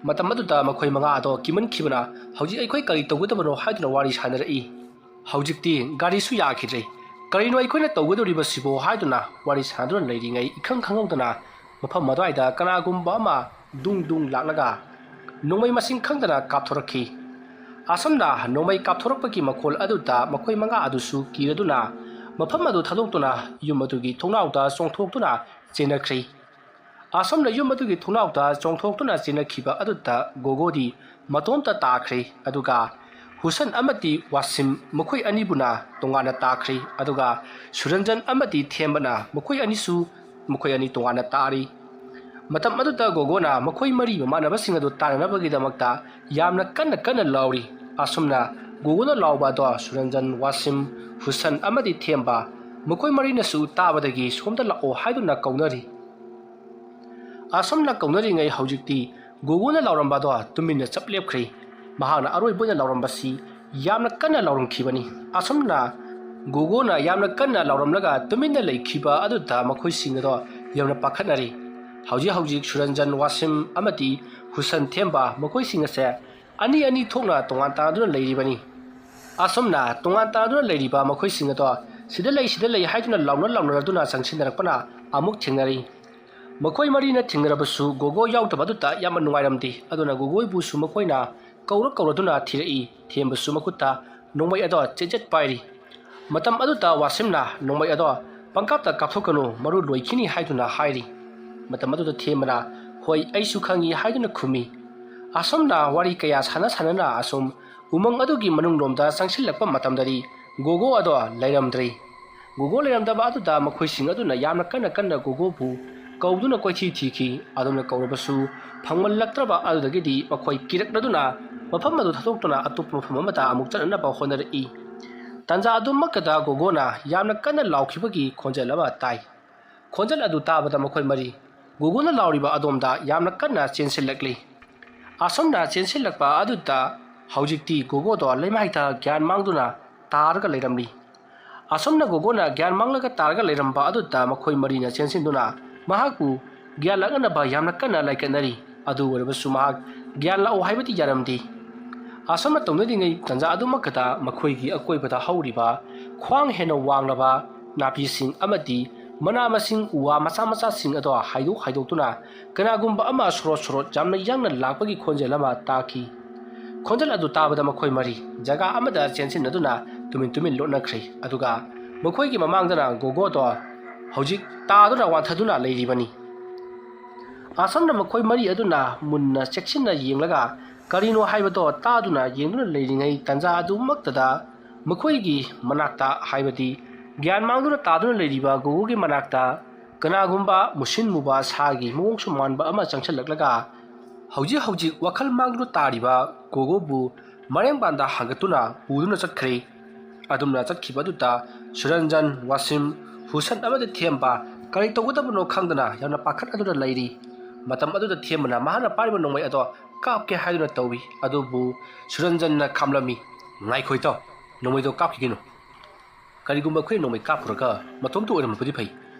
ꯃꯇꯝ ꯑꯗꯨꯗ ꯃꯈꯣꯏ ꯃꯉꯥ ꯑꯗꯣ ꯀꯤꯃꯟꯈꯤꯕꯅ, "ꯍꯧꯖꯤꯛ ꯑꯩꯈꯣꯏ ꯀꯔꯤ ꯇꯧꯒꯗꯕꯅꯣ?" ꯍꯥꯏꯗꯨꯅ ꯋꯥꯔꯤ ꯁꯥꯅꯔꯛꯏ꯫ ꯍꯧꯖꯤꯛꯇꯤ ꯒꯥꯔꯤꯁꯨ ꯌꯥꯈꯤꯗ꯭ꯔꯦ꯫ "ꯀꯔꯤꯅꯣ ꯑꯩꯈꯣꯏꯅ ꯇꯧꯒꯗꯧꯔꯤꯕꯁꯤꯕꯣ?" ꯍꯥꯏꯗꯨꯅ ꯋꯥꯔꯤ ꯁꯥꯅꯗꯨꯅ ꯂꯩꯔꯤꯉꯩ ꯏꯈꯪ ꯈꯪꯍꯧꯗꯅ ꯃꯐꯝ ꯑꯗꯨꯋꯥꯏꯗ ꯀꯅꯥꯒꯨꯝꯕ ꯑꯃ ꯗꯨꯡ ꯗꯨꯡ ꯂꯥꯛꯂꯒ ꯅꯣꯡꯃꯩ ꯃꯁꯤꯡ ꯈꯪꯗꯅ ꯀꯥꯞꯊꯣꯔꯛꯈꯤ꯫ ꯑꯁꯨꯝꯅ ꯅꯣꯡꯃꯩ ꯀꯥꯞꯊꯣꯔꯛꯄꯒꯤ ꯃꯈꯣꯜ ꯑꯗꯨꯗ ꯃꯈꯣꯏ ꯃꯉꯥ ꯑꯗꯨꯁꯨ ꯀꯤꯔꯗꯨꯅ ꯃꯐꯝ ꯑꯗꯨ ꯊꯥꯗꯣꯛꯇꯨꯅ ꯌꯨꯝ ꯑꯗꯨꯒꯤ ꯊꯣꯡꯅꯥꯎꯗ ꯆꯣꯡꯊꯣꯛꯇꯨꯅ ꯆꯦꯟꯅꯈ꯭ꯔꯦ꯫ ꯑꯁꯨꯝꯅ ꯌꯨꯝ ꯑꯗꯨꯒꯤ ꯊꯣꯡꯅꯥꯎꯗ ꯆꯣꯡꯊꯣꯛꯇꯨꯅ ꯆꯦꯟꯅꯈꯤꯕ ꯑꯗꯨꯗ ꯒꯣꯒꯣꯗꯤ ꯃꯇꯣꯝꯇ ꯇꯥꯈ꯭ꯔꯦ꯫ ꯑꯗꯨꯒ ꯍꯨꯁꯟ ꯑꯃꯗꯤ ꯋꯥꯁꯤꯝ ꯃꯈꯣꯏ ꯑꯅꯤꯕꯨꯅ ꯇꯣꯉꯥꯟꯅ ꯇꯥꯈ꯭ꯔꯦ꯫ ꯑꯗꯨꯒ ꯁꯨꯔꯟꯖꯟ ꯑꯃꯗꯤ ꯊꯦꯝꯕꯅ ꯃꯈꯣꯏ ꯑꯅꯤꯁꯨ ꯃꯈꯣꯏ ꯑꯅꯤ ꯇꯣꯉꯥꯟꯅ ꯇꯥꯔꯤ꯫ ꯃꯇꯝ ꯑꯗꯨꯗ ꯒꯣꯒꯣꯅ ꯃꯈꯣꯏ ꯃꯔꯤ ꯃꯃꯥꯟꯅꯕꯁꯤꯡ ꯑꯗꯨ ꯇꯥꯟꯅꯅꯕꯒꯤꯗꯃꯛꯇ ꯌꯥꯝꯅ ꯀꯟꯅ ꯀꯟꯅ ꯂꯥꯎꯔꯤ꯫ ꯑꯁꯨꯝꯅ ꯒꯣꯒꯣꯅ ꯂꯥꯎꯕ ꯑꯗꯣ ꯁꯨꯔꯟꯖꯟ, ꯋꯥꯁꯤꯝ, ꯍꯨꯁꯟ ꯑꯃꯗꯤ ꯊꯦꯝꯕ ꯃꯈꯣꯏ ꯃꯔꯤꯅꯁꯨ ꯇꯥꯕꯗꯒꯤ ꯁꯣꯝꯗ ꯂꯥꯛꯑꯣ ꯍꯥꯏꯗꯨꯅ ꯀꯧꯅꯔꯤ꯫ ꯑꯁꯨꯝꯅ ꯀꯧꯅꯔꯤꯉꯩ ꯍꯧꯖꯤꯛꯇꯤ ꯒꯣꯒꯣꯅ ꯂꯥꯎꯔꯝꯕ ꯑꯗꯣ ꯇꯨꯃꯤꯟꯅ ꯆꯞ ꯂꯦꯞꯈ꯭ꯔꯦ꯫ ꯃꯍꯥꯛꯅ ꯑꯔꯣꯏꯕ ꯑꯣꯏꯅ ꯂꯥꯎꯔꯝꯕꯁꯤ ꯌꯥꯝꯅ ꯀꯟꯅ ꯂꯥꯎꯔꯝꯈꯤꯕꯅꯤ꯫ ꯑꯁꯨꯝꯅ ꯒꯣꯒꯣꯅ ꯌꯥꯝꯅ ꯀꯟꯅ ꯂꯥꯎꯔꯝꯂꯒ ꯇꯨꯃꯤꯟꯅ ꯂꯩꯈꯤꯕ ꯑꯗꯨꯗ ꯃꯈꯣꯏꯁꯤꯡ ꯑꯗꯣ ꯌꯥꯝꯅ ꯄꯥꯈꯠꯅꯔꯤ꯫ ꯍꯧꯖꯤꯛ ꯍꯧꯖꯤꯛ ꯁꯨꯔꯟꯖꯟ, ꯋꯥꯁꯤꯝ ꯑꯃꯗꯤ ꯍꯨꯁꯟ ꯊꯦꯝꯕ ꯃꯈꯣꯏꯁꯤꯡ ꯑꯁꯦ ꯑꯅꯤ ꯑꯅꯤ ꯊꯣꯛꯅ ꯇꯣꯉꯥꯟ ꯇꯥꯗꯨꯅ ꯂꯩꯔꯤꯕꯅꯤ꯫ ꯑꯁꯨꯝꯅ ꯇꯣꯉꯥꯟ ꯇꯥꯗꯨꯅ ꯂꯩꯔꯤꯕ ꯃꯈꯣꯏꯁꯤꯡ ꯑꯗꯣ ꯁꯤꯗ ꯂꯩ, ꯁꯤꯗ ꯂꯩ ꯍꯥꯏꯗꯨꯅ ꯂꯥꯎꯅ ꯂꯥꯎꯅꯔꯗꯨꯅ ꯆꯪꯁꯤꯟꯅꯔꯛꯄꯅ ꯑꯃꯨꯛ ꯊꯦꯡꯅꯔꯤ꯫ ꯃꯈꯣꯏ ꯃꯔꯤꯅ ꯊꯦꯡꯅꯔꯕꯁꯨ ꯒꯣꯒꯣ ꯌꯥꯎꯗꯕ ꯑꯗꯨꯗ ꯌꯥꯝꯅ ꯅꯨꯡꯉꯥꯏꯔꯝꯗꯦ꯫ ꯑꯗꯨꯅ ꯒꯣꯒꯣꯕꯨꯁꯨ ꯃꯈꯣꯏꯅ ꯀꯧꯔ ꯀꯧꯔꯗꯨꯅ ꯊꯤꯔꯛꯏ꯫ ꯊꯦꯝꯕꯁꯨ ꯃꯈꯨꯠꯇ ꯅꯣꯡꯃꯩ ꯑꯗꯣ ꯆꯦꯠ ꯆꯦꯠ ꯄꯥꯏꯔꯤ꯫ ꯃꯇꯝ ꯑꯗꯨꯗ ꯋꯥꯁꯤꯝꯅ ꯅꯣꯡꯃꯩ ꯑꯗꯣ ꯄꯪꯀꯥꯞꯇ ꯀꯥꯞꯊꯣꯛꯀꯅꯨ, ꯃꯔꯨ ꯂꯣꯏꯈꯤꯅꯤ ꯍꯥꯏꯗꯨꯅ ꯍꯥꯏꯔꯤ꯫ ꯃꯇꯝ ꯑꯗꯨꯗ ꯊꯦꯝꯕꯅ "ꯍꯣꯏ, ꯑꯩꯁꯨ ꯈꯪꯏ" ꯍꯥꯏꯗꯨꯅ ꯈꯨꯝꯃꯤ꯫ ꯑꯁꯨꯝꯅ ꯋꯥꯔꯤ ꯀꯌꯥ ꯁꯥꯟꯅ ꯁꯥꯟꯅꯅ ꯑꯁꯨꯝ ꯎꯃꯪ ꯑꯗꯨꯒꯤ ꯃꯅꯨꯡꯂꯣꯝꯗ ꯆꯪꯁꯤꯜꯂꯛꯄ ꯃꯇꯝꯗꯗꯤ ꯒꯣꯒꯣ ꯑꯗꯣ ꯂꯩꯔꯝꯗ꯭ꯔꯦ꯫ ꯒꯣꯒꯣ ꯂꯩꯔꯝꯗꯕ ꯑꯗꯨꯗ ꯃꯈꯣꯏꯁꯤꯡ ꯑꯗꯨꯅ ꯌꯥꯝꯅ ꯀꯟꯅ ꯀꯟꯅ ꯒꯣꯒꯣꯕꯨ ꯀꯧꯗꯨꯅ ꯀꯣꯏꯊꯤ ꯊꯤꯈꯤ꯫ ꯑꯗꯨꯝꯅ ꯀꯧꯔꯕꯁꯨ ꯐꯪꯃꯜꯂꯛꯇ꯭ꯔꯕ ꯑꯗꯨꯗꯒꯤꯗꯤ ꯃꯈꯣꯏ ꯀꯤꯔꯛꯂꯗꯨꯅ ꯃꯐꯝ ꯑꯗꯨ ꯊꯥꯗꯣꯛꯇꯨꯅ ꯑꯇꯣꯞꯄ ꯃꯐꯝ ꯑꯃꯗ ꯑꯃꯨꯛ ꯆꯠꯅꯅꯕ ꯍꯣꯠꯅꯔꯛꯏ꯫ ꯇꯥꯟꯖꯥ ꯑꯗꯨꯃꯛꯇꯗ ꯒꯣꯒꯣꯅ ꯌꯥꯝꯅ ꯀꯟꯅ ꯂꯥꯎꯈꯤꯕꯒꯤ ꯈꯣꯟꯖꯦꯜ ꯑꯃ ꯇꯥꯏ꯫ ꯈꯣꯟꯖꯦꯜ ꯑꯗꯨ ꯇꯥꯕꯗ ꯃꯈꯣꯏ ꯃꯔꯤ ꯒꯣꯒꯣꯅ ꯂꯥꯎꯔꯤꯕ ꯑꯗꯣꯝꯗ ꯌꯥꯝꯅ ꯀꯟꯅ ꯆꯦꯟꯁꯤꯜꯂꯛꯂꯤ꯫ ꯑꯁꯨꯝꯅ ꯆꯦꯟꯁꯤꯜꯂꯛꯄ ꯑꯗꯨꯗ ꯍꯧꯖꯤꯛꯇꯤ ꯒꯣꯒꯣꯗꯣ ꯂꯩꯃꯥꯏꯗ ꯒ꯭ꯌꯥꯟ ꯃꯥꯡꯗꯨꯅ ꯇꯥꯔꯒ ꯂꯩꯔꯝꯂꯤ꯫ ꯑꯁꯨꯝꯅ ꯒꯣꯒꯣꯅ ꯒ꯭ꯌꯥꯟ ꯃꯥꯡꯂꯒ ꯇꯥꯔꯒ ꯂꯩꯔꯝꯕ ꯑꯗꯨꯗ ꯃꯈꯣꯏ ꯃꯔꯤꯅ ꯆꯦꯟꯁꯤꯟꯗꯨꯅ ꯃꯍꯥꯛꯄꯨ ꯒ꯭ꯌꯥꯟ ꯂꯥꯛꯅꯅꯕ ꯌꯥꯝꯅ ꯀꯟꯅ ꯂꯥꯏꯀꯠꯅꯔꯤ꯫ ꯑꯗꯨ ꯑꯣꯏꯔꯕꯁꯨ ꯃꯍꯥꯛ ꯒ꯭ꯌꯥꯟ ꯂꯥꯛꯎ ꯍꯥꯏꯕꯗꯤ ꯌꯥꯔꯝꯗꯦ꯫ ꯑꯁꯨꯝꯅ ꯇꯧꯅꯔꯤꯉꯩ ꯇꯥꯟꯖꯥ ꯑꯗꯨꯃꯛꯇꯗ ꯃꯈꯣꯏꯒꯤ ꯑꯀꯣꯏꯕꯗ ꯍꯧꯔꯤꯕ ꯈ꯭ꯋꯥꯡ ꯍꯦꯟꯅ ꯋꯥꯡꯂꯕ ꯅꯥꯄꯤꯁꯤꯡ ꯑꯃꯗꯤ ꯃꯅꯥ ꯃꯁꯤꯡ, ꯎ ꯋꯥ ꯃꯆꯥ ꯃꯆꯥꯁꯤꯡ ꯑꯗꯣ ꯍꯥꯏꯗꯣꯛ ꯍꯥꯏꯗꯣꯛꯇꯨꯅ ꯀꯅꯥꯒꯨꯝꯕ ꯑꯃ ꯁꯣꯔꯣꯠ ꯁꯣꯔꯣꯠ ꯌꯥꯝꯅ ꯌꯥꯡꯅ ꯂꯥꯛꯄꯒꯤ ꯈꯣꯟꯖꯦꯜ ꯑꯃ ꯇꯥꯈꯤ꯫ ꯈꯣꯟꯖꯦꯜ ꯑꯗꯨ ꯇꯥꯕꯗ ꯃꯈꯣꯏ ꯃꯔꯤ ꯖꯒꯥ ꯑꯃꯗ ꯆꯦꯟꯁꯤꯟꯅꯗꯨꯅ ꯇꯨꯃꯤꯟ ꯇꯨꯃꯤꯟ ꯂꯣꯠꯅꯈ꯭ꯔꯦ꯫ ꯑꯗꯨꯒ ꯃꯈꯣꯏꯒꯤ ꯃꯃꯥꯡꯗꯅ ꯒꯣꯒꯣꯗꯣ ꯍꯧꯖꯤꯛ ꯇꯥꯗꯨꯅ ꯋꯥꯟꯊꯗꯨꯅ ꯂꯩꯔꯤꯕꯅꯤ꯫ ꯑꯁꯣꯝꯅ ꯃꯈꯣꯏ ꯃꯔꯤ ꯑꯗꯨꯅ ꯃꯨꯟꯅ ꯆꯦꯛꯁꯤꯟꯅ ꯌꯦꯡꯂꯒ ꯀꯔꯤꯅꯣ ꯍꯥꯏꯕꯗꯣ ꯇꯥꯗꯨꯅ ꯌꯦꯡꯗꯨꯅ ꯂꯩꯔꯤꯉꯩ ꯇꯥꯟꯖꯥ ꯑꯗꯨꯃꯛꯇꯗ ꯃꯈꯣꯏꯒꯤ ꯃꯅꯥꯛꯇ, ꯍꯥꯏꯕꯗꯤ ꯒ꯭ꯌꯥꯟ ꯃꯥꯡꯗꯨꯅ ꯇꯥꯗꯨꯅ ꯂꯩꯔꯤꯕ ꯒꯣꯒꯣꯒꯤ ꯃꯅꯥꯛꯇ ꯀꯅꯥꯒꯨꯝꯕ ꯃꯨꯁꯤꯟ ꯃꯨꯕ ꯁꯥꯒꯤ ꯃꯑꯣꯡꯁꯨ ꯃꯥꯟꯕ ꯑꯃ ꯆꯪꯁꯤꯜꯂꯛꯂꯒ ꯍꯧꯖꯤꯛ ꯍꯧꯖꯤꯛ ꯋꯥꯈꯜ ꯃꯥꯡꯗꯨꯅ ꯇꯥꯔꯤꯕ ꯒꯣꯒꯣꯕꯨ ꯃꯔꯦꯡꯕꯥꯟꯗ ꯍꯥꯡꯒꯠꯇꯨꯅ ꯄꯨꯗꯨꯅ ꯆꯠꯈ꯭ꯔꯦ꯫ ꯑꯗꯨꯝꯅ ꯆꯠꯈꯤꯕ ꯑꯗꯨꯗ ꯁꯨꯔꯟꯖꯟ, ꯋꯥꯁꯤꯝ, ꯍꯨꯁꯟ ꯑꯃꯗꯤ ꯊꯦꯝꯕ ꯀꯔꯤ ꯇꯧꯒꯗꯕꯅꯣ ꯈꯪꯗꯅ ꯌꯥꯝꯅ ꯄꯥꯈꯠ ꯑꯗꯨꯅ ꯂꯩꯔꯤ꯫ ꯃꯇꯝ ꯑꯗꯨꯗ ꯊꯦꯝꯕꯅ ꯃꯍꯥꯛꯅ ꯄꯥꯏꯔꯤꯕ ꯅꯣꯡꯃꯩ ꯑꯗꯣ ꯀꯥꯞꯀꯦ ꯍꯥꯏꯗꯨꯅ ꯇꯧꯏ꯫ ꯑꯗꯨꯕꯨ ꯁꯨꯔꯟꯖꯟꯅ ꯈꯥꯝꯂꯝꯃꯤ, "ꯉꯥꯏꯈꯣ ꯏꯇꯥꯎ, ꯅꯣꯡꯃꯩꯗꯣ ꯀꯥꯞꯈꯤꯒꯅꯨ꯫ ꯀꯔꯤꯒꯨꯝꯕ ꯑꯩꯈꯣꯏꯅ ꯅꯣꯡꯃꯩ ꯀꯥꯞꯈ꯭ꯔꯒ ꯃꯇꯣꯝꯇ ꯑꯣꯏꯔꯝꯃꯕꯗꯤ ꯐꯩ꯫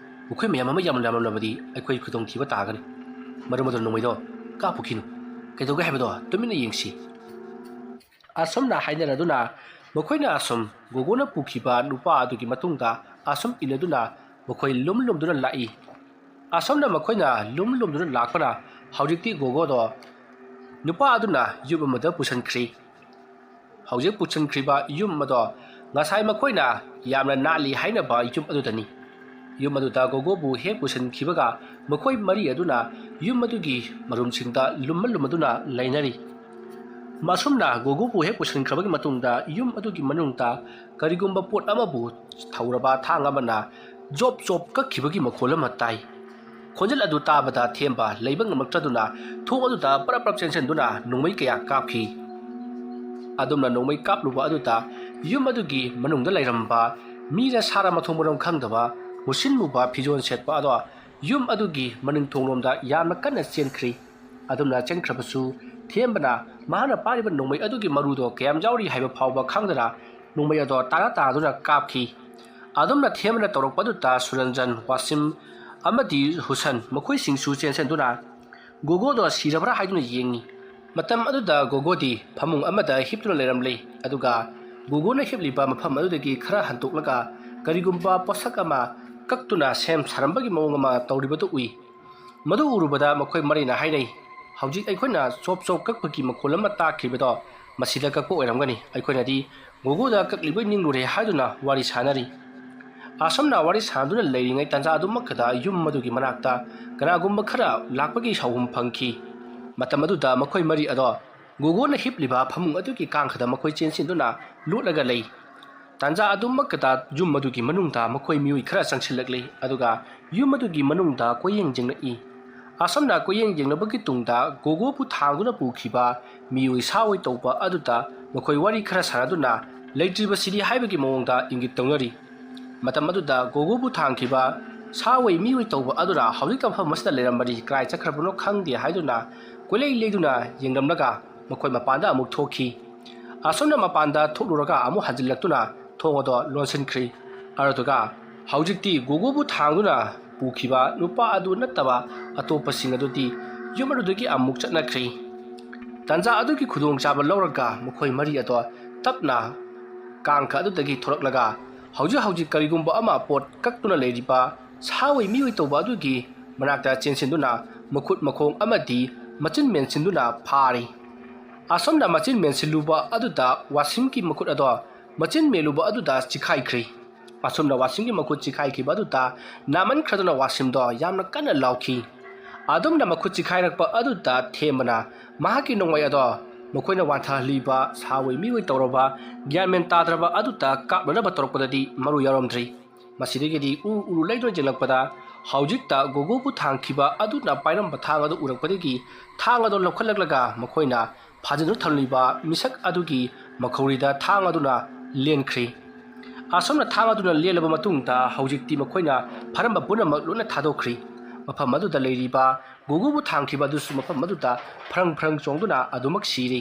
ꯑꯩꯈꯣꯏ ꯃꯌꯥꯝ ꯑꯃ ꯌꯥꯝꯅ ꯌꯥꯝꯂꯝꯂꯕꯗꯤ ꯑꯩꯈꯣꯏ ꯈꯨꯗꯣꯡꯊꯤꯕ ꯇꯥꯒꯅꯤ꯫ ꯃꯔꯝ ꯑꯗꯨꯅ ꯅꯣꯡꯃꯩꯗꯣ ꯀꯥꯞꯄꯨꯈꯤꯅꯨ꯫ ꯀꯩꯗꯧꯒꯦ ꯍꯥꯏꯕꯗꯣ ꯇꯨꯃꯤꯟꯅ ꯌꯦꯡꯁꯤ꯫" ꯑꯁꯨꯝꯅ ꯍꯥꯏꯅꯔꯗꯨꯅ ꯃꯈꯣꯏꯅ ꯑꯁꯨꯝ ꯒꯣꯒꯣꯅ ꯄꯨꯈꯤꯕ ꯅꯨꯄꯥ ꯑꯗꯨꯒꯤ ꯃꯇꯨꯡꯗ ꯑꯁꯨꯝ ꯏꯟꯅꯗꯨꯅ ꯃꯈꯣꯏ ꯂꯨꯝ ꯂꯨꯝꯗꯨꯅ ꯂꯥꯛꯏ꯫ ꯑꯁꯨꯝꯅ ꯃꯈꯣꯏꯅ ꯂꯨꯝ ꯂꯨꯝꯗꯨꯅ ꯂꯥꯛꯄꯅ ꯍꯧꯖꯤꯛꯇꯤ ꯒꯣꯒꯣꯗꯣ ꯅꯨꯄꯥ ꯑꯗꯨꯅ ꯌꯨꯝ ꯑꯃꯗ ꯄꯨꯁꯤꯟꯈ꯭ꯔꯤ꯫ ꯍꯧꯖꯤꯛ ꯄꯨꯁꯤꯟꯈ꯭ꯔꯤꯕ ꯌꯨꯝ ꯑꯗꯣ ꯉꯁꯥꯏ ꯃꯈꯣꯏꯅ ꯌꯥꯝꯅ ꯅꯥꯜꯂꯤ ꯍꯥꯏꯅꯕ ꯌꯨꯝ ꯑꯗꯨꯗꯅꯤ꯫ ꯌꯨꯝ ꯑꯗꯨꯗ ꯒꯣꯒꯣꯕꯨ ꯍꯦꯛ ꯄꯨꯁꯤꯟꯈꯤꯕꯒ ꯃꯈꯣꯏ ꯃꯔꯤ ꯑꯗꯨꯅ ꯌꯨꯝ ꯑꯗꯨꯒꯤ ꯃꯔꯨꯝꯁꯤꯡꯗ ꯂꯨꯝꯃ ꯂꯨꯝꯃꯗꯨꯅ ꯂꯩꯅꯔꯤ꯫ ꯑꯁꯨꯝꯅ ꯒꯣꯒꯣꯕꯨ ꯍꯦꯛ ꯄꯨꯁꯤꯟꯈ꯭ꯔꯕꯒꯤ ꯃꯇꯨꯡꯗ ꯌꯨꯝ ꯑꯗꯨꯒꯤ ꯃꯅꯨꯡꯗ ꯀꯔꯤꯒꯨꯝꯕ ꯄꯣꯠ ꯑꯃꯕꯨ ꯊꯧꯔꯕ ꯊꯥꯡ ꯑꯃꯅ ꯖꯣꯞ ꯖꯣꯞ ꯀꯛꯈꯤꯕꯒꯤ ꯃꯈꯣꯜ ꯑꯃ ꯇꯥꯏ꯫ ꯈꯣꯟꯖꯦꯜ ꯑꯗꯨ ꯇꯥꯕꯗ ꯊꯦꯝꯕ ꯂꯩꯕ ꯉꯝꯂꯛꯇ꯭ꯔꯗꯨꯅ ꯊꯣꯡ ꯑꯗꯨꯗ ꯄꯔꯞ ꯄꯔꯞ ꯆꯦꯟꯁꯤꯟꯗꯨꯅ ꯅꯣꯡꯃꯩ ꯀꯌꯥ ꯀꯥꯞꯈꯤ꯫ ꯑꯗꯨꯝꯅ ꯅꯣꯡꯃꯩ ꯀꯥꯞꯂꯨꯕ ꯑꯗꯨꯗ ꯌꯨꯝ ꯑꯗꯨꯒꯤ ꯃꯅꯨꯡꯗ ꯂꯩꯔꯝꯕ ꯃꯤꯔ ꯁꯥꯔ ꯃꯊꯣꯡ ꯃꯔꯝ ꯈꯪꯗꯕ ꯃꯨꯁꯤꯟ ꯃꯨꯕ ꯐꯤꯖꯣꯜ ꯁꯦꯠꯄ ꯑꯗꯣ ꯌꯨꯝ ꯑꯗꯨꯒꯤ ꯃꯅꯤꯡ ꯊꯣꯡꯂꯣꯝꯗ ꯌꯥꯝꯅ ꯀꯟꯅ ꯆꯦꯟꯈ꯭ꯔꯤ꯫ ꯑꯗꯨꯝꯅ ꯆꯦꯟꯈ꯭ꯔꯕꯁꯨ ꯊꯦꯝꯕꯅ ꯃꯍꯥꯛꯅ ꯄꯥꯏꯔꯤꯕ ꯅꯣꯡꯃꯩ ꯑꯗꯨꯒꯤ ꯃꯔꯨꯗꯣ ꯀꯌꯥꯝ ꯌꯥꯎꯔꯤ ꯍꯥꯏꯕ ꯐꯥꯎꯕ ꯈꯪꯗꯅ ꯅꯣꯡꯃꯩ ꯑꯗꯣ ꯇꯥꯅ ꯇꯥꯗꯨꯅ ꯀꯥꯞꯈꯤ꯫ ꯑꯗꯨꯝꯅ ꯊꯦꯝꯕꯅ ꯇꯧꯔꯛꯄ ꯑꯗꯨꯗ ꯁꯨꯔꯟꯖꯟ, ꯋꯥꯁꯤꯝ ꯑꯃꯗꯤ ꯍꯨꯁꯟ ꯃꯈꯣꯏꯁꯤꯡꯁꯨ ꯆꯦꯟꯁꯤꯟꯗꯨꯅ ꯒꯣꯒꯣꯗꯣ ꯁꯤꯔꯕ꯭ꯔꯥ ꯍꯥꯏꯗꯨꯅ ꯌꯦꯡꯉꯤ꯫ ꯃꯇꯝ ꯑꯗꯨꯗ ꯒꯣꯒꯣꯗꯤ ꯐꯃꯨꯡ ꯑꯃꯗ ꯍꯤꯞꯇꯨꯅ ꯂꯩꯔꯝꯂꯦ꯫ ꯑꯗꯨꯒ ꯒꯣꯒꯣꯅ ꯍꯤꯞꯂꯤꯕ ꯃꯐꯝ ꯑꯗꯨꯗꯒꯤ ꯈꯔ ꯍꯟꯗꯣꯛꯂꯒ ꯀꯔꯤꯒꯨꯝꯕ ꯄꯣꯠꯁꯛ ꯑꯃ ꯀꯛꯇꯨꯅ ꯁꯦꯝ ꯁꯥꯔꯝꯕꯒꯤ ꯃꯑꯣꯡ ꯑꯃ ꯇꯧꯔꯤꯕꯗꯨ ꯎꯏ꯫ ꯃꯗꯨ ꯎꯔꯨꯕꯗ ꯃꯈꯣꯏ ꯃꯔꯤꯅ ꯍꯥꯏꯅꯩ, "ꯍꯧꯖꯤꯛ ꯑꯩꯈꯣꯏꯅ ꯆꯣꯞ ꯆꯣꯞ ꯀꯛꯄꯒꯤ ꯃꯈꯣꯜ ꯑꯃ ꯇꯥꯈꯤꯕꯗꯣ ꯃꯁꯤꯗ ꯀꯛꯄ ꯑꯣꯏꯔꯝꯒꯅꯤ꯫ ꯑꯩꯈꯣꯏꯅꯗꯤ ꯒꯣꯒꯣꯗ ꯀꯛꯂꯤꯕꯣꯏ ꯅꯤꯡꯂꯨꯔꯦ" ꯍꯥꯏꯗꯨꯅ ꯋꯥꯔꯤ ꯁꯥꯅꯔꯤ꯫ ꯑꯁꯨꯝꯅ ꯋꯥꯔꯤ ꯁꯥꯟꯅꯗꯨꯅ ꯂꯩꯔꯤꯉꯩ ꯇꯥꯟꯖꯥ ꯑꯗꯨꯃꯛꯇꯗ ꯌꯨꯝ ꯑꯗꯨꯒꯤ ꯃꯅꯥꯛꯇ ꯀꯅꯥꯒꯨꯝꯕ ꯈꯔ ꯂꯥꯛꯄꯒꯤ ꯁꯥꯎꯍꯨꯝ ꯐꯪꯈꯤ꯫ ꯃꯇꯝ ꯑꯗꯨꯗ ꯃꯈꯣꯏ ꯃꯔꯤ ꯑꯗꯣ ꯒꯣꯒꯣꯅ ꯍꯤꯞꯂꯤꯕ ꯐꯃꯨꯡ ꯑꯗꯨꯒꯤ ꯀꯥꯡꯈꯗ ꯃꯈꯣꯏ ꯆꯦꯟꯁꯤꯟꯗꯨꯅ ꯂꯣꯠꯂꯒ ꯂꯩ꯫ ꯇꯥꯟꯖꯥ ꯑꯗꯨꯃꯛꯇꯗ ꯌꯨꯝ ꯑꯗꯨꯒꯤ ꯃꯅꯨꯡꯗ ꯃꯈꯣꯏ ꯃꯤꯑꯣꯏ ꯈꯔ ꯆꯪꯁꯤꯜꯂꯛꯂꯤ, ꯑꯗꯨꯒ ꯌꯨꯝ ꯑꯗꯨꯒꯤ ꯃꯅꯨꯡꯗ ꯀꯣꯏꯌꯦꯡ ꯌꯦꯡꯂꯛꯏ꯫ ꯑꯁꯨꯝꯅ ꯀꯣꯏꯌꯦꯡ ꯌꯦꯡꯂꯕꯒꯤ ꯇꯨꯡꯗ ꯒꯣꯒꯣꯕꯨ ꯊꯥꯡꯗꯨꯅ ꯄꯨꯈꯤꯕ ꯃꯤꯑꯣꯏ ꯁꯥ ꯑꯣꯏ ꯇꯧꯕ ꯑꯗꯨꯗ ꯃꯈꯣꯏ ꯋꯥꯔꯤ ꯈꯔ ꯁꯥꯟꯅꯗꯨꯅ ꯂꯩꯇ꯭ꯔꯤꯕꯁꯤꯗꯤ ꯍꯥꯏꯕꯒꯤ ꯃꯑꯣꯡꯗ ꯏꯪꯒꯤꯠ ꯇꯧꯅꯔꯤ꯫ ꯃꯇꯝ ꯑꯗꯨꯗ ꯒꯣꯒꯣꯕꯨ ꯊꯥꯡꯈꯤꯕ ꯁꯥ ꯑꯣꯏ ꯃꯤꯑꯣꯏ ꯇꯧꯕ ꯑꯗꯨꯅ ꯍꯧꯖꯤꯛꯇ ꯃꯐꯝ ꯑꯁꯤꯗ ꯂꯩꯔꯝꯕꯅꯤ, ꯀꯗꯥꯏ ꯆꯠꯈ꯭ꯔꯕꯅꯣ ꯈꯪꯗꯦ ꯍꯥꯏꯗꯨꯅ ꯀꯣꯏꯂꯩ ꯂꯩꯗꯨꯅ ꯌꯦꯡꯂꯝꯂꯒ ꯃꯈꯣꯏ ꯃꯄꯥꯟꯗ ꯑꯃꯨꯛ ꯊꯣꯛꯈꯤ꯫ ꯑꯁꯨꯝꯅ ꯃꯄꯥꯟꯗ ꯊꯣꯛꯂꯨꯔꯒ ꯑꯃꯨꯛ ꯍꯟꯖꯤꯜꯂꯛꯇꯨꯅ ꯊꯣꯡ ꯑꯗꯣ ꯂꯣꯟꯁꯤꯟꯈ꯭ꯔꯤ꯫ ꯑꯗꯨꯒ ꯍꯧꯖꯤꯛꯇꯤ ꯒꯣꯒꯣꯕꯨ ꯊꯥꯡꯗꯨꯅ ꯄꯨꯈꯤꯕ ꯅꯨꯄꯥ ꯑꯗꯨ ꯅꯠꯇꯕ ꯑꯇꯣꯞꯄꯁꯤꯡ ꯑꯗꯨꯗꯤ ꯌꯨꯝ ꯑꯗꯨꯗꯒꯤ ꯑꯃꯨꯛ ꯆꯠꯅꯈ꯭ꯔꯤ꯫ ꯇꯥꯟꯖꯥ ꯑꯗꯨꯒꯤ ꯈꯨꯗꯣꯡꯆꯥꯕ ꯂꯧꯔꯒ ꯃꯈꯣꯏ ꯃꯔꯤ ꯑꯗꯣ ꯇꯞꯅ ꯀꯥꯡꯈ ꯑꯗꯨꯗꯒꯤ ꯊꯣꯔꯛꯂꯒ ꯍꯧꯖꯤꯛ ꯍꯧꯖꯤꯛ ꯀꯔꯤꯒꯨꯝꯕ ꯑꯃ ꯄꯣꯠ ꯀꯛꯇꯨꯅ ꯂꯩꯔꯤꯕ ꯁꯥ ꯑꯣꯏ ꯃꯤꯑꯣꯏ ꯇꯧꯕ ꯑꯗꯨꯒꯤ ꯃꯅꯥꯛꯇ ꯆꯦꯟꯁꯤꯟꯗꯨꯅ ꯃꯈꯨꯠ ꯃꯈꯣꯡ ꯑꯃꯗꯤ ꯃꯆꯤꯟ ꯃꯦꯟꯁꯤꯟꯗꯨꯅ ꯐꯥꯔꯤ꯫ ꯑꯁꯨꯝꯅ ꯃꯆꯤꯟ ꯃꯦꯟꯁꯤꯜꯂꯨꯕ ꯑꯗꯨꯗ ꯋꯥꯁꯤꯝꯒꯤ ꯃꯈꯨꯠ ꯑꯗꯣ ꯃꯆꯤꯟ ꯃꯦꯜꯂꯨꯕ ꯑꯗꯨꯗ ꯆꯤꯈꯥꯏꯈ꯭ꯔꯤ꯫ ꯑꯁꯨꯝꯅ ꯋꯥꯁꯤꯝꯒꯤ ꯃꯈꯨꯠ ꯆꯤꯈꯥꯏꯈꯤꯕ ꯑꯗꯨꯗ ꯅꯥꯃꯟꯈ꯭ꯔꯗꯨꯅ ꯋꯥꯁꯤꯝꯗꯣ ꯌꯥꯝꯅ ꯀꯟꯅ ꯂꯥꯎꯈꯤ꯫ ꯑꯗꯨꯝꯅ ꯃꯈꯨꯠ ꯆꯤꯈꯥꯏꯔꯛꯄ ꯑꯗꯨꯗ ꯊꯦꯝꯕꯅ ꯃꯍꯥꯛꯀꯤ ꯅꯣꯡꯃꯩ ꯑꯗꯣ ꯃꯈꯣꯏꯅ ꯋꯥꯟꯊꯍꯜꯂꯤꯕ ꯁꯥ ꯑꯣꯏ ꯃꯤꯑꯣꯏ ꯇꯧꯔꯕ ꯒ꯭ꯌꯥꯟ ꯃꯦꯟ ꯇꯥꯗ꯭ꯔꯕ ꯑꯗꯨꯗ ꯀꯥꯞꯅꯅꯕ ꯇꯧꯔꯛꯄꯗꯗꯤ ꯃꯔꯨ ꯌꯥꯎꯔꯝꯗ꯭ꯔꯤ꯫ ꯃꯁꯤꯗꯒꯤꯗꯤ ꯎꯔꯨ ꯎꯔꯨ ꯂꯩꯗꯨꯅ ꯌꯦꯡꯂꯛꯄꯗ ꯍꯧꯖꯤꯛꯇ ꯒꯣꯒꯣꯕꯨ ꯊꯥꯡꯈꯤꯕ ꯑꯗꯨꯅ ꯄꯥꯏꯔꯝꯕ ꯊꯥꯡ ꯑꯗꯨ ꯎꯔꯛꯄꯗꯒꯤ ꯊꯥꯡ ꯑꯗꯨ ꯂꯧꯈꯠꯂꯛꯂꯒ ꯃꯈꯣꯏꯅ ꯐꯥꯖꯤꯟꯗꯨꯅ ꯊꯝꯂꯤꯕ ꯃꯤꯁꯛ ꯑꯗꯨꯒꯤ ꯃꯈꯧꯔꯤꯗ ꯊꯥꯡ ꯑꯗꯨꯅ ꯂꯦꯟꯈ꯭ꯔꯤ꯫ ꯑꯁꯨꯝꯅ ꯊꯥꯡ ꯑꯗꯨꯅ ꯂꯦꯜꯂꯕ ꯃꯇꯨꯡꯗ ꯍꯧꯖꯤꯛꯇꯤ ꯃꯈꯣꯏꯅ ꯐꯥꯔꯝꯕ ꯄꯨꯝꯅꯃꯛ ꯂꯣꯏꯅ ꯊꯥꯗꯣꯛꯈ꯭ꯔꯤ꯫ ꯃꯐꯝ ꯑꯗꯨꯗ ꯂꯩꯔꯤꯕ ꯒꯣꯒꯣꯕꯨ ꯊꯥꯡꯈꯤꯕ ꯑꯗꯨꯁꯨ ꯃꯐꯝ ꯑꯗꯨꯗ ꯐ꯭ꯔꯪ ꯐ꯭ꯔꯪ ꯆꯣꯡꯗꯨꯅ ꯑꯗꯨꯃꯛ ꯁꯤꯔꯤ꯫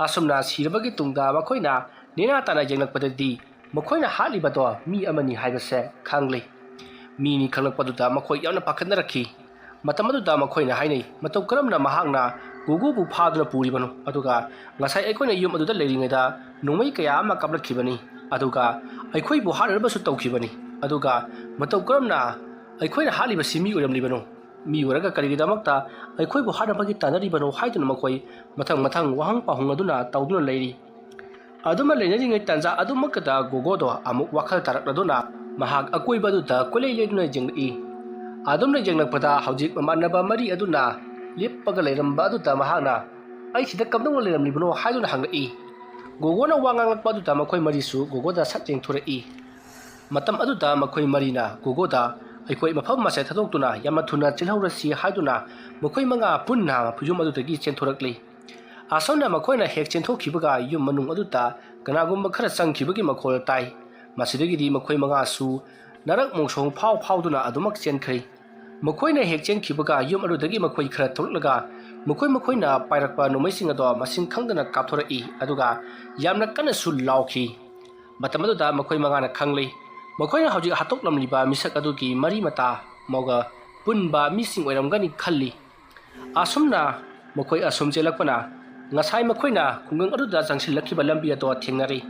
ꯑꯁꯨꯝꯅ ꯁꯤꯔꯕꯒꯤ ꯇꯨꯡꯗ ꯃꯈꯣꯏꯅ ꯅꯦꯅꯥ ꯇꯥꯅ ꯌꯦꯡꯂꯛꯄꯗꯗꯤ ꯃꯈꯣꯏꯅ ꯍꯥꯠꯂꯤꯕꯗꯣ ꯃꯤ ꯑꯃꯅꯤ ꯍꯥꯏꯕꯁꯦ ꯈꯪꯂꯤ꯫ ꯃꯤꯅꯤ ꯈꯪꯂꯛꯄꯗꯨꯗ ꯃꯈꯣꯏ ꯌꯥꯝꯅ ꯄꯥꯈꯠꯅꯔꯛꯈꯤ꯫ ꯃꯇꯝ ꯑꯗꯨꯗ ꯃꯈꯣꯏꯅ ꯍꯥꯏꯅꯩ, "ꯃꯇꯧ ꯀꯔꯝꯅ ꯃꯍꯥꯛꯅ ꯒꯣꯒꯣꯕꯨ ꯐꯥꯗꯨꯅ ꯄꯨꯔꯤꯕꯅꯣ? ꯑꯗꯨꯒ ꯉꯁꯥꯏ ꯑꯩꯈꯣꯏꯅ ꯌꯨꯝ ꯑꯗꯨꯗ ꯂꯩꯔꯤꯉꯩꯗ ꯅꯣꯡꯃꯩ ꯀꯌꯥ ꯑꯃ ꯀꯥꯞꯂꯛꯈꯤꯕꯅꯤ, ꯑꯗꯨꯒ ꯑꯩꯈꯣꯏꯕꯨ ꯍꯥꯠꯅꯅꯕꯁꯨ ꯇꯧꯈꯤꯕꯅꯤ꯫ ꯑꯗꯨꯒ ꯃꯇꯧ ꯀꯔꯝꯅ ꯑꯩꯈꯣꯏꯅ ꯍꯥꯠꯂꯤꯕꯁꯤ ꯃꯤ ꯑꯣꯏꯔꯝꯂꯤꯕꯅꯣ? ꯃꯤ ꯑꯣꯏꯔꯒ ꯀꯔꯤꯒꯤꯗꯃꯛꯇ ꯑꯩꯈꯣꯏꯕꯨ ꯍꯥꯠꯅꯕꯒꯤ ꯇꯥꯟꯅꯔꯤꯕꯅꯣ?" ꯍꯥꯏꯗꯨꯅ ꯃꯈꯣꯏ ꯃꯊꯪ ꯃꯊꯪ ꯋꯥꯍꯪ ꯄꯥꯎꯍꯪꯅꯗꯨꯅ ꯇꯧꯗꯨꯅ ꯂꯩꯔꯤ꯫ ꯑꯗꯨꯃ ꯂꯩꯅꯔꯤꯉꯩ ꯇꯥꯟꯖꯥ ꯑꯗꯨꯃꯛꯇꯗ ꯒꯣꯒꯣꯗꯣ ꯑꯃꯨꯛ ꯋꯥꯈꯜ ꯇꯥꯔꯛꯂꯗꯨꯅ ꯃꯍꯥꯛ ꯑꯀꯣꯏꯕ ꯑꯗꯨꯗ ꯀꯣꯏꯂꯩ ꯂꯩꯗꯨꯅ ꯌꯦꯡꯂꯛꯏ꯫ ꯑꯗꯨꯝꯅ ꯌꯦꯡꯂꯛꯄꯗ ꯍꯧꯖꯤꯛ ꯃꯃꯥꯟꯅꯕ ꯃꯔꯤ ꯑꯗꯨꯅ ꯂꯦꯞꯄꯒ ꯂꯩꯔꯝꯕ ꯑꯗꯨꯗ ꯃꯍꯥꯛꯅ, "ꯑꯩ ꯁꯤꯗ ꯀꯝꯗꯧꯅ ꯂꯩꯔꯝꯂꯤꯕꯅꯣ?" ꯍꯥꯏꯗꯨꯅ ꯍꯪꯂꯛꯏ꯫ ꯒꯣꯒꯣꯅ ꯋꯥ ꯉꯥꯡꯂꯛꯄ ꯑꯗꯨꯗ ꯃꯈꯣꯏ ꯃꯔꯤꯁꯨ ꯒꯣꯒꯣꯗ ꯁꯠ ꯌꯦꯡꯊꯣꯔꯛꯏ꯫ ꯃꯇꯝ ꯑꯗꯨꯗ ꯃꯈꯣꯏ ꯃꯔꯤꯅ ꯒꯣꯒꯣꯗ, "ꯑꯩꯈꯣꯏ ꯃꯐꯝ ꯑꯁꯦ ꯊꯥꯗꯣꯛꯇꯨꯅ ꯌꯥꯝꯅ ꯊꯨꯅ ꯆꯦꯜꯍꯧꯔꯁꯤ" ꯍꯥꯏꯗꯨꯅ ꯃꯈꯣꯏ ꯃꯉꯥ ꯄꯨꯟꯅ ꯌꯨꯝ ꯑꯗꯨꯗꯒꯤ ꯆꯦꯟꯊꯣꯔꯛꯂꯤ꯫ ꯑꯁꯨꯝꯅ ꯃꯈꯣꯏꯅ ꯍꯦꯛ ꯆꯦꯟꯊꯣꯛꯈꯤꯕꯒ ꯌꯨꯝ ꯃꯅꯨꯡ ꯑꯗꯨꯗ ꯀꯅꯥꯒꯨꯝꯕ ꯈꯔ ꯆꯪꯈꯤꯕꯒꯤ ꯃꯈꯣꯜ ꯇꯥꯏ꯫ ꯃꯁꯤꯗꯒꯤꯗꯤ ꯃꯈꯣꯏ ꯃꯉꯥꯁꯨ ꯅꯔꯛ ꯃꯣꯡꯁꯣꯡ ꯐꯥꯎ ꯐꯥꯎꯗꯨꯅ ꯑꯗꯨꯃꯛ ꯆꯦꯟꯈ꯭ꯔꯦ꯫ ꯃꯈꯣꯏꯅ ꯍꯦꯛ ꯆꯦꯟꯈꯤꯕꯒ ꯌꯨꯝ ꯑꯗꯨꯗꯒꯤ ꯃꯈꯣꯏ ꯈꯔ ꯊꯣꯛꯂꯛꯂꯒ ꯃꯈꯣꯏ ꯃꯈꯣꯏꯅ ꯄꯥꯏꯔꯛꯄ ꯅꯣꯡꯃꯩꯁꯤꯡ ꯑꯗꯣ ꯃꯁꯤꯡ ꯈꯪꯗꯅ ꯀꯥꯞꯊꯣꯔꯛꯏ, ꯑꯗꯨꯒ ꯌꯥꯝꯅ ꯀꯟꯅꯁꯨ ꯂꯥꯎꯈꯤ꯫ ꯃꯇꯝ ꯑꯗꯨꯗ ꯃꯈꯣꯏ ꯃꯉꯥꯅ ꯈꯪꯂꯤ, ꯃꯈꯣꯏꯅ ꯍꯧꯖꯤꯛ ꯍꯥꯠꯇꯣꯛꯂꯝꯂꯤꯕ ꯃꯤꯁꯛ ꯑꯗꯨꯒꯤ ꯃꯔꯤ ꯃꯇꯥ ꯃꯧꯒ ꯄꯨꯟꯕ ꯃꯤꯁꯤꯡ ꯑꯣꯏꯔꯝꯒꯅꯤ ꯈꯜꯂꯤ꯫ ꯑꯁꯨꯝꯅ ꯃꯈꯣꯏ ꯑꯁꯨꯝ ꯆꯦꯜꯂꯛꯄꯅ ꯉꯁꯥꯏ ꯃꯈꯣꯏꯅ ꯈꯨꯡꯒꯪ ꯑꯗꯨꯗ ꯆꯪꯁꯤꯜꯂꯛꯈꯤꯕ ꯂꯝꯕꯤ ꯑꯗꯣ ꯊꯦꯡꯅꯔꯤ꯫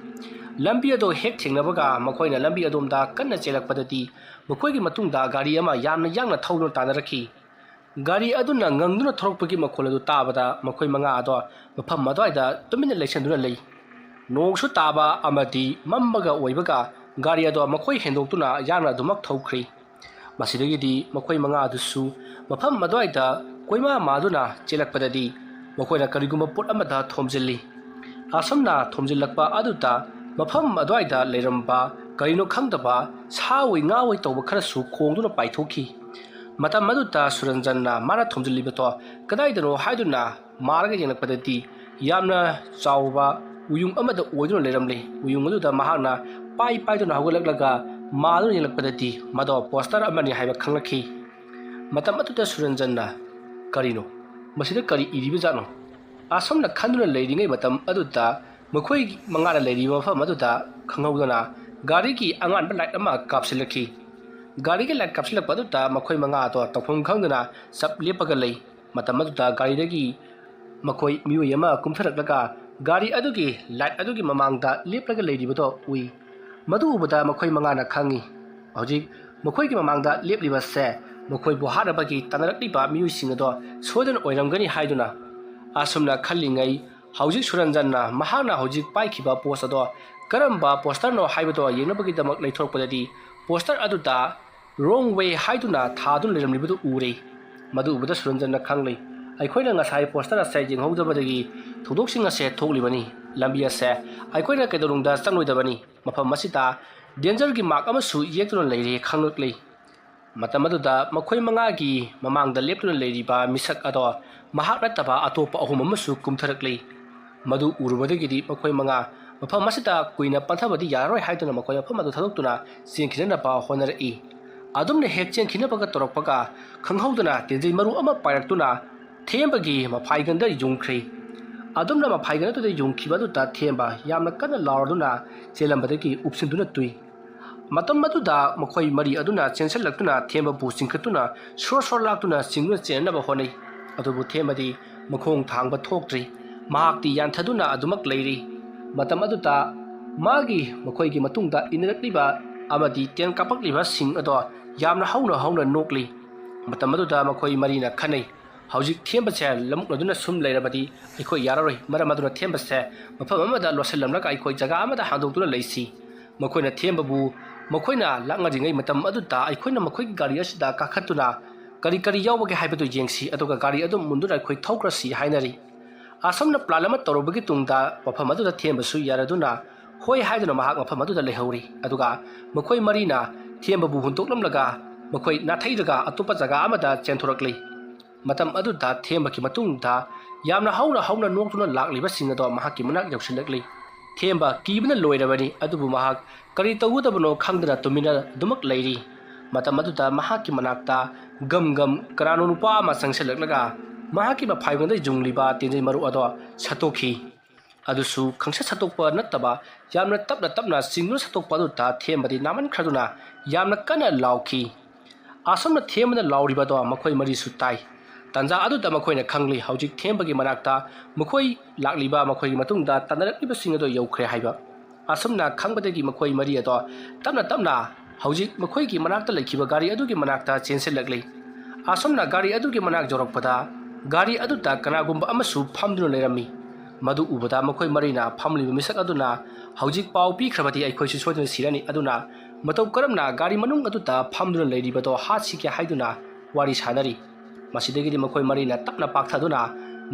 ꯂꯝꯕꯤ ꯑꯗꯣ ꯍꯦꯛ ꯊꯦꯡꯅꯕꯒ ꯃꯈꯣꯏꯅ ꯂꯝꯕꯤ ꯑꯗꯣꯝꯗ ꯀꯟꯅ ꯆꯦꯜꯂꯛꯄꯗꯗꯤ ꯃꯈꯣꯏꯒꯤ ꯃꯇꯨꯡꯗ ꯒꯥꯔꯤ ꯑꯃ ꯌꯥꯝꯅ ꯌꯥꯡꯅ ꯊꯧꯗꯨꯅ ꯇꯥꯟꯅꯔꯛꯈꯤ꯫ ꯒꯥꯔꯤ ꯑꯗꯨꯅ ꯉꯪꯗꯨꯅ ꯊꯧꯔꯛꯄꯒꯤ ꯃꯈꯣꯜ ꯑꯗꯨ ꯇꯥꯕꯗ ꯃꯈꯣꯏ ꯃꯉꯥ ꯑꯗꯣ ꯃꯐꯝ ꯑꯗꯨꯋꯥꯏꯗ ꯇꯨꯃꯤꯟꯅ ꯂꯩꯁꯟꯗꯨꯅ ꯂꯩ꯫ ꯅꯣꯡꯁꯨ ꯇꯥꯕ ꯑꯃꯗꯤ ꯃꯝꯕꯒ ꯑꯣꯏꯕꯒ ꯒꯥꯔꯤ ꯑꯗꯣ ꯃꯈꯣꯏ ꯍꯦꯟꯗꯣꯛꯇꯨꯅ ꯌꯥꯡꯅ ꯑꯗꯨꯃꯛ ꯊꯧꯈ꯭ꯔꯤ꯫ ꯃꯁꯤꯗꯒꯤꯗꯤ ꯃꯈꯣꯏ ꯃꯉꯥ ꯑꯗꯨꯁꯨ ꯃꯐꯝ ꯑꯗꯨꯋꯥꯏꯗ ꯀꯣꯏꯃꯥ ꯃꯥꯗꯨꯅ ꯆꯦꯜꯂꯛꯄꯗꯗꯤ ꯃꯈꯣꯏꯅ ꯀꯔꯤꯒꯨꯝꯕ ꯄꯣꯠ ꯑꯃꯗ ꯊꯣꯝꯖꯤꯜꯂꯤ꯫ ꯑꯁꯨꯝꯅ ꯊꯣꯝꯖꯤꯜꯂꯛꯄ ꯑꯗꯨꯗ ꯃꯐꯝ ꯑꯗꯨꯋꯥꯏꯗ ꯂꯩꯔꯝꯕ ꯀꯔꯤꯅꯣ ꯈꯪꯗꯕ ꯁꯥ ꯑꯣꯏ ꯉꯥ ꯑꯣꯏ ꯇꯧꯕ ꯈꯔꯁꯨ ꯈꯣꯡꯗꯨꯅ ꯄꯥꯏꯊꯣꯛꯈꯤ꯫ ꯃꯇꯝ ꯑꯗꯨꯗ ꯁꯨꯔꯟꯖꯟꯅ ꯃꯥꯅ ꯊꯣꯝꯖꯤꯜꯂꯤꯕꯗꯣ ꯀꯗꯥꯏꯗꯅꯣ ꯍꯥꯏꯗꯨꯅ ꯃꯥꯔꯒ ꯌꯦꯡꯂꯛꯄꯗꯗꯤ ꯌꯥꯝꯅ ꯆꯥꯎꯕ ꯎꯌꯨꯡ ꯑꯃꯗ ꯑꯣꯏꯗꯨꯅ ꯂꯩꯔꯝꯂꯦ꯫ ꯎꯌꯨꯡ ꯑꯗꯨꯗ ꯃꯍꯥꯛꯅ ꯄꯥꯏ ꯄꯥꯏꯗꯨꯅ ꯍꯧꯒꯠꯂꯛꯂꯒ ꯃꯥꯗꯨꯅ ꯌꯦꯡꯂꯛꯄꯗꯗꯤ ꯃꯗꯣ ꯄꯣꯁꯇꯔ ꯑꯃꯅꯤ ꯍꯥꯏꯕ ꯈꯪꯂꯛꯈꯤ꯫ ꯃꯇꯝ ꯑꯗꯨꯗ ꯁꯨꯔꯟꯖꯟꯅ, "ꯀꯔꯤꯅꯣ? ꯃꯁꯤꯗ ꯀꯔꯤ ꯏꯔꯤꯕꯖꯥꯠꯅꯣ?" ꯑꯁꯨꯝꯅ ꯈꯟꯗꯨꯅ ꯂꯩꯔꯤꯉꯩ ꯃꯇꯝ ꯑꯗꯨꯗ ꯃꯈꯣꯏ ꯃꯉꯥꯅ ꯂꯩꯔꯤꯕ ꯃꯐꯝ ꯑꯗꯨꯗ ꯈꯪꯍꯧꯗꯅ ꯒꯥꯔꯤꯒꯤ ꯑꯉꯥꯟꯕ ꯂꯥꯏꯠ ꯑꯃ ꯀꯥꯞꯁꯤꯜꯂꯛꯈꯤ꯫ ꯒꯥꯔꯤꯒꯤ ꯂꯥꯏꯠ ꯀꯥꯞꯁꯤꯜꯂꯛꯄ ꯑꯗꯨꯗ ꯃꯈꯣꯏ ꯃꯉꯥ ꯑꯗꯣ ꯇꯧꯐꯝ ꯈꯪꯗꯅ ꯆꯞ ꯂꯦꯞꯄꯒ ꯂꯩ꯫ ꯃꯇꯝ ꯑꯗꯨꯗ ꯒꯥꯔꯤꯗꯒꯤ ꯃꯈꯣꯏ ꯃꯤꯑꯣꯏ ꯑꯃ ꯀꯨꯝꯊꯔꯛꯂꯒ ꯒꯥꯔꯤ ꯑꯗꯨꯒꯤ ꯂꯥꯏꯠ ꯑꯗꯨꯒꯤ ꯃꯃꯥꯡꯗ ꯂꯦꯞꯂꯒ ꯂꯩꯔꯤꯕꯗꯣ ꯎꯏ꯫ ꯃꯗꯨ ꯎꯕꯗ ꯃꯈꯣꯏ ꯃꯉꯥꯅ ꯈꯪꯏ, ꯍꯧꯖꯤꯛ ꯃꯈꯣꯏꯒꯤ ꯃꯃꯥꯡꯗ ꯂꯦꯞꯂꯤꯕꯁꯦ ꯃꯈꯣꯏꯕꯨ ꯍꯥꯠꯅꯕꯒꯤ ꯇꯥꯟꯅꯔꯛꯂꯤꯕ ꯃꯤꯑꯣꯏꯁꯤꯡ ꯑꯗꯣ ꯁꯣꯏꯗꯅ ꯑꯣꯏꯔꯝꯒꯅꯤ ꯍꯥꯏꯗꯨꯅ꯫ ꯑꯁꯨꯝꯅ ꯈꯜꯂꯤꯉꯩ ꯍꯧꯖꯤꯛ ꯁꯨꯔꯟꯖꯟꯅ ꯃꯍꯥꯛꯅ ꯍꯧꯖꯤꯛ ꯄꯥꯏꯈꯤꯕ ꯄꯣꯁ ꯑꯗꯣ ꯀꯔꯝꯕ ꯄꯣꯁꯇꯔꯅꯣ ꯍꯥꯏꯕꯗꯣ ꯌꯦꯡꯅꯕꯒꯤꯗꯃꯛ ꯂꯩꯊꯣꯔꯛꯄꯗꯗꯤ ꯄꯣꯁꯇꯔ ꯑꯗꯨꯗ "Wrong way" ꯍꯥꯏꯗꯨꯅ ꯊꯥꯗꯨꯅ ꯂꯩꯔꯝꯂꯤꯕꯗꯨ ꯎꯔꯦ꯫ ꯃꯗꯨ ꯎꯕꯗ ꯁꯨꯔꯟꯖꯟꯅ ꯈꯪꯂꯦ, ꯑꯩꯈꯣꯏꯅ ꯉꯁꯥꯏ ꯄꯣꯁꯇꯔ ꯑꯁꯦ ꯌꯦꯡꯍꯧꯗꯕꯗꯒꯤ ꯊꯧꯗꯣꯛꯁꯤꯡ ꯑꯁꯦ ꯊꯣꯛꯂꯤꯕꯅꯤ꯫ ꯂꯝꯕꯤ ꯑꯁꯦ ꯑꯩꯈꯣꯏꯅ ꯀꯩꯗꯧꯅꯨꯡꯗ ꯆꯪꯂꯣꯏꯗꯕꯅꯤ꯫ ꯃꯐꯝ ꯑꯁꯤꯗ ꯗꯦꯟꯖꯔꯒꯤ ꯃꯥꯔꯛ ꯑꯃꯁꯨ ꯌꯦꯛꯇꯨꯅ ꯂꯩꯔꯦ ꯈꯪꯂꯛꯂꯤ꯫ ꯃꯇꯝ ꯑꯗꯨꯗ ꯃꯈꯣꯏ ꯃꯉꯥꯒꯤ ꯃꯃꯥꯡꯗ ꯂꯦꯞꯇꯨꯅ ꯂꯩꯔꯤꯕ ꯃꯤꯁꯛ ꯑꯗꯣ ꯃꯍꯥꯛ ꯅꯠꯇꯕ ꯑꯇꯣꯞꯄ ꯑꯍꯨꯝ ꯑꯃꯁꯨ ꯀꯨꯝꯊꯔꯛꯂꯤ꯫ ꯃꯗꯨ ꯎꯔꯨꯕꯗꯒꯤꯗꯤ ꯃꯈꯣꯏ ꯃꯉꯥ ꯃꯐꯝ ꯑꯁꯤꯗ ꯀꯨꯏꯅ ꯄꯟꯊꯕꯗꯤ ꯌꯥꯔꯔꯣꯏ ꯍꯥꯏꯗꯨꯅ ꯃꯈꯣꯏ ꯃꯐꯝ ꯑꯗꯨ ꯊꯥꯗꯣꯛꯇꯨꯅ ꯆꯦꯟꯈꯤꯅꯅꯕ ꯍꯣꯠꯅꯔꯛꯏ꯫ ꯑꯗꯨꯝꯅ ꯍꯦꯛ ꯆꯦꯟꯈꯤꯅꯕꯒ ꯇꯧꯔꯛꯄꯒ ꯈꯪꯍꯧꯗꯅ ꯇꯦꯟꯖꯩ ꯃꯔꯨ ꯑꯃ ꯄꯥꯏꯔꯛꯇꯨꯅ ꯊꯦꯝꯕꯒꯤ ꯃꯐꯥꯏꯒꯟꯗ ꯌꯨꯡꯈ꯭ꯔꯦ꯫ ꯑꯗꯨꯝꯅ ꯃꯐꯥꯏꯒꯟ ꯑꯗꯨꯗ ꯌꯨꯡꯈꯤꯕ ꯑꯗꯨꯗ ꯊꯦꯝꯕ ꯌꯥꯝꯅ ꯀꯟꯅ ꯂꯥꯎꯔꯗꯨꯅ ꯆꯦꯜꯂꯝꯕꯗꯒꯤ ꯎꯞꯁꯤꯟꯗꯨꯅ ꯇꯨꯏ꯫ ꯃꯇꯝ ꯑꯗꯨꯗ ꯃꯈꯣꯏ ꯃꯔꯤ ꯑꯗꯨꯅ ꯆꯦꯟꯁꯤꯜꯂꯛꯇꯨꯅ ꯊꯦꯝꯕꯕꯨ ꯆꯤꯡꯈꯠꯇꯨꯅ ꯁꯣꯔ ꯁꯣꯔ ꯂꯥꯛꯇꯨꯅ ꯆꯤꯡꯗꯨꯅ ꯆꯦꯟꯅꯕ ꯍꯣꯠꯅꯩ꯫ ꯑꯗꯨꯕꯨ ꯊꯦꯝꯕꯗꯤ ꯃꯈꯣꯡ ꯊꯥꯡꯕ ꯊꯣꯛꯇ꯭ꯔꯤ꯫ ꯃꯍꯥꯛꯇꯤ ꯌꯥꯟꯊꯗꯨꯅ ꯑꯗꯨꯃꯛ ꯂꯩꯔꯤ꯫ ꯃꯇꯝ ꯑꯗꯨꯗ ꯃꯥꯒꯤ ꯃꯈꯣꯏꯒꯤ ꯃꯇꯨꯡꯗ ꯏꯟꯅꯔꯛꯂꯤꯕ ꯑꯃꯗꯤ ꯇꯦꯟ ꯀꯥꯞꯄꯛꯂꯤꯕꯁꯤꯡ ꯑꯗꯣ ꯌꯥꯝꯅ ꯍꯧꯅ ꯍꯧꯅ ꯅꯣꯛꯂꯤ꯫ ꯃꯇꯝ ꯑꯗꯨꯗ ꯃꯈꯣꯏ ꯃꯔꯤꯅ ꯈꯟꯅꯩ, "ꯍꯧꯖꯤꯛ ꯊꯦꯝꯕꯁꯦ ꯂꯃꯨꯛꯅꯗꯨꯅ ꯁꯨꯝ ꯂꯩꯔꯕꯗꯤ ꯑꯩꯈꯣꯏ ꯌꯥꯔꯔꯣꯏ꯫ ꯃꯔꯝ ꯑꯗꯨꯅ ꯊꯦꯝꯕꯁꯦ ꯃꯐꯝ ꯑꯃꯗ ꯂꯣꯠꯁꯤꯜꯂꯝꯂꯒ ꯑꯩꯈꯣꯏ ꯖꯒꯥ ꯑꯃꯗ ꯍꯥꯡꯗꯣꯛꯇꯨꯅ ꯂꯩꯁꯤ꯫" ꯃꯈꯣꯏꯅ ꯊꯦꯝꯕꯕꯨ ꯃꯈꯣꯏꯅ ꯂꯥꯛꯅꯔꯤꯉꯩ ꯃꯇꯝ ꯑꯗꯨꯗ ꯑꯩꯈꯣꯏꯅ ꯃꯈꯣꯏꯒꯤ ꯒꯥꯔꯤ ꯑꯁꯤꯗ ꯀꯥꯈꯠꯇꯨꯅ ꯀꯔꯤ ꯀꯔꯤ ꯌꯥꯎꯕꯒꯦ ꯍꯥꯏꯕꯗꯨ ꯌꯦꯡꯁꯤ, ꯑꯗꯨꯒ ꯒꯥꯔꯤ ꯑꯗꯨ ꯃꯨꯟꯗꯨꯅ ꯑꯩꯈꯣꯏ ꯊꯧꯈ꯭ꯔꯁꯤ ꯍꯥꯏꯅꯔꯤ꯫ ꯑꯁꯨꯝꯅ ꯄ꯭ꯂꯥꯟ ꯑꯃ ꯇꯧꯔꯕꯒꯤ ꯇꯨꯡꯗ ꯃꯐꯝ ꯑꯗꯨꯗ ꯊꯦꯝꯕꯁꯨ ꯌꯥꯔꯗꯨꯅ ꯍꯣꯏ ꯍꯥꯏꯗꯨꯅ ꯃꯍꯥꯛ ꯃꯐꯝ ꯑꯗꯨꯗ ꯂꯩꯍꯧꯔꯤ꯫ ꯑꯗꯨꯒ ꯃꯈꯣꯏ ꯃꯔꯤꯅ ꯊꯦꯝꯕꯕꯨ ꯍꯨꯟꯗꯣꯛꯂꯝꯂꯒ ꯃꯈꯣꯏ ꯅꯥꯊꯩꯔꯒ ꯑꯇꯣꯞꯄ ꯖꯒꯥ ꯑꯃꯗ ꯆꯦꯟꯊꯣꯔꯛꯂꯤ꯫ ꯃꯇꯝ ꯑꯗꯨꯗ ꯊꯦꯝꯕꯒꯤ ꯃꯇꯨꯡꯗ ꯌꯥꯝꯅ ꯍꯧꯅ ꯍꯧꯅ ꯅꯣꯛꯇꯨꯅ ꯂꯥꯛꯂꯤꯕꯁꯤꯡ ꯑꯗꯣ ꯃꯍꯥꯛꯀꯤ ꯃꯅꯥꯛ ꯌꯧꯁꯤꯜꯂꯛꯂꯤ꯫ ꯊꯦꯝꯕ ꯀꯤꯕꯅ ꯂꯣꯏꯔꯕꯅꯤ, ꯑꯗꯨꯕꯨ ꯃꯍꯥꯛ ꯀꯔꯤ ꯇꯧꯒꯗꯕꯅꯣ ꯈꯪꯗꯅ ꯇꯨꯃꯤꯟꯅ ꯑꯗꯨꯃꯛ ꯂꯩꯔꯤ꯫ ꯃꯇꯝ ꯑꯗꯨꯗ ꯃꯍꯥꯛꯀꯤ ꯃꯅꯥꯛꯇ ꯒꯝ ꯒꯝ ꯀꯅꯥꯅꯣ ꯅꯨꯄꯥ ꯑꯃ ꯆꯪꯁꯤꯜꯂꯛꯂꯒ ꯃꯍꯥꯛꯀꯤ ꯃꯐꯥꯏꯒꯣꯟꯗ ꯌꯨꯡꯂꯤꯕ ꯇꯦꯟꯖꯩ ꯃꯔꯨ ꯑꯗꯣ ꯁꯠꯇꯣꯛꯈꯤ꯫ ꯑꯗꯨꯁꯨ ꯈꯪꯁꯠ ꯁꯠꯇꯣꯛꯄ ꯅꯠꯇꯕ ꯌꯥꯝꯅ ꯇꯞꯅ ꯇꯞꯅ ꯆꯤꯡꯗꯨꯅ ꯁꯠꯇꯣꯛꯄ ꯑꯗꯨꯗ ꯊꯦꯝꯕꯗꯤ ꯅꯥꯃꯟꯈ꯭ꯔꯗꯨꯅ ꯌꯥꯝꯅ ꯀꯟꯅ ꯂꯥꯎꯈꯤ꯫ ꯑꯁꯨꯝꯅ ꯊꯦꯝꯕꯅ ꯂꯥꯎꯔꯤꯕꯗꯣ ꯃꯈꯣꯏ ꯃꯔꯤꯁꯨ ꯇꯥꯏ꯫ ꯇꯥꯟꯖꯥ ꯑꯗꯨꯗ ꯃꯈꯣꯏꯅ ꯈꯪꯂꯤ, ꯍꯧꯖꯤꯛ ꯊꯦꯝꯕꯒꯤ ꯃꯅꯥꯛꯇ ꯃꯈꯣꯏ ꯂꯥꯛꯂꯤꯕ ꯃꯈꯣꯏꯒꯤ ꯃꯇꯨꯡꯗ ꯇꯥꯟꯅꯔꯛꯂꯤꯕꯁꯤꯡ ꯑꯗꯨ ꯌꯧꯈ꯭ꯔꯦ ꯍꯥꯏꯕ꯫ ꯑꯁꯨꯝꯅ ꯈꯪꯕꯗꯒꯤ ꯃꯈꯣꯏ ꯃꯔꯤ ꯑꯗꯣ ꯇꯞꯅ ꯇꯞꯅ ꯍꯧꯖꯤꯛ ꯃꯈꯣꯏꯒꯤ ꯃꯅꯥꯛꯇ ꯂꯩꯈꯤꯕ ꯒꯥꯔꯤ ꯑꯗꯨꯒꯤ ꯃꯅꯥꯛꯇ ꯆꯦꯟꯁꯤꯜꯂꯛꯂꯤ꯫ ꯑꯁꯨꯝꯅ ꯒꯥꯔꯤ ꯑꯗꯨꯒꯤ ꯃꯅꯥꯛ ꯌꯧꯔꯛꯄꯗ ꯒꯥꯔꯤ ꯑꯗꯨꯗ ꯀꯅꯥꯒꯨꯝꯕ ꯑꯃꯁꯨ ꯐꯝꯗꯨꯅ ꯂꯩꯔꯝꯃꯤ꯫ ꯃꯗꯨ ꯎꯕꯗ ꯃꯈꯣꯏ ꯃꯔꯤꯅ ꯐꯝꯂꯤꯕ ꯃꯤꯁꯛ ꯑꯗꯨꯅ ꯍꯧꯖꯤꯛ ꯄꯥꯎ ꯄꯤꯈ꯭ꯔꯕꯗꯤ ꯑꯩꯈꯣꯏꯁꯨ ꯁꯣꯏꯗꯅ ꯁꯤꯔꯅꯤ, ꯑꯗꯨꯅ ꯃꯇꯧ ꯀꯔꯝꯅ ꯒꯥꯔꯤ ꯃꯅꯨꯡ ꯑꯗꯨꯗ ꯐꯝꯗꯨꯅ ꯂꯩꯔꯤꯕꯗꯣ ꯍꯥꯠꯁꯤꯒꯦ ꯍꯥꯏꯗꯨꯅ ꯋꯥꯔꯤ ꯁꯥꯅꯔꯤ꯫ ꯃꯁꯤꯗꯒꯤꯗꯤ ꯃꯈꯣꯏ ꯃꯔꯤꯅ ꯇꯞꯅ ꯄꯥꯛꯊꯗꯨꯅ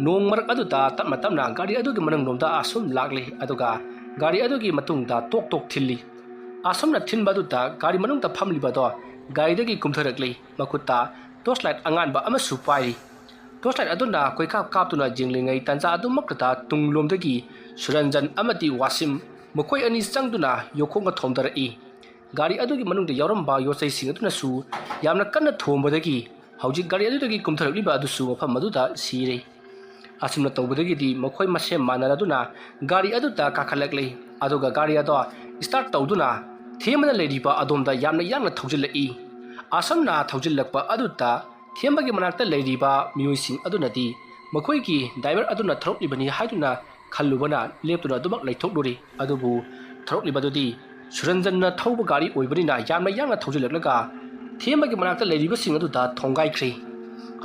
ꯅꯣꯡ ꯃꯔꯛ ꯑꯗꯨꯗ ꯇꯞꯅ ꯇꯞꯅ ꯒꯥꯔꯤ ꯑꯗꯨꯒꯤ ꯃꯅꯨꯡꯂꯣꯝꯗ ꯑꯁꯨꯝ ꯂꯥꯛꯂꯤ, ꯑꯗꯨꯒ ꯒꯥꯔꯤ ꯑꯗꯨꯒꯤ ꯃꯇꯨꯡꯗ ꯇꯣꯛ ꯇꯣꯛ ꯊꯤꯜꯂꯤ꯫ ꯑꯁꯨꯝꯅ ꯊꯤꯟꯕ ꯑꯗꯨꯗ ꯒꯥꯔꯤ ꯃꯅꯨꯡꯗ ꯐꯝꯂꯤꯕꯗꯣ ꯒꯥꯔꯤꯗꯒꯤ ꯀꯨꯝꯊꯔꯛꯂꯤ꯫ ꯃꯈꯨꯠꯇ torch light ꯑꯉꯥꯟꯕ ꯑꯃꯁꯨ ꯄꯥꯏꯔꯤ꯫ Torch light ꯑꯗꯨꯅ ꯀꯣꯏꯀꯥꯞ ꯀꯥꯞꯇꯨꯅ ꯌꯦꯡꯂꯤꯉꯩ ꯇꯥꯟꯖꯥ ꯑꯗꯨꯃꯛꯇꯗ ꯇꯨꯡꯂꯣꯝꯗꯒꯤ ꯁꯨꯔꯟꯖꯟ ꯑꯃꯗꯤ ꯋꯥꯁꯤꯝ ꯃꯈꯣꯏ ꯑꯅꯤ ꯆꯪꯗꯨꯅ ꯌꯣꯡꯈꯣꯡꯒ ꯊꯣꯝꯗꯔꯛꯏ꯫ ꯒꯥꯔꯤ ꯑꯗꯨꯒꯤ ꯃꯅꯨꯡꯗ ꯌꯥꯎꯔꯝꯕ ꯌꯣꯠꯆꯩꯁꯤꯡ ꯑꯗꯨꯅꯁꯨ ꯌꯥꯝꯅ ꯀꯟꯅ ꯊꯣꯝꯕꯗꯒꯤ ꯍꯧꯖꯤꯛ ꯒꯥꯔꯤ ꯑꯗꯨꯗꯒꯤ ꯀꯨꯝꯊꯔꯛꯂꯤꯕ ꯑꯗꯨꯁꯨ ꯃꯐꯝ ꯑꯗꯨꯗ ꯁꯤꯔꯦ꯫ ꯑꯁꯨꯝꯅ ꯇꯧꯕꯗꯒꯤꯗꯤ ꯃꯈꯣꯏ ꯃꯁꯦꯟ ꯃꯥꯟꯅꯔꯗꯨꯅ ꯒꯥꯔꯤ ꯑꯗꯨꯗ ꯀꯥꯈꯠꯂꯛꯂꯤ, ꯑꯗꯨꯒ ꯒꯥꯔꯤ ꯑꯗꯣ start ꯇꯧꯗꯨꯅ ꯊꯦꯝꯕꯅ ꯂꯩꯔꯤꯕ ꯑꯗꯣꯝꯗ ꯌꯥꯝꯅ ꯌꯥꯡꯅ ꯊꯧꯖꯤꯜꯂꯛꯏ꯫ ꯑꯁꯨꯝꯅ ꯊꯧꯖꯤꯜꯂꯛꯄ ꯑꯗꯨꯗ ꯊꯦꯝꯕꯒꯤ ꯃꯅꯥꯛꯇ ꯂꯩꯔꯤꯕ ꯃꯤꯑꯣꯏꯁꯤꯡ ꯑꯗꯨꯅꯗꯤ ꯃꯈꯣꯏꯒꯤ driver ꯑꯗꯨꯅ ꯊꯧꯔꯛꯂꯤꯕꯅꯤ ꯍꯥꯏꯗꯨꯅ ꯈꯜꯂꯨꯕꯅ ꯂꯦꯞꯇꯨꯅ ꯑꯗꯨꯃꯛ ꯂꯩꯊꯣꯛꯂꯨꯔꯤ꯫ ꯑꯗꯨꯕꯨ ꯊꯧꯔꯛꯂꯤꯕꯗꯨꯗꯤ ꯁꯨꯔꯟꯖꯟꯅ ꯊꯧꯕ ꯒꯥꯔꯤ ꯑꯣꯏꯕꯅꯤꯅ ꯌꯥꯝꯅ ꯌꯥꯡꯅ ꯊꯧꯖꯤꯜꯂꯛꯂꯒ ꯊꯦꯝꯕꯒꯤ ꯃꯅꯥꯛꯇ ꯂꯩꯔꯤꯕꯁꯤꯡ ꯑꯗꯨꯗ ꯊꯣꯝꯒꯥꯏꯈ꯭ꯔꯦ꯫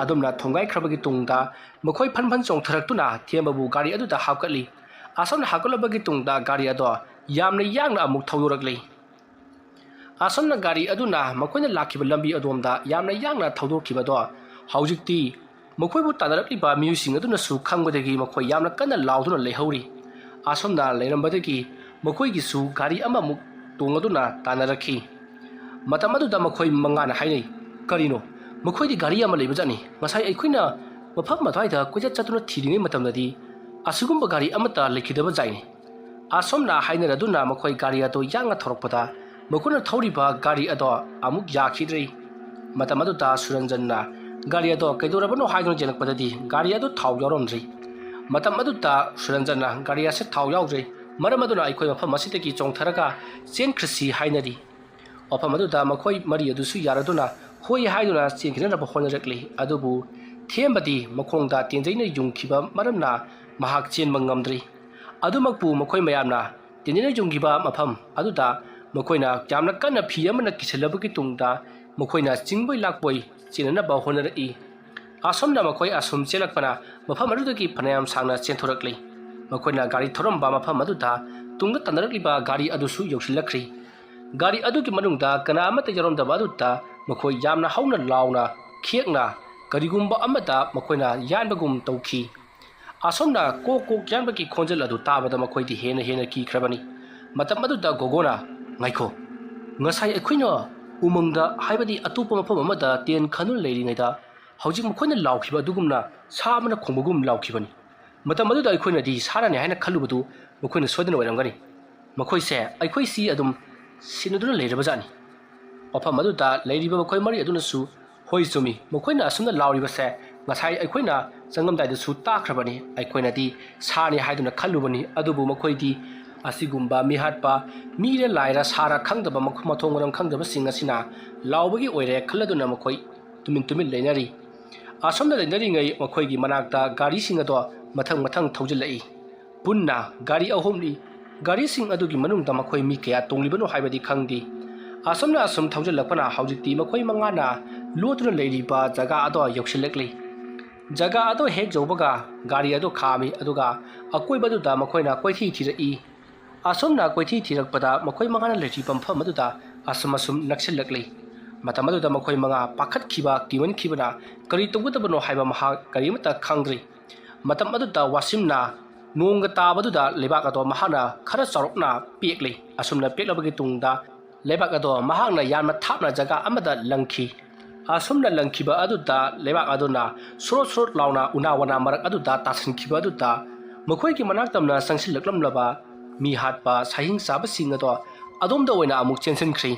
ꯑꯗꯨꯝꯅ ꯊꯣꯝꯒꯥꯏꯈ꯭ꯔꯕꯒꯤ ꯇꯨꯡꯗ ꯃꯈꯣꯏ ꯐꯟ ꯐꯟ ꯆꯣꯡꯊꯔꯛꯇꯨꯅ ꯊꯦꯝꯕꯕꯨ ꯒꯥꯔꯤ ꯑꯗꯨꯗ ꯍꯥꯞꯀꯠꯂꯤ꯫ ꯑꯁꯨꯝꯅ ꯍꯥꯞꯀꯠꯂꯕꯒꯤ ꯇꯨꯡꯗ ꯒꯥꯔꯤ ꯑꯗꯣ ꯌꯥꯝꯅ ꯌꯥꯡꯅ ꯑꯃꯨꯛ ꯊꯧꯗꯣꯔꯛꯂꯤ꯫ ꯑꯁꯨꯝꯅ ꯒꯥꯔꯤ ꯑꯗꯨꯅ ꯃꯈꯣꯏꯅ ꯂꯥꯛꯈꯤꯕ ꯂꯝꯕꯤ ꯑꯗꯣꯝꯗ ꯌꯥꯝꯅ ꯌꯥꯡꯅ ꯊꯧꯗꯣꯛꯈꯤꯕꯗꯣ ꯍꯧꯖꯤꯛꯇꯤ ꯃꯈꯣꯏꯕꯨ ꯇꯥꯟꯅꯔꯛꯂꯤꯕ ꯃꯤꯑꯣꯏꯁꯤꯡ ꯑꯗꯨꯅꯁꯨ ꯈꯪꯕꯗꯒꯤ ꯃꯈꯣꯏ ꯌꯥꯝꯅ ꯀꯟꯅ ꯂꯥꯎꯗꯨꯅ ꯂꯩꯍꯧꯔꯤ꯫ ꯑꯁꯨꯝꯅ ꯂꯩꯔꯝꯕꯗꯒꯤ ꯃꯈꯣꯏꯒꯤꯁꯨ ꯒꯥꯔꯤ ꯑꯃꯃꯨꯛ ꯇꯣꯡꯂꯗꯨꯅ ꯇꯥꯟꯅꯔꯛꯈꯤ꯫ ꯃꯇꯝ ꯑꯗꯨꯗ ꯃꯈꯣꯏ ꯃꯉꯥꯅ ꯍꯥꯏꯅꯩ, "ꯀꯔꯤꯅꯣ? ꯃꯈꯣꯏꯗꯤ ꯒꯥꯔꯤ ꯑꯃ ꯂꯩꯕꯖꯥꯠꯅꯤ꯫ ꯉꯁꯥꯏ ꯑꯩꯈꯣꯏꯅ ꯃꯐꯝ ꯑꯗꯨꯋꯥꯏꯗ ꯀꯣꯏꯆꯠ ꯆꯠꯇꯨꯅ ꯊꯤꯔꯤꯉꯩ ꯃꯇꯝꯗꯗꯤ ꯑꯁꯤꯒꯨꯝꯕ ꯒꯥꯔꯤ ꯑꯃꯠꯇ ꯂꯩꯈꯤꯗꯕ ꯖꯥꯠꯅꯤ"꯫ ꯑꯁꯨꯝꯅ ꯍꯥꯏꯅꯔꯗꯨꯅ ꯃꯈꯣꯏ ꯒꯥꯔꯤ ꯑꯗꯨ ꯌꯥꯡꯅ ꯊꯧꯔꯛꯄꯗ ꯃꯈꯣꯏꯅ ꯊꯧꯔꯤꯕ ꯒꯥꯔꯤ ꯑꯗꯣ ꯑꯃꯨꯛ ꯌꯥꯈꯤꯗ꯭ꯔꯦ꯫ ꯃꯇꯝ ꯑꯗꯨꯗ ꯁꯨꯔꯟꯖꯟꯅ ꯒꯥꯔꯤ ꯑꯗꯣ ꯀꯩꯗꯧꯔꯕꯅꯣ ꯍꯥꯏꯗꯨꯅ ꯌꯦꯡꯂꯛꯄꯗꯗꯤ ꯒꯥꯔꯤ ꯑꯗꯨ ꯊꯥꯎ ꯌꯥꯎꯔꯝꯗ꯭ꯔꯦ꯫ ꯃꯇꯝ ꯑꯗꯨꯗ ꯁꯨꯔꯟꯖꯟꯅ ꯒꯥꯔꯤ ꯑꯁꯤ ꯊꯥꯎ ꯌꯥꯎꯗ꯭ꯔꯦ, ꯃꯔꯝ ꯑꯗꯨꯅ ꯑꯩꯈꯣꯏ ꯃꯐꯝ ꯑꯁꯤꯗꯒꯤ ꯆꯣꯡꯊꯔꯒ ꯆꯦꯟꯈ꯭ꯔꯁꯤ ꯍꯥꯏꯅꯔꯤ꯫ ꯃꯐꯝ ꯑꯗꯨꯗ ꯃꯈꯣꯏ ꯃꯔꯤ ꯑꯗꯨꯁꯨ ꯌꯥꯔꯗꯨꯅ ꯍꯣꯏ ꯍꯥꯏꯗꯨꯅ ꯆꯦꯟꯈꯤꯅꯅꯕ ꯍꯣꯠꯅꯔꯛꯂꯤ꯫ ꯑꯗꯨꯕꯨ ꯊꯦꯝꯕꯗꯤ ꯃꯈꯣꯡꯗ ꯇꯦꯟꯖꯩꯅ ꯌꯨꯡꯈꯤꯕ ꯃꯔꯝꯅ ꯃꯍꯥꯛ ꯆꯦꯟꯕ ꯉꯝꯗ꯭ꯔꯤ꯫ ꯑꯗꯨꯃꯛꯄꯨ ꯃꯈꯣꯏ ꯃꯌꯥꯝꯅ ꯇꯦꯟꯖꯩꯅ ꯌꯨꯡꯈꯤꯕ ꯃꯐꯝ ꯑꯗꯨꯗ ꯃꯈꯣꯏꯅ ꯌꯥꯝꯅ ꯀꯟꯅ ꯐꯤ ꯑꯃꯅ ꯀꯤꯁꯤꯜꯂꯕꯒꯤ ꯇꯨꯡꯗ ꯃꯈꯣꯏꯅ ꯆꯤꯡꯕꯣꯏ ꯂꯥꯛꯄꯣꯏ ꯆꯦꯟꯅꯅꯕ ꯍꯣꯠꯅꯔꯛꯏ꯫ ꯑꯁꯨꯝꯅ ꯃꯈꯣꯏ ꯑꯁꯨꯝ ꯆꯦꯜꯂꯛꯄꯅ ꯃꯐꯝ ꯑꯗꯨꯗꯒꯤ ꯐꯅꯌꯥꯝ ꯁꯥꯡꯅ ꯆꯦꯟꯊꯣꯔꯛꯂꯤ꯫ ꯃꯈꯣꯏꯅ ꯒꯥꯔꯤ ꯊꯧꯔꯝꯕ ꯃꯐꯝ ꯑꯗꯨꯗ ꯇꯨꯡꯗ ꯇꯥꯟꯅꯔꯛꯂꯤꯕ ꯒꯥꯔꯤ ꯑꯗꯨꯁꯨ ꯌꯧꯁꯤꯜꯂꯛꯈ꯭ꯔꯦ꯫ ꯒꯥꯔꯤ ꯑꯗꯨꯒꯤ ꯃꯅꯨꯡꯗ ꯀꯅꯥ ꯑꯃꯠꯇ ꯌꯥꯎꯔꯝꯗꯕ ꯑꯗꯨꯗ ꯃꯈꯣꯏ ꯌꯥꯝꯅ ꯍꯧꯅ ꯂꯥꯎꯅ ꯈꯦꯛꯅ ꯀꯔꯤꯒꯨꯝꯕ ꯑꯃꯗ ꯃꯈꯣꯏꯅ ꯌꯥꯟꯕꯒꯨꯝ ꯇꯧꯈꯤ꯫ ꯑꯁꯨꯝꯅ ꯀꯣꯛ ꯀꯣꯛ ꯌꯥꯟꯕꯒꯤ ꯈꯣꯟꯖꯦꯜ ꯑꯗꯨ ꯇꯥꯕꯗ ꯃꯈꯣꯏꯗꯤ ꯍꯦꯟꯅ ꯍꯦꯟꯅ ꯀꯤꯈ꯭ꯔꯕꯅꯤ꯫ ꯃꯇꯝ ꯑꯗꯨꯗ ꯒꯣꯒꯣꯅ, "ꯉꯥꯏꯈꯣ, ꯉꯁꯥꯏ ꯑꯩꯈꯣꯏꯅ ꯎꯃꯪꯗ, ꯍꯥꯏꯕꯗꯤ ꯑꯇꯣꯞꯄ ꯃꯐꯝ ꯑꯃꯗ ꯇꯦꯟ ꯈꯟꯗꯨꯅ ꯂꯩꯔꯤꯉꯩꯗ ꯍꯧꯖꯤꯛ ꯃꯈꯣꯏꯅ ꯂꯥꯎꯈꯤꯕ ꯑꯗꯨꯒꯨꯝꯅ ꯁꯥ ꯑꯃꯅ ꯈꯣꯡꯕꯒꯨꯝ ꯂꯥꯎꯈꯤꯕꯅꯤ꯫ ꯃꯇꯝ ꯑꯗꯨꯗ ꯑꯩꯈꯣꯏꯅꯗꯤ ꯁꯥꯅꯅꯤ ꯍꯥꯏꯅ ꯈꯜꯂꯨꯕꯗꯨ ꯃꯈꯣꯏꯅ ꯁꯣꯏꯗꯅ ꯑꯣꯏꯔꯝꯒꯅꯤ꯫ ꯃꯈꯣꯏꯁꯦ ꯑꯩꯈꯣꯏꯁꯤ ꯑꯗꯨꯝ ꯁꯤꯟꯅꯗꯨꯅ ꯂꯩꯔꯕꯖꯥꯠꯅꯤ꯫" ꯃꯐꯝ ꯑꯗꯨꯗ ꯂꯩꯔꯤꯕ ꯃꯈꯣꯏ ꯃꯔꯤ ꯑꯗꯨꯅꯁꯨ, "ꯍꯣꯏ, ꯆꯨꯝꯃꯤ, ꯃꯈꯣꯏꯅ ꯑꯁꯨꯝꯅ ꯂꯥꯎꯔꯤꯕꯁꯦ ꯉꯁꯥꯏ ꯑꯩꯈꯣꯏꯅ ꯆꯪꯉꯝꯗꯥꯏꯗꯁꯨ ꯇꯥꯈ꯭ꯔꯕꯅꯤ꯫ ꯑꯩꯈꯣꯏꯅꯗꯤ ꯁꯥꯅꯤ ꯍꯥꯏꯗꯨꯅ ꯈꯜꯂꯨꯕꯅꯤ, ꯑꯗꯨꯕꯨ ꯃꯈꯣꯏꯗꯤ ꯑꯁꯤꯒꯨꯝꯕ ꯃꯤꯍꯥꯠꯄ, ꯃꯤꯔ ꯂꯥꯏꯔ ꯁꯥꯔ ꯈꯪꯗꯕ, ꯃꯈꯣꯏ ꯃꯊꯣꯡ ꯃꯔꯝ ꯈꯪꯗꯕꯁꯤꯡ ꯑꯁꯤꯅ ꯂꯥꯎꯕꯒꯤ ꯑꯣꯏꯔꯦ ꯈꯜꯂꯗꯨꯅ ꯃꯈꯣꯏ ꯇꯨꯃꯤꯟ ꯇꯨꯃꯤꯟ ꯂꯩꯅꯔꯤ꯫" ꯑꯁꯨꯝꯅ ꯂꯩꯅꯔꯤꯉꯩ ꯃꯈꯣꯏꯒꯤ ꯃꯅꯥꯛꯇ ꯒꯥꯔꯤꯁꯤꯡ ꯑꯗꯣ ꯃꯊꯪ ꯃꯊꯪ ꯊꯧꯖꯤꯜꯂꯛꯏ꯫ ꯄꯨꯟꯅ ꯒꯥꯔꯤ ꯑꯍꯨꯝꯅꯤ꯫ ꯒꯥꯔꯤꯁꯤꯡ ꯑꯗꯨꯒꯤ ꯃꯅꯨꯡꯗ ꯃꯈꯣꯏ ꯃꯤ ꯀꯌꯥ ꯇꯣꯡꯂꯤꯕꯅꯣ ꯍꯥꯏꯕꯗꯤ ꯈꯪꯗꯦ꯫ ꯑꯁꯨꯝꯅ ꯑꯁꯨꯝ ꯊꯧꯖꯤꯜꯂꯛꯄꯅ ꯍꯧꯖꯤꯛꯇꯤ ꯃꯈꯣꯏ ꯃꯉꯥꯅ ꯂꯣꯠꯇꯨꯅ ꯂꯩꯔꯤꯕ ꯖꯒꯥ ꯑꯗꯣ ꯌꯧꯁꯤꯜꯂꯛꯂꯤ꯫ ꯖꯒꯥ ꯑꯗꯣ ꯍꯦꯛ ꯌꯧꯕꯒ ꯒꯥꯔꯤ ꯑꯗꯣ ꯈꯥꯝꯃꯤ, ꯑꯗꯨꯒ ꯑꯀꯣꯏꯕꯗꯨꯗ ꯃꯈꯣꯏꯅ ꯀꯣꯏꯊꯤ ꯊꯤꯔꯛꯏ꯫ ꯑꯁꯨꯝꯅ ꯀꯣꯏꯊꯤ ꯊꯤꯔꯛꯄꯗ ꯃꯈꯣꯏ ꯃꯉꯥꯅ ꯂꯩꯔꯤꯕ ꯃꯐꯝ ꯑꯗꯨꯗ ꯑꯁꯨꯝ ꯑꯁꯨꯝ ꯅꯛꯁꯤꯜꯂꯛꯂꯤ꯫ ꯃꯇꯝ ꯑꯗꯨꯗ ꯃꯈꯣꯏ ꯃꯉꯥ ꯄꯥꯈꯠꯈꯤꯕ, ꯀꯤꯃꯟꯈꯤꯕꯅ ꯀꯔꯤ ꯇꯧꯒꯗꯕꯅꯣ ꯍꯥꯏꯕ ꯃꯍꯥꯛ ꯀꯔꯤꯃꯠꯇ ꯈꯪꯗ꯭ꯔꯤ꯫ ꯃꯇꯝ ꯑꯗꯨꯗ ꯋꯥꯁꯤꯝꯅ ꯅꯣꯡꯒ ꯇꯥꯕꯗꯨꯗ ꯂꯩꯕꯥꯛ ꯑꯗꯣ ꯃꯍꯥꯛꯅ ꯈꯔ ꯆꯥꯎꯔꯞꯅ ꯄꯦꯛꯂꯤ꯫ ꯑꯁꯨꯝꯅ ꯄꯦꯛꯂꯕꯒꯤ ꯇꯨꯡꯗ ꯂꯩꯕꯥꯛ ꯑꯗꯣ ꯃꯍꯥꯛꯅ ꯌꯥꯝꯅ ꯊꯥꯞꯅ ꯖꯒꯥ ꯑꯃꯗ ꯂꯪꯈꯤ꯫ ꯑꯁꯨꯝꯅ ꯂꯪꯈꯤꯕ ꯑꯗꯨꯗ ꯂꯩꯕꯥꯛ ꯑꯗꯨꯅ ꯁꯣꯔꯣꯠ ꯁꯣꯔꯣꯠ ꯂꯥꯎꯅ ꯎꯅꯥ ꯋꯥꯅꯥ ꯃꯔꯛ ꯑꯗꯨꯗ ꯇꯥꯁꯤꯟꯈꯤꯕ ꯑꯗꯨꯗ ꯃꯈꯣꯏꯒꯤ ꯃꯅꯥꯛ ꯇꯝꯅ ꯆꯪꯁꯤꯜꯂꯛꯂꯝꯂꯕ ꯃꯤ ꯍꯥꯠꯄ ꯁꯥꯍꯤꯡ ꯆꯥꯕꯁꯤꯡ ꯑꯗꯣ ꯑꯗꯣꯝꯗ ꯑꯣꯏꯅ ꯑꯃꯨꯛ ꯆꯦꯟꯁꯤꯟꯈ꯭ꯔꯤ꯫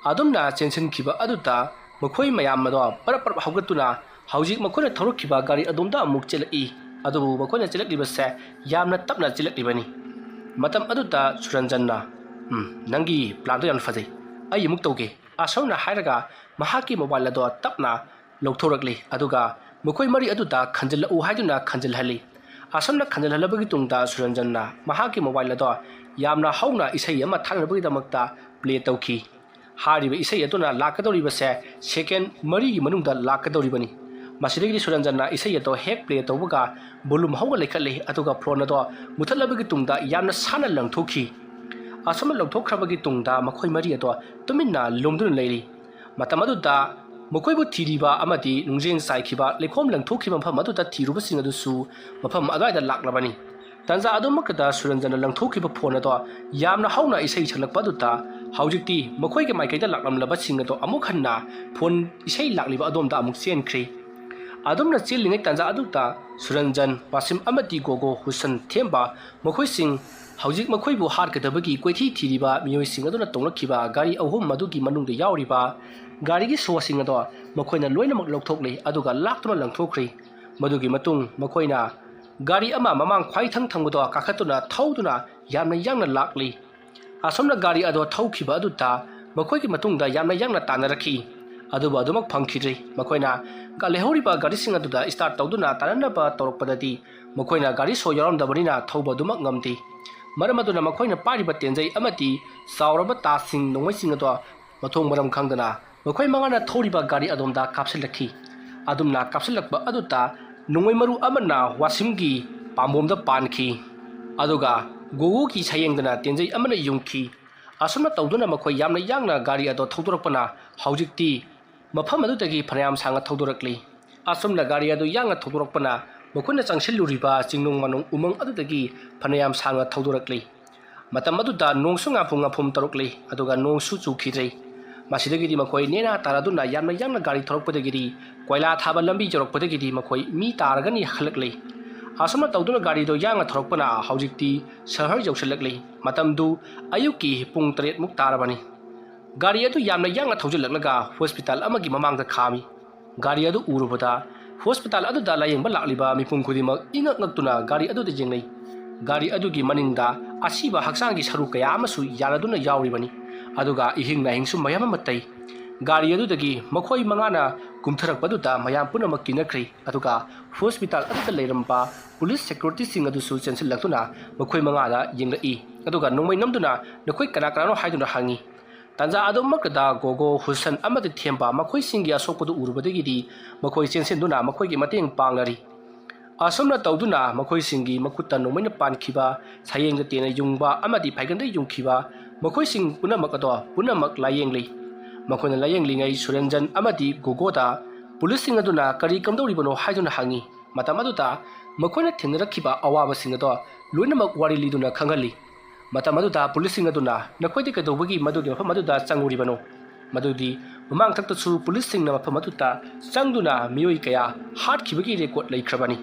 ꯑꯗꯨꯝꯅ ꯆꯦꯟꯁꯤꯟꯈꯤꯕ ꯑꯗꯨꯗ ꯃꯈꯣꯏ ꯃꯌꯥꯝ ꯑꯗꯣ ꯄꯔꯞ ꯄꯔꯞ ꯍꯧꯒꯠꯇꯨꯅ ꯍꯧꯖꯤꯛ ꯃꯈꯣꯏꯅ ꯊꯧꯔꯛꯈꯤꯕ ꯒꯥꯔꯤ ꯑꯗꯣꯝꯗ ꯑꯃꯨꯛ ꯆꯦꯜꯂꯛꯏ꯫ ꯑꯗꯨꯕꯨ ꯃꯈꯣꯏꯅ ꯆꯦꯜꯂꯛꯂꯤꯕꯁꯦ ꯌꯥꯝꯅ ꯇꯞꯅ ꯆꯦꯜꯂꯛꯂꯤꯕꯅꯤ꯫ ꯃꯇꯝ ꯑꯗꯨꯗ ꯁꯨꯔꯟꯖꯟꯅ, "ꯎꯝ, ꯅꯪꯒꯤ ꯄ꯭ꯂꯥꯟꯗꯣ ꯌꯥꯝꯅ ꯐꯖꯩ꯫ ꯑꯩ ꯑꯃꯨꯛ ꯇꯧꯒꯦ꯫" ꯑꯁꯨꯝꯅ ꯍꯥꯏꯔꯒ ꯃꯍꯥꯛꯀꯤ ꯃꯣꯕꯥꯏꯜ ꯑꯗꯣ ꯇꯞꯅ ꯂꯧꯊꯣꯔꯛꯂꯤ꯫ ꯑꯗꯨꯒ ꯃꯈꯣꯏ ꯃꯔꯤ ꯑꯗꯨꯗ ꯈꯟꯖꯤꯜꯂꯛꯎ ꯍꯥꯏꯗꯨꯅ ꯈꯟꯖꯤꯜꯍꯜꯂꯤ꯫ ꯑꯁꯨꯝꯅ ꯈꯟꯖꯤꯜꯍꯜꯂꯕꯒꯤ ꯇꯨꯡꯗ ꯁꯨꯔꯟꯖꯟꯅ ꯃꯍꯥꯛꯀꯤ ꯃꯣꯕꯥꯏꯜ ꯑꯗꯣ ꯌꯥꯝꯅ ꯍꯧꯅ ꯏꯁꯩ ꯑꯃ ꯊꯥꯅꯕꯒꯤꯗꯃꯛꯇ ꯄ꯭ꯂꯦ ꯇꯧꯈꯤ꯫ ꯍꯥꯏꯔꯤꯕ ꯏꯁꯩ ꯑꯗꯨꯅ ꯂꯥꯛꯀꯗꯧꯔꯤꯕꯁꯦ ꯁꯦꯀꯦꯟ ꯃꯔꯤꯒꯤ ꯃꯅꯨꯡꯗ ꯂꯥꯛꯀꯗꯧꯔꯤꯕꯅꯤ꯫ ꯃꯁꯤꯗꯒꯤꯗꯤ ꯁꯨꯔꯟꯖꯟꯅ ꯏꯁꯩ ꯑꯗꯣ ꯍꯦꯛ ꯄ꯭ꯂꯦ ꯇꯧꯕꯒ ꯚꯣꯂꯨꯝ ꯍꯧꯅ ꯂꯩꯈꯠꯂꯤ, ꯑꯗꯨꯒ ꯐꯣꯟ ꯑꯗꯣ ꯃꯨꯊꯠꯂꯕꯒꯤ ꯇꯨꯡꯗ ꯌꯥꯝꯅ ꯁꯥꯟꯅ ꯂꯪꯊꯣꯛꯈꯤ꯫ ꯑꯁꯨꯝꯅ ꯂꯧꯊꯣꯛꯈ꯭ꯔꯕꯒꯤ ꯇꯨꯡꯗ ꯃꯈꯣꯏ ꯃꯔꯤ ꯑꯗꯣ ꯇꯨꯃꯤꯟꯅ ꯂꯨꯝꯗꯨꯅ ꯂꯩꯔꯤ꯫ ꯃꯇꯝ ꯑꯗꯨꯗ ꯃꯈꯣꯏꯕꯨ ꯊꯤꯔꯤꯕ ꯑꯃꯗꯤ ꯅꯨꯡꯖꯦꯡ ꯆꯥꯏꯈꯤꯕ ꯂꯩꯈꯣꯝ ꯂꯪꯊꯣꯛꯈꯤꯕ ꯃꯐꯝ ꯑꯗꯨꯗ ꯊꯤꯔꯨꯕꯁꯤꯡ ꯑꯗꯨꯁꯨ ꯃꯐꯝ ꯑꯗꯨꯋꯥꯏꯗ ꯂꯥꯛꯂꯕꯅꯤ꯫ ꯇꯥꯟꯖꯥ ꯑꯗꯨꯃꯛꯇꯗ ꯁꯨꯔꯟꯖꯟꯅ ꯂꯪꯊꯣꯛꯈꯤꯕ ꯐꯣꯟ ꯑꯗꯣ ꯌꯥꯝꯅ ꯍꯧꯅ ꯏꯁꯩ ꯁꯛꯂꯛꯄ ꯑꯗꯨꯗ ꯍꯧꯖꯤꯛꯇꯤ ꯃꯈꯣꯏꯒꯤ ꯃꯥꯏꯀꯩꯗ ꯂꯥꯛꯂꯝꯂꯕꯁꯤꯡ ꯑꯗꯣ ꯑꯃꯨꯛ ꯍꯟꯅ ꯐꯣꯟ ꯏꯁꯩ ꯂꯥꯛꯂꯤꯕ ꯑꯗꯣꯝꯗ ꯑꯃꯨꯛ ꯆꯦꯟꯈ꯭ꯔꯤ꯫ ꯑꯗꯨꯝꯅ ꯆꯦꯜꯂꯤꯉꯩ ꯇꯥꯟꯖꯥ ꯑꯗꯨꯗ ꯁꯨꯔꯟꯖꯟ, ꯋꯥꯁꯤꯝ ꯑꯃꯗꯤ ꯒꯣꯒꯣ ꯍꯨꯁꯟ ꯊꯦꯝꯕ ꯃꯈꯣꯏꯁꯤꯡ ꯍꯧꯖꯤꯛ ꯃꯈꯣꯏꯕꯨ ꯍꯥꯠꯀꯗꯕꯒꯤ ꯀꯣꯏꯊꯤ ꯊꯤꯔꯤꯕ ꯃꯤꯑꯣꯏꯁꯤꯡ ꯑꯗꯨꯅ ꯇꯣꯡꯂꯛꯈꯤꯕ ꯒꯥꯔꯤ ꯑꯍꯨꯝ ꯑꯗꯨꯒꯤ ꯃꯅꯨꯡꯗ ꯌꯥꯎꯔꯤꯕ ꯒꯥꯔꯤꯒꯤ ꯁꯣꯁꯤꯡ ꯑꯗꯣ ꯃꯈꯣꯏꯅ ꯂꯣꯏꯅꯃꯛ ꯂꯧꯊꯣꯛꯂꯤ, ꯑꯗꯨꯒ ꯂꯥꯛꯇꯨꯅ ꯂꯪꯊꯣꯛꯈ꯭ꯔꯤ꯫ ꯃꯗꯨꯒꯤ ꯃꯇꯨꯡ ꯃꯈꯣꯏꯅ ꯒꯥꯔꯤ ꯑꯃ ꯃꯃꯥꯡ ꯈ꯭ꯋꯥꯏ ꯊꯪ ꯊꯪꯕꯗꯣ ꯀꯥꯈꯠꯇꯨꯅ ꯊꯧꯗꯨꯅ ꯌꯥꯝꯅ ꯌꯥꯡꯅ ꯂꯥꯛꯂꯤ꯫ ꯑꯁꯨꯝꯅ ꯒꯥꯔꯤ ꯑꯗꯣ ꯊꯧꯈꯤꯕ ꯑꯗꯨꯗ ꯃꯈꯣꯏꯒꯤ ꯃꯇꯨꯡꯗ ꯌꯥꯝꯅ ꯌꯥꯡꯅ ꯇꯥꯟꯅꯔꯛꯈꯤ꯫ ꯑꯗꯨꯕꯨ ꯑꯗꯨꯃꯛ ꯐꯪꯈꯤꯗ꯭ꯔꯤ꯫ ꯃꯈꯣꯏꯅ ꯒ-, ꯂꯩꯍꯧꯔꯤꯕ ꯒꯥꯔꯤꯁꯤꯡ ꯑꯗꯨꯗ start ꯇꯧꯗꯨꯅ ꯇꯥꯟꯅꯅꯕ ꯇꯧꯔꯛꯄꯗꯗꯤ ꯃꯈꯣꯏꯅ ꯒꯥꯔꯤ ꯁꯣ ꯌꯥꯎꯔꯝꯗꯕꯅꯤꯅ ꯊꯧꯕ ꯑꯗꯨꯃꯛ ꯉꯝꯗꯦ꯫ ꯃꯔꯝ ꯑꯗꯨꯅ ꯃꯈꯣꯏꯅ ꯄꯥꯏꯔꯤꯕ ꯇꯦꯟꯖꯩ ꯑꯃꯗꯤ ꯆꯥꯎꯔꯕ ꯇꯥꯁꯤꯡ, ꯅꯣꯡꯃꯩꯁꯤꯡ ꯑꯗꯣ ꯃꯊꯣꯡ ꯃꯔꯝ ꯈꯪꯗꯅ ꯃꯈꯣꯏ ꯃꯉꯥꯅ ꯊꯧꯔꯤꯕ ꯒꯥꯔꯤ ꯑꯗꯣꯝꯗ ꯀꯥꯞꯁꯤꯜꯂꯛꯈꯤ꯫ ꯑꯗꯨꯝꯅ ꯀꯥꯞꯁꯤꯜꯂꯛꯄ ꯑꯗꯨꯗ ꯅꯣꯡꯃꯩ ꯃꯔꯨ ꯑꯃꯅ ꯋꯥꯁꯤꯝꯒꯤ ꯄꯥꯝꯕꯣꯝꯗ ꯄꯥꯟꯈꯤ, ꯑꯗꯨꯒ ꯒꯣꯒꯣꯒꯤ ꯁꯌꯦꯡꯗꯅ ꯇꯦꯟꯖꯩ ꯑꯃꯅ ꯌꯨꯡꯈꯤ꯫ ꯑꯁꯨꯝꯅ ꯇꯧꯗꯨꯅ ꯃꯈꯣꯏ ꯌꯥꯝꯅ ꯌꯥꯡꯅ ꯒꯥꯔꯤ ꯑꯗꯣ ꯊꯧꯗꯣꯔꯛꯄꯅ ꯍꯧꯖꯤꯛꯇꯤ ꯃꯐꯝ ꯑꯗꯨꯗꯒꯤ ꯐꯅꯌꯥꯝ ꯁꯥꯡꯅ ꯊꯧꯗꯣꯔꯛꯂꯤ꯫ ꯑꯁꯨꯝꯅ ꯒꯥꯔꯤ ꯑꯗꯨ ꯌꯥꯡꯅ ꯊꯧꯗꯣꯔꯛꯄꯅ ꯃꯈꯣꯏꯅ ꯆꯪꯁꯤꯜꯂꯨꯔꯤꯕ ꯆꯤꯡꯅꯨꯡ ꯃꯥꯅꯨꯡ ꯎꯃꯪ ꯑꯗꯨꯗꯒꯤ ꯐꯅꯌꯥꯝ ꯁꯥꯡꯅ ꯊꯧꯗꯣꯔꯛꯂꯤ꯫ ꯃꯇꯝ ꯑꯗꯨꯗ ꯅꯣꯡꯁꯨ ꯉꯥꯐꯨꯝ ꯉꯥꯐꯨꯝ ꯇꯧꯔꯛꯂꯤ, ꯑꯗꯨꯒ ꯅꯣꯡꯁꯨ ꯆꯨꯈꯤꯗ꯭ꯔꯦ꯫ ꯃꯁꯤꯗꯒꯤꯗꯤ ꯃꯈꯣꯏ ꯅꯦꯅꯥ ꯇꯥꯔꯗꯨꯅ ꯌꯥꯝꯅ ꯌꯥꯡꯅ ꯒꯥꯔꯤ ꯊꯧꯔꯛꯄꯗꯒꯤꯗꯤ ꯀꯣꯏꯂꯥ ꯊꯥꯕ ꯂꯝꯕꯤ ꯌꯧꯔꯛꯄꯗꯒꯤꯗꯤ ꯃꯈꯣꯏ ꯃꯤ ꯇꯥꯔꯒꯅꯤ ꯈꯜꯂꯛꯂꯤ꯫ ꯑꯁꯨꯝꯅ ꯇꯧꯗꯨꯅ ꯒꯥꯔꯤꯗꯣ ꯌꯥꯡꯅ ꯊꯧꯔꯛꯄꯅ ꯍꯧꯖꯤꯛꯇꯤ ꯁꯍꯔ ꯌꯧꯁꯤꯜꯂꯛꯂꯤ꯫ ꯃꯇꯝꯗꯨ ꯑꯌꯨꯛꯀꯤ ꯄꯨꯡ ꯇꯔꯦꯠꯃꯨꯛ ꯇꯥꯔꯕꯅꯤ꯫ ꯒꯥꯔꯤ ꯑꯗꯨ ꯌꯥꯝꯅ ꯌꯥꯡꯅ ꯊꯧꯖꯤꯜꯂꯛꯂꯒ ꯍꯣꯁꯄꯤꯇꯥꯜ ꯑꯃꯒꯤ ꯃꯃꯥꯡꯗ ꯈꯥꯝꯃꯤ꯫ ꯒꯥꯔꯤ ꯑꯗꯨ ꯎꯔꯨꯕꯗ ꯍꯣꯁꯄꯤꯇꯥꯜ ꯑꯗꯨꯗ ꯂꯥꯌꯦꯡꯕ ꯂꯥꯛꯂꯤꯕ ꯃꯤꯄꯨꯝ ꯈꯨꯗꯤꯡꯃꯛ ꯏꯉꯛ ꯉꯛꯇꯨꯅ ꯒꯥꯔꯤ ꯑꯗꯨꯗ ꯌꯦꯡꯅꯩ꯫ ꯒꯥꯔꯤ ꯑꯗꯨꯒꯤ ꯃꯅꯤꯡꯗ ꯑꯁꯤꯕ ꯍꯛꯆꯥꯡꯒꯤ ꯁꯔꯨ ꯀꯌꯥ ꯑꯃꯁꯨ ꯌꯥꯜꯂꯗꯨꯅ ꯌꯥꯎꯔꯤꯕꯅꯤ꯫ ꯑꯗꯨꯒ ꯏꯍꯤꯡ ꯅꯥꯍꯤꯡꯁꯨ ꯃꯌꯥꯝ ꯑꯃ ꯇꯩ꯫ ꯒꯥꯔꯤ ꯑꯗꯨꯗꯒꯤ ꯃꯈꯣꯏ ꯃꯉꯥꯅ ꯀꯨꯝꯊꯔꯛꯄꯗꯨꯗ ꯃꯌꯥꯝ ꯄꯨꯝꯅꯃꯛ ꯀꯤꯅꯈ꯭ꯔꯦ꯫ ꯑꯗꯨꯒ ꯍꯣꯁꯄꯤꯇꯥꯜ ꯑꯗꯨꯗ ꯂꯩꯔꯝꯕ ꯄꯨꯂꯤꯁ ꯁꯦꯀ꯭ꯌꯨꯔꯤꯇꯤꯁꯤꯡ ꯑꯗꯨꯁꯨ ꯆꯦꯟꯁꯤꯜꯂꯛꯇꯨꯅ ꯃꯈꯣꯏ ꯃꯉꯥꯗ ꯌꯦꯡꯂꯛꯏ꯫ ꯑꯗꯨꯒ ꯅꯣꯡꯃꯩ ꯅꯝꯗꯨꯅ "ꯅꯈꯣꯏ ꯀꯅꯥ ꯀꯅꯥꯅꯣ?" ꯍꯥꯏꯗꯨꯅ ꯍꯪꯉꯤ꯫ ꯇꯥꯟꯖꯥ ꯑꯗꯨꯃꯛꯇꯗ ꯒꯣꯒꯣ, ꯍꯨꯁꯟ ꯑꯃꯗꯤ ꯊꯦꯝꯕ ꯃꯈꯣꯏꯁꯤꯡꯒꯤ ꯑꯁꯣꯛꯄꯗꯨ ꯎꯔꯨꯕꯗꯒꯤꯗꯤ ꯃꯈꯣꯏ ꯆꯦꯟꯁꯤꯟꯗꯨꯅ ꯃꯈꯣꯏꯒꯤ ꯃꯇꯦꯡ ꯄꯥꯡꯅꯔꯤ꯫ ꯑꯁꯨꯝꯅ ꯇꯧꯗꯨꯅ ꯃꯈꯣꯏꯁꯤꯡꯒꯤ ꯃꯈꯨꯠꯇ ꯅꯣꯡꯃꯩꯅ ꯄꯥꯟꯈꯤꯕ, ꯁꯌꯦꯡꯗ ꯇꯦꯟꯅ ꯌꯨꯡꯕ ꯑꯃꯗꯤ ꯐꯥꯏꯒꯟꯗ ꯌꯨꯡꯈꯤꯕ ꯃꯈꯣꯏꯁꯤꯡ ꯄꯨꯝꯅꯃꯛ ꯑꯗꯣ ꯄꯨꯝꯅꯃꯛ ꯂꯥꯌꯦꯡꯂꯤ꯫ ꯃꯈꯣꯏꯅ ꯂꯥꯌꯦꯡꯂꯤꯉꯩ ꯁꯨꯔꯟꯖꯟ ꯑꯃꯗꯤ ꯒꯣꯒꯣꯗ ꯄꯨꯂꯤꯁꯁꯤꯡ ꯑꯗꯨꯅ ꯀꯔꯤ ꯀꯝꯗꯧꯔꯤꯕꯅꯣ ꯍꯥꯏꯗꯨꯅ ꯍꯪꯉꯤ꯫ ꯃꯇꯝ ꯑꯗꯨꯗ ꯃꯈꯣꯏꯅ ꯊꯦꯡꯅꯔꯛꯈꯤꯕ ꯑꯋꯥꯕꯁꯤꯡ ꯑꯗꯣ ꯂꯣꯏꯅꯃꯛ ꯋꯥꯔꯤ ꯂꯤꯗꯨꯅ ꯈꯪꯍꯜꯂꯤ꯫ ꯃꯇꯝ ꯑꯗꯨꯗ ꯄꯨꯂꯤꯁꯁꯤꯡ ꯑꯗꯨꯅ ꯅꯈꯣꯏꯗꯤ ꯀꯩꯗꯧꯕꯒꯤ ꯃꯗꯨꯒꯤ ꯃꯐꯝ ꯑꯗꯨꯗ ꯆꯪꯉꯨꯔꯤꯕꯅꯣ? ꯃꯗꯨꯗꯤ ꯃꯃꯥꯡꯊꯛꯇꯁꯨ ꯄꯨꯂꯤꯁꯁꯤꯡꯅ ꯃꯐꯝ ꯑꯗꯨꯗ ꯆꯪꯗꯨꯅ ꯃꯤꯑꯣꯏ ꯀꯌꯥ ꯍꯥꯠꯈꯤꯕꯒꯤ ꯔꯦꯀꯣꯔꯗ ꯂꯩꯈ꯭ꯔꯕꯅꯤ꯫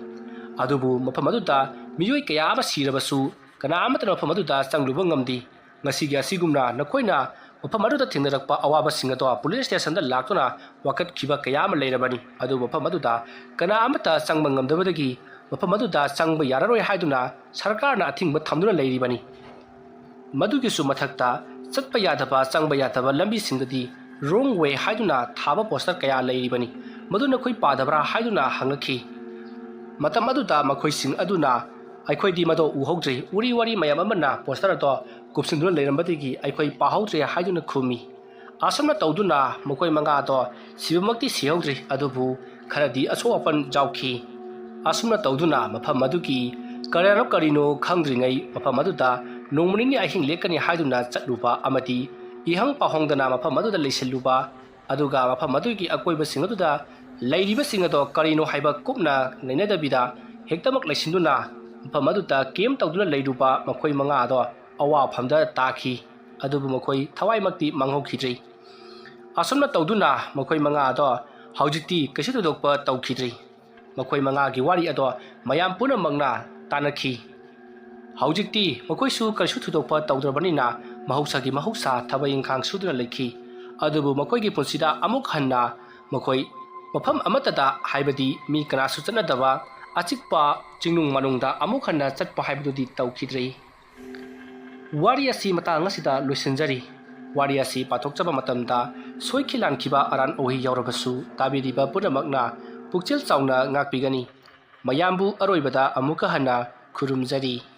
ꯑꯗꯨꯕꯨ ꯃꯐꯝ ꯑꯗꯨꯗ ꯃꯤꯑꯣꯏ ꯀꯌꯥ ꯑꯃ ꯁꯤꯔꯕꯁꯨ ꯀꯅꯥ ꯑꯃꯠꯇꯅ ꯃꯐꯝ ꯑꯗꯨꯗ ꯆꯪꯂꯨꯕ ꯉꯝꯗꯦ꯫ ꯉꯁꯤꯒꯤ ꯑꯁꯤꯒꯨꯝꯅ ꯅꯈꯣꯏꯅ ꯃꯐꯝ ꯑꯗꯨꯗ ꯊꯦꯡꯅꯔꯛꯄ ꯑꯋꯥꯕꯁꯤꯡ ꯑꯗꯣ ꯄꯨꯂꯤꯁ ꯁ꯭ꯇꯦꯁꯟꯗ ꯂꯥꯛꯇꯨꯅ ꯋꯥꯀꯠꯈꯤꯕ ꯀꯌꯥ ꯑꯃ ꯂꯩꯔꯕꯅꯤ꯫ ꯑꯗꯨꯕꯨ ꯃꯐꯝ ꯑꯗꯨꯗ ꯀꯅꯥ ꯑꯃꯠꯇ ꯆꯪꯕ ꯉꯝꯗꯕꯗꯒꯤ ꯃꯐꯝ ꯑꯗꯨꯗ ꯆꯪꯕ ꯌꯥꯔꯔꯣꯏ ꯍꯥꯏꯗꯨꯅ ꯁꯔꯀꯥꯔꯅ ꯑꯊꯤꯡꯕ ꯊꯝꯗꯨꯅ ꯂꯩꯔꯤꯕꯅꯤ꯫ ꯃꯗꯨꯒꯤꯁꯨ ꯃꯊꯛꯇ ꯆꯠꯄ ꯌꯥꯗꯕ, ꯆꯪꯕ ꯌꯥꯗꯕ ꯂꯝꯕꯤꯁꯤꯡꯗꯗꯤ wrong way ꯍꯥꯏꯗꯨꯅ ꯊꯥꯕ ꯄꯣꯁꯇꯔ ꯀꯌꯥ ꯂꯩꯔꯤꯕꯅꯤ꯫ ꯃꯗꯨ ꯅꯈꯣꯏ ꯄꯥꯗꯕ꯭ꯔꯥ ꯍꯥꯏꯗꯨꯅ ꯍꯪꯂꯛꯈꯤ꯫ ꯃꯇꯝ ꯑꯗꯨꯗ ꯃꯈꯣꯏꯁꯤꯡ ꯑꯗꯨꯅ, "ꯑꯩꯈꯣꯏꯗꯤ ꯃꯗꯨ ꯎꯍꯧꯗ꯭ꯔꯦ, ꯎꯔꯤ ꯋꯥꯔꯤ ꯃꯌꯥꯝ ꯑꯃꯅ ꯄꯣꯁꯇꯔ ꯑꯗꯣ ꯀꯨꯞꯁꯤꯟꯗꯨꯅ ꯂꯩꯔꯝꯕꯗꯒꯤ ꯑꯩꯈꯣꯏ ꯄꯥꯍꯧꯗ꯭ꯔꯦ" ꯍꯥꯏꯗꯨꯅ ꯈꯨꯝꯃꯤ꯫ ꯑꯁꯨꯝꯅ ꯇꯧꯗꯨꯅ ꯃꯈꯣꯏ ꯃꯉꯥ ꯑꯗꯣ ꯁꯤꯕꯃꯛꯇꯤ ꯁꯤꯍꯧꯗ꯭ꯔꯤ, ꯑꯗꯨꯕꯨ ꯈꯔꯗꯤ ꯑꯁꯣꯛ ꯑꯄꯟ ꯌꯥꯎꯈꯤ꯫ ꯑꯁꯨꯝꯅ ꯇꯧꯗꯨꯅ ꯃꯐꯝ ꯑꯗꯨꯒꯤ ꯀꯅꯥꯅꯣ ꯀꯔꯤꯅꯣ ꯈꯪꯗ꯭ꯔꯤꯉꯩ ꯃꯐꯝ ꯑꯗꯨꯗ ꯅꯣꯡꯃ ꯅꯤꯅꯤ ꯑꯍꯤꯡ ꯂꯦꯛꯀꯅꯤ ꯍꯥꯏꯗꯨꯅ ꯆꯠꯂꯨꯕ ꯑꯃꯗꯤ ꯏꯍꯪ ꯄꯥꯍꯪꯗꯅ ꯃꯐꯝ ꯑꯗꯨꯗ ꯂꯩꯁꯤꯜꯂꯨꯕ, ꯑꯗꯨꯒ ꯃꯐꯝ ꯑꯗꯨꯒꯤ ꯑꯀꯣꯏꯕꯁꯤꯡ ꯑꯗꯨꯗ ꯂꯩꯔꯤꯕꯁꯤꯡ ꯑꯗꯣ ꯀꯔꯤꯅꯣ ꯍꯥꯏꯕ ꯀꯨꯞꯅ ꯅꯩꯅꯗꯕꯤꯗ ꯍꯦꯛꯇꯃꯛ ꯂꯩꯁꯤꯟꯗꯨꯅ ꯃꯐꯝ ꯑꯗꯨꯗ ꯀꯦꯝ ꯇꯧꯗꯨꯅ ꯂꯩꯔꯨꯕ ꯃꯈꯣꯏ ꯃꯉꯥ ꯑꯗꯣ ꯑꯋꯥꯐꯝꯗ ꯇꯥꯈꯤ꯫ ꯑꯗꯨꯕꯨ ꯃꯈꯣꯏ ꯊꯋꯥꯏꯃꯛꯇꯤ ꯃꯥꯡꯍꯧꯈꯤꯗ꯭ꯔꯤ꯫ ꯑꯁꯨꯝꯅ ꯇꯧꯗꯨꯅ ꯃꯈꯣꯏ ꯃꯉꯥ ꯑꯗꯣ ꯍꯧꯖꯤꯛꯇꯤ ꯀꯩꯁꯨ ꯊꯣꯏꯗꯣꯛꯄ ꯇꯧꯈꯤꯗ꯭ꯔꯤ꯫ ꯃꯈꯣꯏ ꯃꯉꯥꯒꯤ ꯋꯥꯔꯤ ꯑꯗꯣ ꯃꯌꯥꯝ ꯄꯨꯝꯅꯃꯛꯅ ꯇꯥꯟꯅꯈꯤ꯫ ꯍꯧꯖꯤꯛꯇꯤ ꯃꯈꯣꯏꯁꯨ ꯀꯔꯤꯁꯨ ꯊꯣꯏꯗꯣꯛꯄ ꯇꯧꯗ꯭ꯔꯕꯅꯤꯅ ꯃꯍꯧꯁꯥꯒꯤ ꯃꯍꯧꯁꯥ ꯊꯕꯛ ꯏꯪꯈꯥꯡ ꯁꯨꯗꯨꯅ ꯂꯩꯈꯤ꯫ ꯑꯗꯨꯕꯨ ꯃꯈꯣꯏꯒꯤ ꯄꯨꯟꯁꯤꯗ ꯑꯃꯨꯛ ꯍꯟꯅ ꯃꯈꯣꯏ ꯃꯐꯝ ꯑꯃꯠꯇꯗ, ꯍꯥꯏꯕꯗꯤ ꯃꯤ ꯀꯅꯥꯁꯨ ꯆꯠꯅꯗꯕ ꯑꯆꯤꯛꯄ ꯆꯤꯡꯅꯨꯡ ꯃꯅꯨꯡꯗ ꯑꯃꯨꯛ ꯍꯟꯅ ꯆꯠꯄ ꯍꯥꯏꯕꯗꯨꯗꯤ ꯇꯧꯈꯤꯗ꯭ꯔꯤ꯫ ꯋꯥꯔꯤ ꯑꯁꯤ ꯃꯇꯥꯡ ꯑꯁꯤꯗ ꯂꯣꯏꯁꯤꯟꯖꯔꯤ꯫ ꯋꯥꯔꯤ ꯑꯁꯤ ꯄꯥꯊꯣꯛꯆꯕ ꯃꯇꯝꯗ ꯁꯣꯏꯈꯤ ꯂꯥꯟꯈꯤꯕ ꯑꯔꯥꯟ ꯑꯣꯏ ꯌꯥꯎꯔꯕꯁꯨ ꯇꯥꯕꯤꯔꯤꯕ ꯄꯨꯝꯅꯃꯛꯅ ꯄꯨꯛꯆꯦꯜ ꯆꯥꯎꯅ ꯉꯥꯛꯄꯤꯒꯅꯤ꯫ ꯃꯌꯥꯝꯕꯨ ꯑꯔꯣꯏꯕꯗ ꯑꯃꯨꯛꯀ ꯍꯟꯅ ꯈꯨꯔꯨꯝꯖꯔꯤ꯫